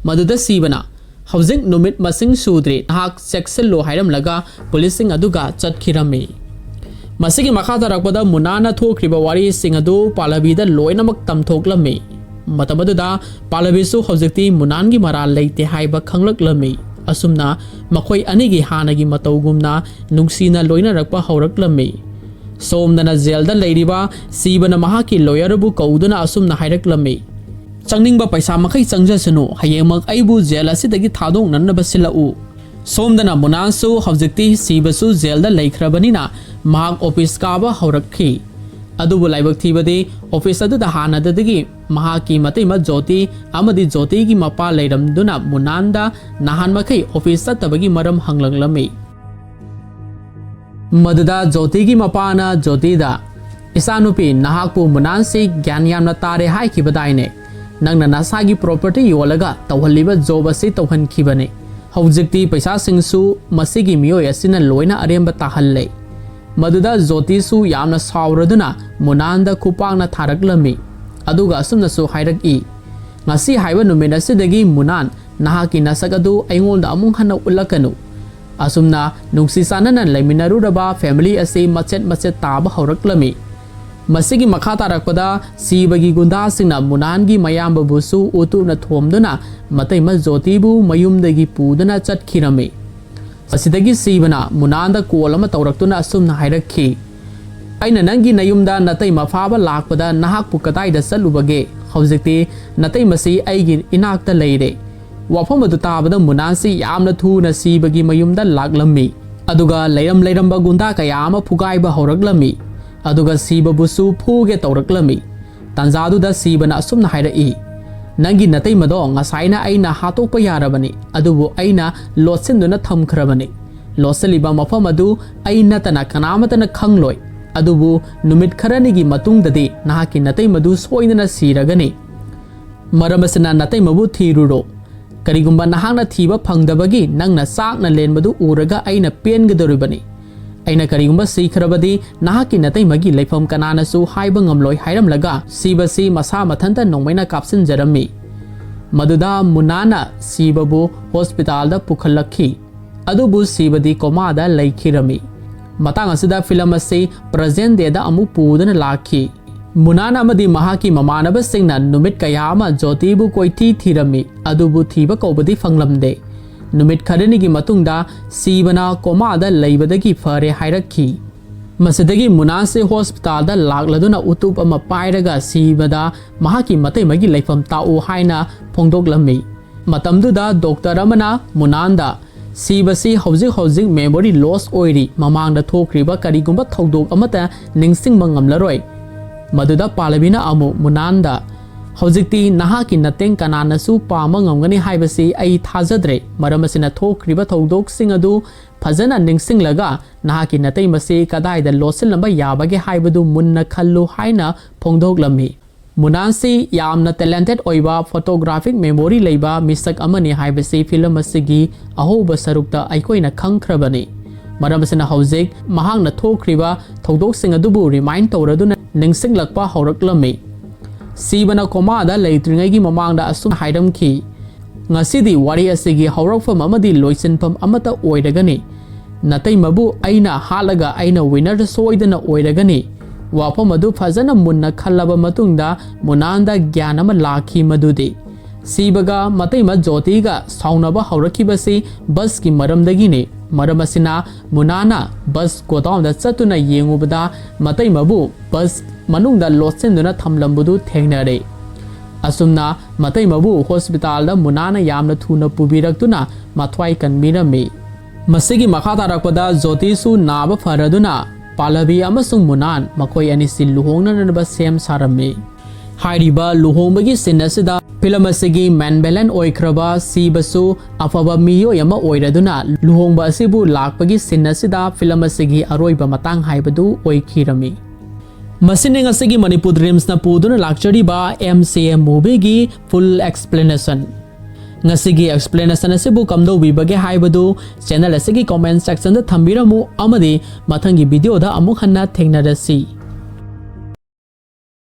ꯃꯗꯨꯗ ꯁꯤꯕꯅ, "ꯍꯧꯖꯤꯛ ꯅꯨꯃꯤꯠ ꯃꯁꯤꯡ ꯁꯨꯗ꯭ꯔꯤ, ꯅꯍꯥꯛ ꯆꯦꯛꯁꯤꯜꯂꯨ" ꯍꯥꯏꯔꯝꯂꯒ ꯄꯨꯂꯤꯁꯁꯤꯡ ꯑꯗꯨꯒ ꯆꯠꯈꯤꯔꯝꯃꯤ꯫ ꯃꯁꯤꯒꯤ ꯃꯈꯥ ꯇꯥꯔꯛꯄꯗ ꯃꯨꯅꯥꯅ ꯊꯣꯛꯈ꯭ꯔꯤꯕ ꯋꯥꯔꯤꯁꯤꯡ ꯑꯗꯨ ꯄꯥꯂꯕꯤꯗ ꯂꯣꯏꯅꯃꯛ ꯇꯝꯊꯣꯛꯂꯝꯃꯤ꯫ ꯃꯇꯝ ꯑꯗꯨꯗ ꯄꯥꯂꯕꯤꯁꯨ ꯍꯧꯖꯤꯛꯇꯤ ꯃꯨꯅꯥꯟꯒꯤ ꯃꯔꯥꯜ ꯂꯩꯇꯦ ꯍꯥꯏꯕ ꯈꯪꯂꯛꯂꯝꯃꯤ꯫ ꯑꯁꯨꯝꯅ ꯃꯈꯣꯏ ꯑꯅꯤꯒꯤ ꯍꯥꯟꯅꯒꯤ ꯃꯇꯧꯒꯨꯝꯅ ꯅꯨꯡꯁꯤꯅ ꯂꯣꯏꯅꯔꯛꯄ ꯍꯧꯔꯛꯂꯝꯃꯤ꯫ ꯁꯣꯝꯗꯅ ꯖꯦꯜꯗ ꯂꯩꯔꯤꯕ ꯁꯤꯕꯅ ꯃꯍꯥꯛꯀꯤ ꯂꯣꯌꯔꯕꯨ ꯀꯧꯗꯨꯅ ꯑꯁꯨꯝꯅ ꯍꯥꯏꯔꯛꯂꯝꯃꯤ, "ꯆꯪꯅꯤꯡꯕ ꯄꯩꯁꯥ ꯃꯈꯩ ꯆꯪꯖꯁꯅꯨ, ꯍꯌꯦꯡꯃꯛ ꯑꯩꯕꯨ ꯖꯦꯜ ꯑꯁꯤꯗꯒꯤ ꯊꯥꯗꯣꯛꯅꯅꯕ ꯁꯤꯜꯂꯛꯎ꯫ ꯁꯣꯝꯗꯅ ꯃꯨꯅꯥꯟꯁꯨ ꯍꯧꯖꯤꯛꯇꯤ ꯁꯤꯕꯁꯨ ꯖꯦꯜꯗ ꯂꯩꯈ꯭ꯔꯕꯅꯤꯅ ꯃꯍꯥꯛ ꯑꯣꯐꯤꯁ ꯀꯥꯕ ꯍꯧꯔꯛꯈꯤ꯫ ꯑꯗꯨꯕꯨ ꯂꯥꯏꯕꯛ ꯊꯤꯕꯗꯤ ꯑꯣꯐꯤꯁ ꯑꯗꯨꯗ ꯍꯥꯟꯅꯗꯒꯤ ꯃꯍꯥꯛꯀꯤ ꯃꯇꯩꯃ ꯖꯣꯇꯤ ꯑꯃꯗꯤ ꯖꯣꯇꯤꯒꯤ ꯃꯄꯥ ꯂꯩꯔꯝꯗꯨꯅ ꯃꯨꯅꯥꯟꯗ ꯅꯍꯥꯟ ꯃꯈꯩ ꯑꯣꯐꯤꯁ ꯆꯠꯇꯕꯒꯤ ꯃꯔꯝ ꯍꯪꯂꯛꯂꯝꯃꯤ꯫ ꯃꯗꯨꯗ ꯖꯣꯇꯤꯒꯤ ꯃꯄꯥꯅ ꯖꯣꯇꯤꯗ, "ꯏꯆꯥꯅꯨꯄꯤ, ꯅꯍꯥꯛꯄꯨ ꯃꯨꯅꯥꯟꯁꯤ ꯒ꯭ꯌꯥꯟ ꯌꯥꯝꯅ ꯇꯥꯔꯦ ꯍꯥꯏꯈꯤꯕꯗꯥꯏꯅꯦ? ꯅꯪꯅ ꯅꯁꯥꯒꯤ ꯄ꯭ꯔꯣꯄꯔꯇꯤ ꯌꯣꯜꯂꯒ ꯇꯧꯍꯜꯂꯤꯕ ꯖꯣꯕ ꯑꯁꯤ ꯇꯧꯍꯟꯈꯤꯕꯅꯤ꯫ ꯍꯧꯖꯤꯛꯇꯤ ꯄꯩꯁꯥꯁꯤꯡꯁꯨ ꯃꯁꯤꯒꯤ ꯃꯤꯑꯣꯏ ꯑꯁꯤꯅ ꯂꯣꯏꯅ ꯑꯔꯦꯝꯕ ꯇꯥꯍꯜꯂꯦ"꯫ ꯃꯗꯨꯗ ꯖꯣꯇꯤꯁꯨ ꯌꯥꯝꯅ ꯁꯥꯎꯔꯗꯨꯅ ꯃꯨꯅꯥꯟꯗ ꯈꯨꯄꯥꯛꯅ ꯊꯥꯔꯛꯂꯝꯃꯤ꯫ ꯑꯗꯨꯒ ꯑꯁꯨꯝꯅꯁꯨ ꯍꯥꯏꯔꯛꯏ, "ꯉꯁꯤ ꯍꯥꯏꯕ ꯅꯨꯃꯤꯠ ꯑꯁꯤꯗꯒꯤ ꯃꯨꯅꯥꯟ, ꯅꯍꯥꯛꯀꯤ ꯅꯁꯛ ꯑꯗꯨ ꯑꯩꯉꯣꯟꯗ ꯑꯃꯨꯛ ꯍꯟꯅ ꯎꯠꯂꯛꯀꯅꯨ"꯫ ꯑꯁꯨꯝꯅ ꯅꯨꯡꯁꯤ ꯆꯥꯟꯅꯅ ꯂꯩꯃꯤꯟꯅꯔꯨꯔꯕ ꯐꯦꯃꯤꯂꯤ ꯑꯁꯤ ꯃꯆꯦꯠ ꯃꯆꯦꯠ ꯇꯥꯕ ꯍꯧꯔꯛꯂꯝꯃꯤ꯫ ꯃꯁꯤꯒꯤ ꯃꯈꯥ ꯇꯥꯔꯛꯄꯗ ꯁꯤꯕꯒꯤ ꯒꯨꯟꯗꯥꯁꯤꯡꯅ ꯃꯨꯅꯥꯟꯒꯤ ꯃꯌꯥꯝꯕꯕꯨꯁꯨ ꯎꯇꯨꯞꯅ ꯊꯣꯝꯗꯨꯅ ꯃꯇꯩꯃ ꯖꯣꯇꯤꯕꯨ ꯃꯌꯨꯝꯗꯒꯤ ꯄꯨꯗꯨꯅ ꯆꯠꯈꯤꯔꯝꯃꯤ꯫ ꯑꯁꯤꯗꯒꯤ ꯁꯤꯕꯅ ꯃꯨꯅꯥꯟꯗ ꯀꯣꯜ ꯑꯃ ꯇꯧꯔꯛꯇꯨꯅ ꯑꯁꯨꯝꯅ ꯍꯥꯏꯔꯛꯈꯤ, "ꯑꯩꯅ ꯅꯪꯒꯤ ꯅꯌꯨꯝꯗ ꯅꯇꯩꯃ ꯐꯥꯕ ꯂꯥꯛꯄꯗ ꯅꯍꯥꯛꯄꯨ ꯀꯗꯥꯏꯗ ꯆꯠꯂꯨꯕꯒꯦ? ꯍꯧꯖꯤꯛꯇꯤ ꯅꯇꯩꯃꯁꯤ ꯑꯩꯒꯤ ꯏꯅꯥꯛꯇ ꯂꯩꯔꯦ"꯫ ꯋꯥꯐꯝ ꯑꯗꯨ ꯇꯥꯕꯗ ꯃꯨꯅꯥꯟꯁꯤ ꯌꯥꯝꯅ ꯊꯨꯅ ꯁꯤꯕꯒꯤ ꯃꯌꯨꯝꯗ ꯂꯥꯛꯂꯝꯃꯤ꯫ ꯑꯗꯨꯒ ꯂꯩꯔꯝ ꯂꯩꯔꯝꯕ ꯒꯨꯟꯗꯥ ꯀꯌꯥ ꯑꯃ ꯐꯨꯒꯥꯏꯕ ꯍꯧꯔꯛꯂꯝꯃꯤ꯫ ꯑꯗꯨꯒ ꯁꯤꯕꯕꯨꯁꯨ ꯐꯨꯒꯦ ꯇꯧꯔꯛꯂꯝꯃꯤ꯫ ꯇꯥꯟꯖꯥꯗꯨꯗ ꯁꯤꯕꯅ ꯑꯁꯨꯝꯅ ꯍꯥꯏꯔꯛꯏ, "ꯅꯪꯒꯤ ꯅꯇꯩꯃꯗꯣ ꯉꯁꯥꯏꯅ ꯑꯩꯅ ꯍꯥꯠꯇꯣꯛꯄ ꯌꯥꯔꯕꯅꯤ, ꯑꯗꯨꯕꯨ ꯑꯩꯅ ꯂꯣꯠꯁꯤꯟꯗꯨꯅ ꯊꯝꯈ꯭ꯔꯕꯅꯤ꯫ ꯂꯣꯠꯁꯤꯜꯂꯤꯕ ꯃꯐꯝ ꯑꯗꯨ ꯑꯩ ꯅꯠꯇꯅ ꯀꯅꯥꯃꯠꯇꯅ ꯈꯪꯂꯣꯏ꯫ ꯑꯗꯨꯕꯨ ꯅꯨꯃꯤꯠ ꯈꯔꯅꯤꯒꯤ ꯃꯇꯨꯡꯗꯗꯤ ꯅꯍꯥꯛꯀꯤ ꯅꯇꯩꯃꯗꯨ ꯁꯣꯏꯗꯅ ꯁꯤꯔꯒꯅꯤ꯫ ꯃꯔꯝ ꯑꯁꯤꯅ ꯅꯇꯩꯃꯕꯨ ꯊꯤꯔꯨꯔꯣ꯫ ꯀꯔꯤꯒꯨꯝꯕ ꯅꯍꯥꯛꯅ ꯊꯤꯕ ꯐꯪꯗꯕꯒꯤ ꯅꯪꯅ ꯆꯥꯛꯅ ꯂꯦꯟꯕꯗꯨ ꯎꯔꯒ ꯑꯩꯅ ꯄꯦꯟꯒꯗꯧꯔꯤꯕꯅꯤ꯫ ꯑꯩꯅ ꯀꯔꯤꯒꯨꯝꯕ ꯁꯤꯈ꯭ꯔꯕꯗꯤ ꯅꯍꯥꯛꯀꯤ ꯅꯇꯩꯃꯒꯤ ꯂꯩꯐꯝ ꯀꯅꯥꯅꯁꯨ ꯍꯥꯏꯕ ꯉꯝꯂꯣꯏ" ꯍꯥꯏꯔꯝꯂꯒ ꯁꯤꯕꯁꯤ ꯃꯁꯥ ꯃꯊꯟꯇ ꯅꯣꯡꯃꯩꯅ ꯀꯥꯞꯁꯤꯟꯖꯔꯝꯃꯤ꯫ ꯃꯗꯨꯗ ꯃꯨꯅꯥꯅ ꯁꯤꯕꯕꯨ ꯍꯣꯁꯄꯤꯇꯥꯜꯗ ꯄꯨꯈꯠꯂꯛꯈꯤ꯫ ꯑꯗꯨꯕꯨ ꯁꯤꯕꯗꯤ ꯀꯣꯃꯥꯗ ꯂꯩꯈꯤꯔꯝꯃꯤ꯫ ꯃꯇꯥꯡ ꯑꯁꯤꯗ ꯐꯤꯂꯝ ꯑꯁꯤ ꯄ꯭ꯔꯖꯦꯟ ꯗꯦꯗ ꯑꯃꯨꯛ ꯄꯨꯗꯨꯅ ꯂꯥꯛꯈꯤ꯫ ꯃꯨꯅꯥꯟ ꯑꯃꯗꯤ ꯃꯍꯥꯛꯀꯤ ꯃꯃꯥꯟꯅꯕꯁꯤꯡꯅ ꯅꯨꯃꯤꯠ ꯀꯌꯥ ꯑꯃ ꯖꯣꯇꯤꯕꯨ ꯀꯣꯏꯊꯤ ꯊꯤꯔꯝꯃꯤ, ꯑꯗꯨꯕꯨ ꯊꯤꯕ ꯀꯧꯕꯗꯤ ꯐꯪꯂꯝꯗꯦ꯫ ꯅꯨꯃꯤꯠ ꯈꯔꯅꯤꯒꯤ ꯃꯇꯨꯡꯗ ꯁꯤꯕꯅ ꯀꯣꯃꯥꯗ ꯂꯩꯕꯗꯒꯤ ꯐꯔꯦ ꯍꯥꯏꯔꯛꯈꯤ꯫ ꯃꯁꯤꯗꯒꯤ ꯃꯨꯅꯥꯟꯁꯤ ꯍꯣꯁꯄꯤꯇꯥꯜꯗ ꯂꯥꯛꯂꯗꯨꯅ ꯎꯇꯨꯞ ꯑꯃ ꯄꯥꯏꯔꯒ ꯁꯤꯕꯗ ꯃꯍꯥꯛꯀꯤ ꯃꯇꯩꯃꯒꯤ ꯂꯩꯐꯝ ꯇꯥꯛꯎ ꯍꯥꯏꯅ ꯐꯣꯡꯗꯣꯛꯂꯝꯃꯤ꯫ ꯃꯇꯝꯗꯨꯗ ꯗꯣꯛꯇꯔ ꯑꯃꯅ ꯃꯨꯅꯥꯟꯗ, ꯁꯤꯕꯁꯤ ꯍꯧꯖꯤꯛ ꯍꯧꯖꯤꯛ memory loss ꯑꯣꯏꯔꯤ, ꯃꯃꯥꯡꯗ ꯊꯣꯛꯈ꯭ꯔꯤꯕ ꯀꯔꯤꯒꯨꯝꯕ ꯊꯧꯗꯣꯛ ꯑꯃꯠꯇ ꯅꯤꯡꯁꯤꯡꯕ ꯉꯝꯂꯔꯣꯏ꯫ ꯃꯗꯨꯗ ꯄꯥꯜꯂꯕꯤꯅ ꯑꯃꯨꯛ ꯃꯨꯅꯥꯟꯗ, "ꯍꯧꯖꯤꯛꯇꯤ ꯅꯍꯥꯛꯀꯤ ꯅꯇꯦꯡ ꯀꯅꯥꯅꯁꯨ ꯄꯥꯝꯕ ꯉꯝꯒꯅꯤ ꯍꯥꯏꯕꯁꯤ ꯑꯩ ꯊꯥꯖꯗ꯭ꯔꯦ, ꯃꯔꯝ ꯑꯁꯤꯅ ꯊꯣꯛꯈ꯭ꯔꯤꯕ ꯊꯧꯗꯣꯛꯁꯤꯡ ꯑꯗꯨ ꯐꯖꯅ ꯅꯤꯡꯁꯤꯡꯂꯒ ꯅꯍꯥꯛꯀꯤ ꯅꯇꯩꯃꯁꯤ ꯀꯗꯥꯏꯗ ꯂꯣꯠꯁꯤꯜꯂꯝꯕ ꯌꯥꯕꯒꯦ ꯍꯥꯏꯕꯗꯨ ꯃꯨꯟꯅ ꯈꯜꯂꯨ" ꯍꯥꯏꯅ ꯐꯣꯡꯗꯣꯛꯂꯝꯃꯤ꯫ ꯃꯨꯅꯥꯟꯁꯤ ꯌꯥꯝꯅ talented ꯑꯣꯏꯕ photographic memory ꯂꯩꯕ ꯃꯤꯁꯛ ꯑꯃꯅꯤ ꯍꯥꯏꯕꯁꯤ ꯐꯤꯂꯝ ꯑꯁꯤꯒꯤ ꯑꯍꯧꯕ ꯁꯔꯨꯛꯇ ꯑꯩꯈꯣꯏꯅ ꯈꯪꯈ꯭ꯔꯕꯅꯤ꯫ ꯃꯔꯝ ꯑꯁꯤꯅ ꯍꯧꯖꯤꯛ ꯃꯍꯥꯛꯅ ꯊꯣꯛꯈ꯭ꯔꯤꯕ ꯊꯧꯗꯣꯛꯁꯤꯡ ꯑꯗꯨꯕꯨ remind ꯇꯧꯔꯗꯨꯅ ꯅꯤꯡꯁꯤꯡꯂꯛꯄ ꯍꯧꯔꯛꯂꯝꯃꯤ꯫ ꯁꯤꯕꯅ ꯀꯣꯃꯥꯗ ꯂꯩꯇ꯭ꯔꯤꯉꯩꯒꯤ ꯃꯃꯥꯡꯗ ꯑꯁꯨꯝ ꯍꯥꯏꯔꯝꯈꯤ, "ꯉꯁꯤꯗꯤ ꯋꯥꯔꯤ ꯑꯁꯤꯒꯤ ꯍꯧꯔꯛꯐꯝ ꯑꯃꯗꯤ ꯂꯣꯏꯁꯤꯟꯐꯝ ꯑꯃꯠꯇ ꯑꯣꯏꯔꯒꯅꯤ꯫ ꯅꯇꯩꯃꯕꯨ ꯑꯩꯅ ꯍꯥꯠꯂꯒ ꯑꯩꯅ winner ꯁꯣꯏꯗꯅ ꯑꯣꯏꯔꯒꯅꯤ"꯫ ꯋꯥꯐꯝ ꯑꯗꯨ ꯐꯖꯅ ꯃꯨꯟꯅ ꯈꯜꯂꯕ ꯃꯇꯨꯡꯗ ꯃꯨꯅꯥꯟꯗ ꯒ꯭ꯌꯥꯟ ꯑꯃ ꯂꯥꯛꯈꯤ, ꯃꯗꯨꯗꯤ ꯁꯤꯕꯒ ꯃꯇꯩꯃ ꯖꯣꯇꯤꯒ ꯁꯥꯎꯅꯕ ꯍꯧꯔꯛꯈꯤꯕꯁꯤ ꯕꯁꯀꯤ ꯃꯔꯝꯗꯒꯤꯅꯤ꯫ ꯃꯔꯝ ꯑꯁꯤꯅ ꯃꯨꯅꯥꯅ ꯕꯁ ꯒꯣꯗꯥꯎꯟꯗ ꯆꯠꯇꯨꯅ ꯌꯦꯡꯉꯨꯕꯗ ꯃꯇꯩꯃꯕꯨ ꯕꯁ ꯃꯅꯨꯡꯗ ꯂꯣꯠꯁꯤꯟꯗꯨꯅ ꯊꯝꯂꯝꯕꯗꯨ ꯊꯦꯡꯅꯔꯦ꯫ ꯑꯁꯨꯝꯅ ꯃꯇꯩꯃꯕꯨ ꯍꯣꯁꯄꯤꯇꯥꯜꯗ ꯃꯨꯅꯥꯅ ꯌꯥꯝꯅ ꯊꯨꯅ ꯄꯨꯕꯤꯔꯛꯇꯨꯅ ꯃꯊ꯭ꯋꯥꯏ ꯀꯟꯕꯤꯔꯝꯃꯤ꯫ ꯃꯁꯤꯒꯤ ꯃꯈꯥ ꯇꯥꯔꯛꯄꯗ ꯖꯣꯇꯤꯁꯨ ꯅꯥꯕ ꯐꯔꯗꯨꯅ ꯄꯥꯜꯂꯕꯤ ꯑꯃꯁꯨꯡ ꯃꯨꯅꯥꯟ ꯃꯈꯣꯏ ꯑꯅꯤꯁꯤ ꯂꯨꯍꯣꯡꯅꯅꯕ ꯁꯦꯝ ꯁꯥꯔꯝꯃꯤ꯫ ꯍꯥꯏꯔꯤꯕ ꯂꯨꯍꯣꯡꯕꯒꯤ scene ꯑꯁꯤꯗ ꯐꯤꯂꯝ ꯑꯁꯤꯒꯤ main villain ꯑꯣꯏꯈ꯭ꯔꯕ ꯁꯤꯕꯁꯨ ꯑꯐꯕ ꯃꯤꯑꯣꯏ ꯑꯃ ꯑꯣꯏꯔꯗꯨꯅ ꯂꯨꯍꯣꯡꯕ ꯑꯁꯤꯕꯨ ꯂꯥꯛꯄꯒꯤ scene ꯑꯁꯤꯗ ꯐꯤꯂꯝ ꯑꯁꯤꯒꯤ ꯑꯔꯣꯏꯕ ꯃꯇꯥꯡ ꯍꯥꯏꯕꯗꯨ ꯑꯣꯏꯈꯤꯔꯝꯃꯤ꯫ ꯃꯁꯤꯅꯤ ꯉꯁꯤꯒꯤ ꯃꯅꯤꯄꯨꯔ ꯗ꯭ꯔꯤꯝꯁꯅ ꯄꯨꯗꯨꯅ ꯂꯥꯛꯆꯔꯤꯕ M C M movieꯒꯤ full explanation꯫ ꯉꯁꯤꯒꯤ explanation ꯑꯁꯤꯕꯨ ꯀꯝꯗꯧꯕꯤꯕꯒꯦ ꯍꯥꯏꯕꯗꯨ channel ꯑꯁꯤꯒꯤ comment sectionꯗ ꯊꯝꯕꯤꯔꯝꯃꯨ ꯑꯃꯗꯤ ꯃꯊꯪꯒꯤ videoꯗ ꯑꯃꯨꯛ ꯍꯟꯅ ꯊꯦꯡꯅꯔꯁꯤ꯫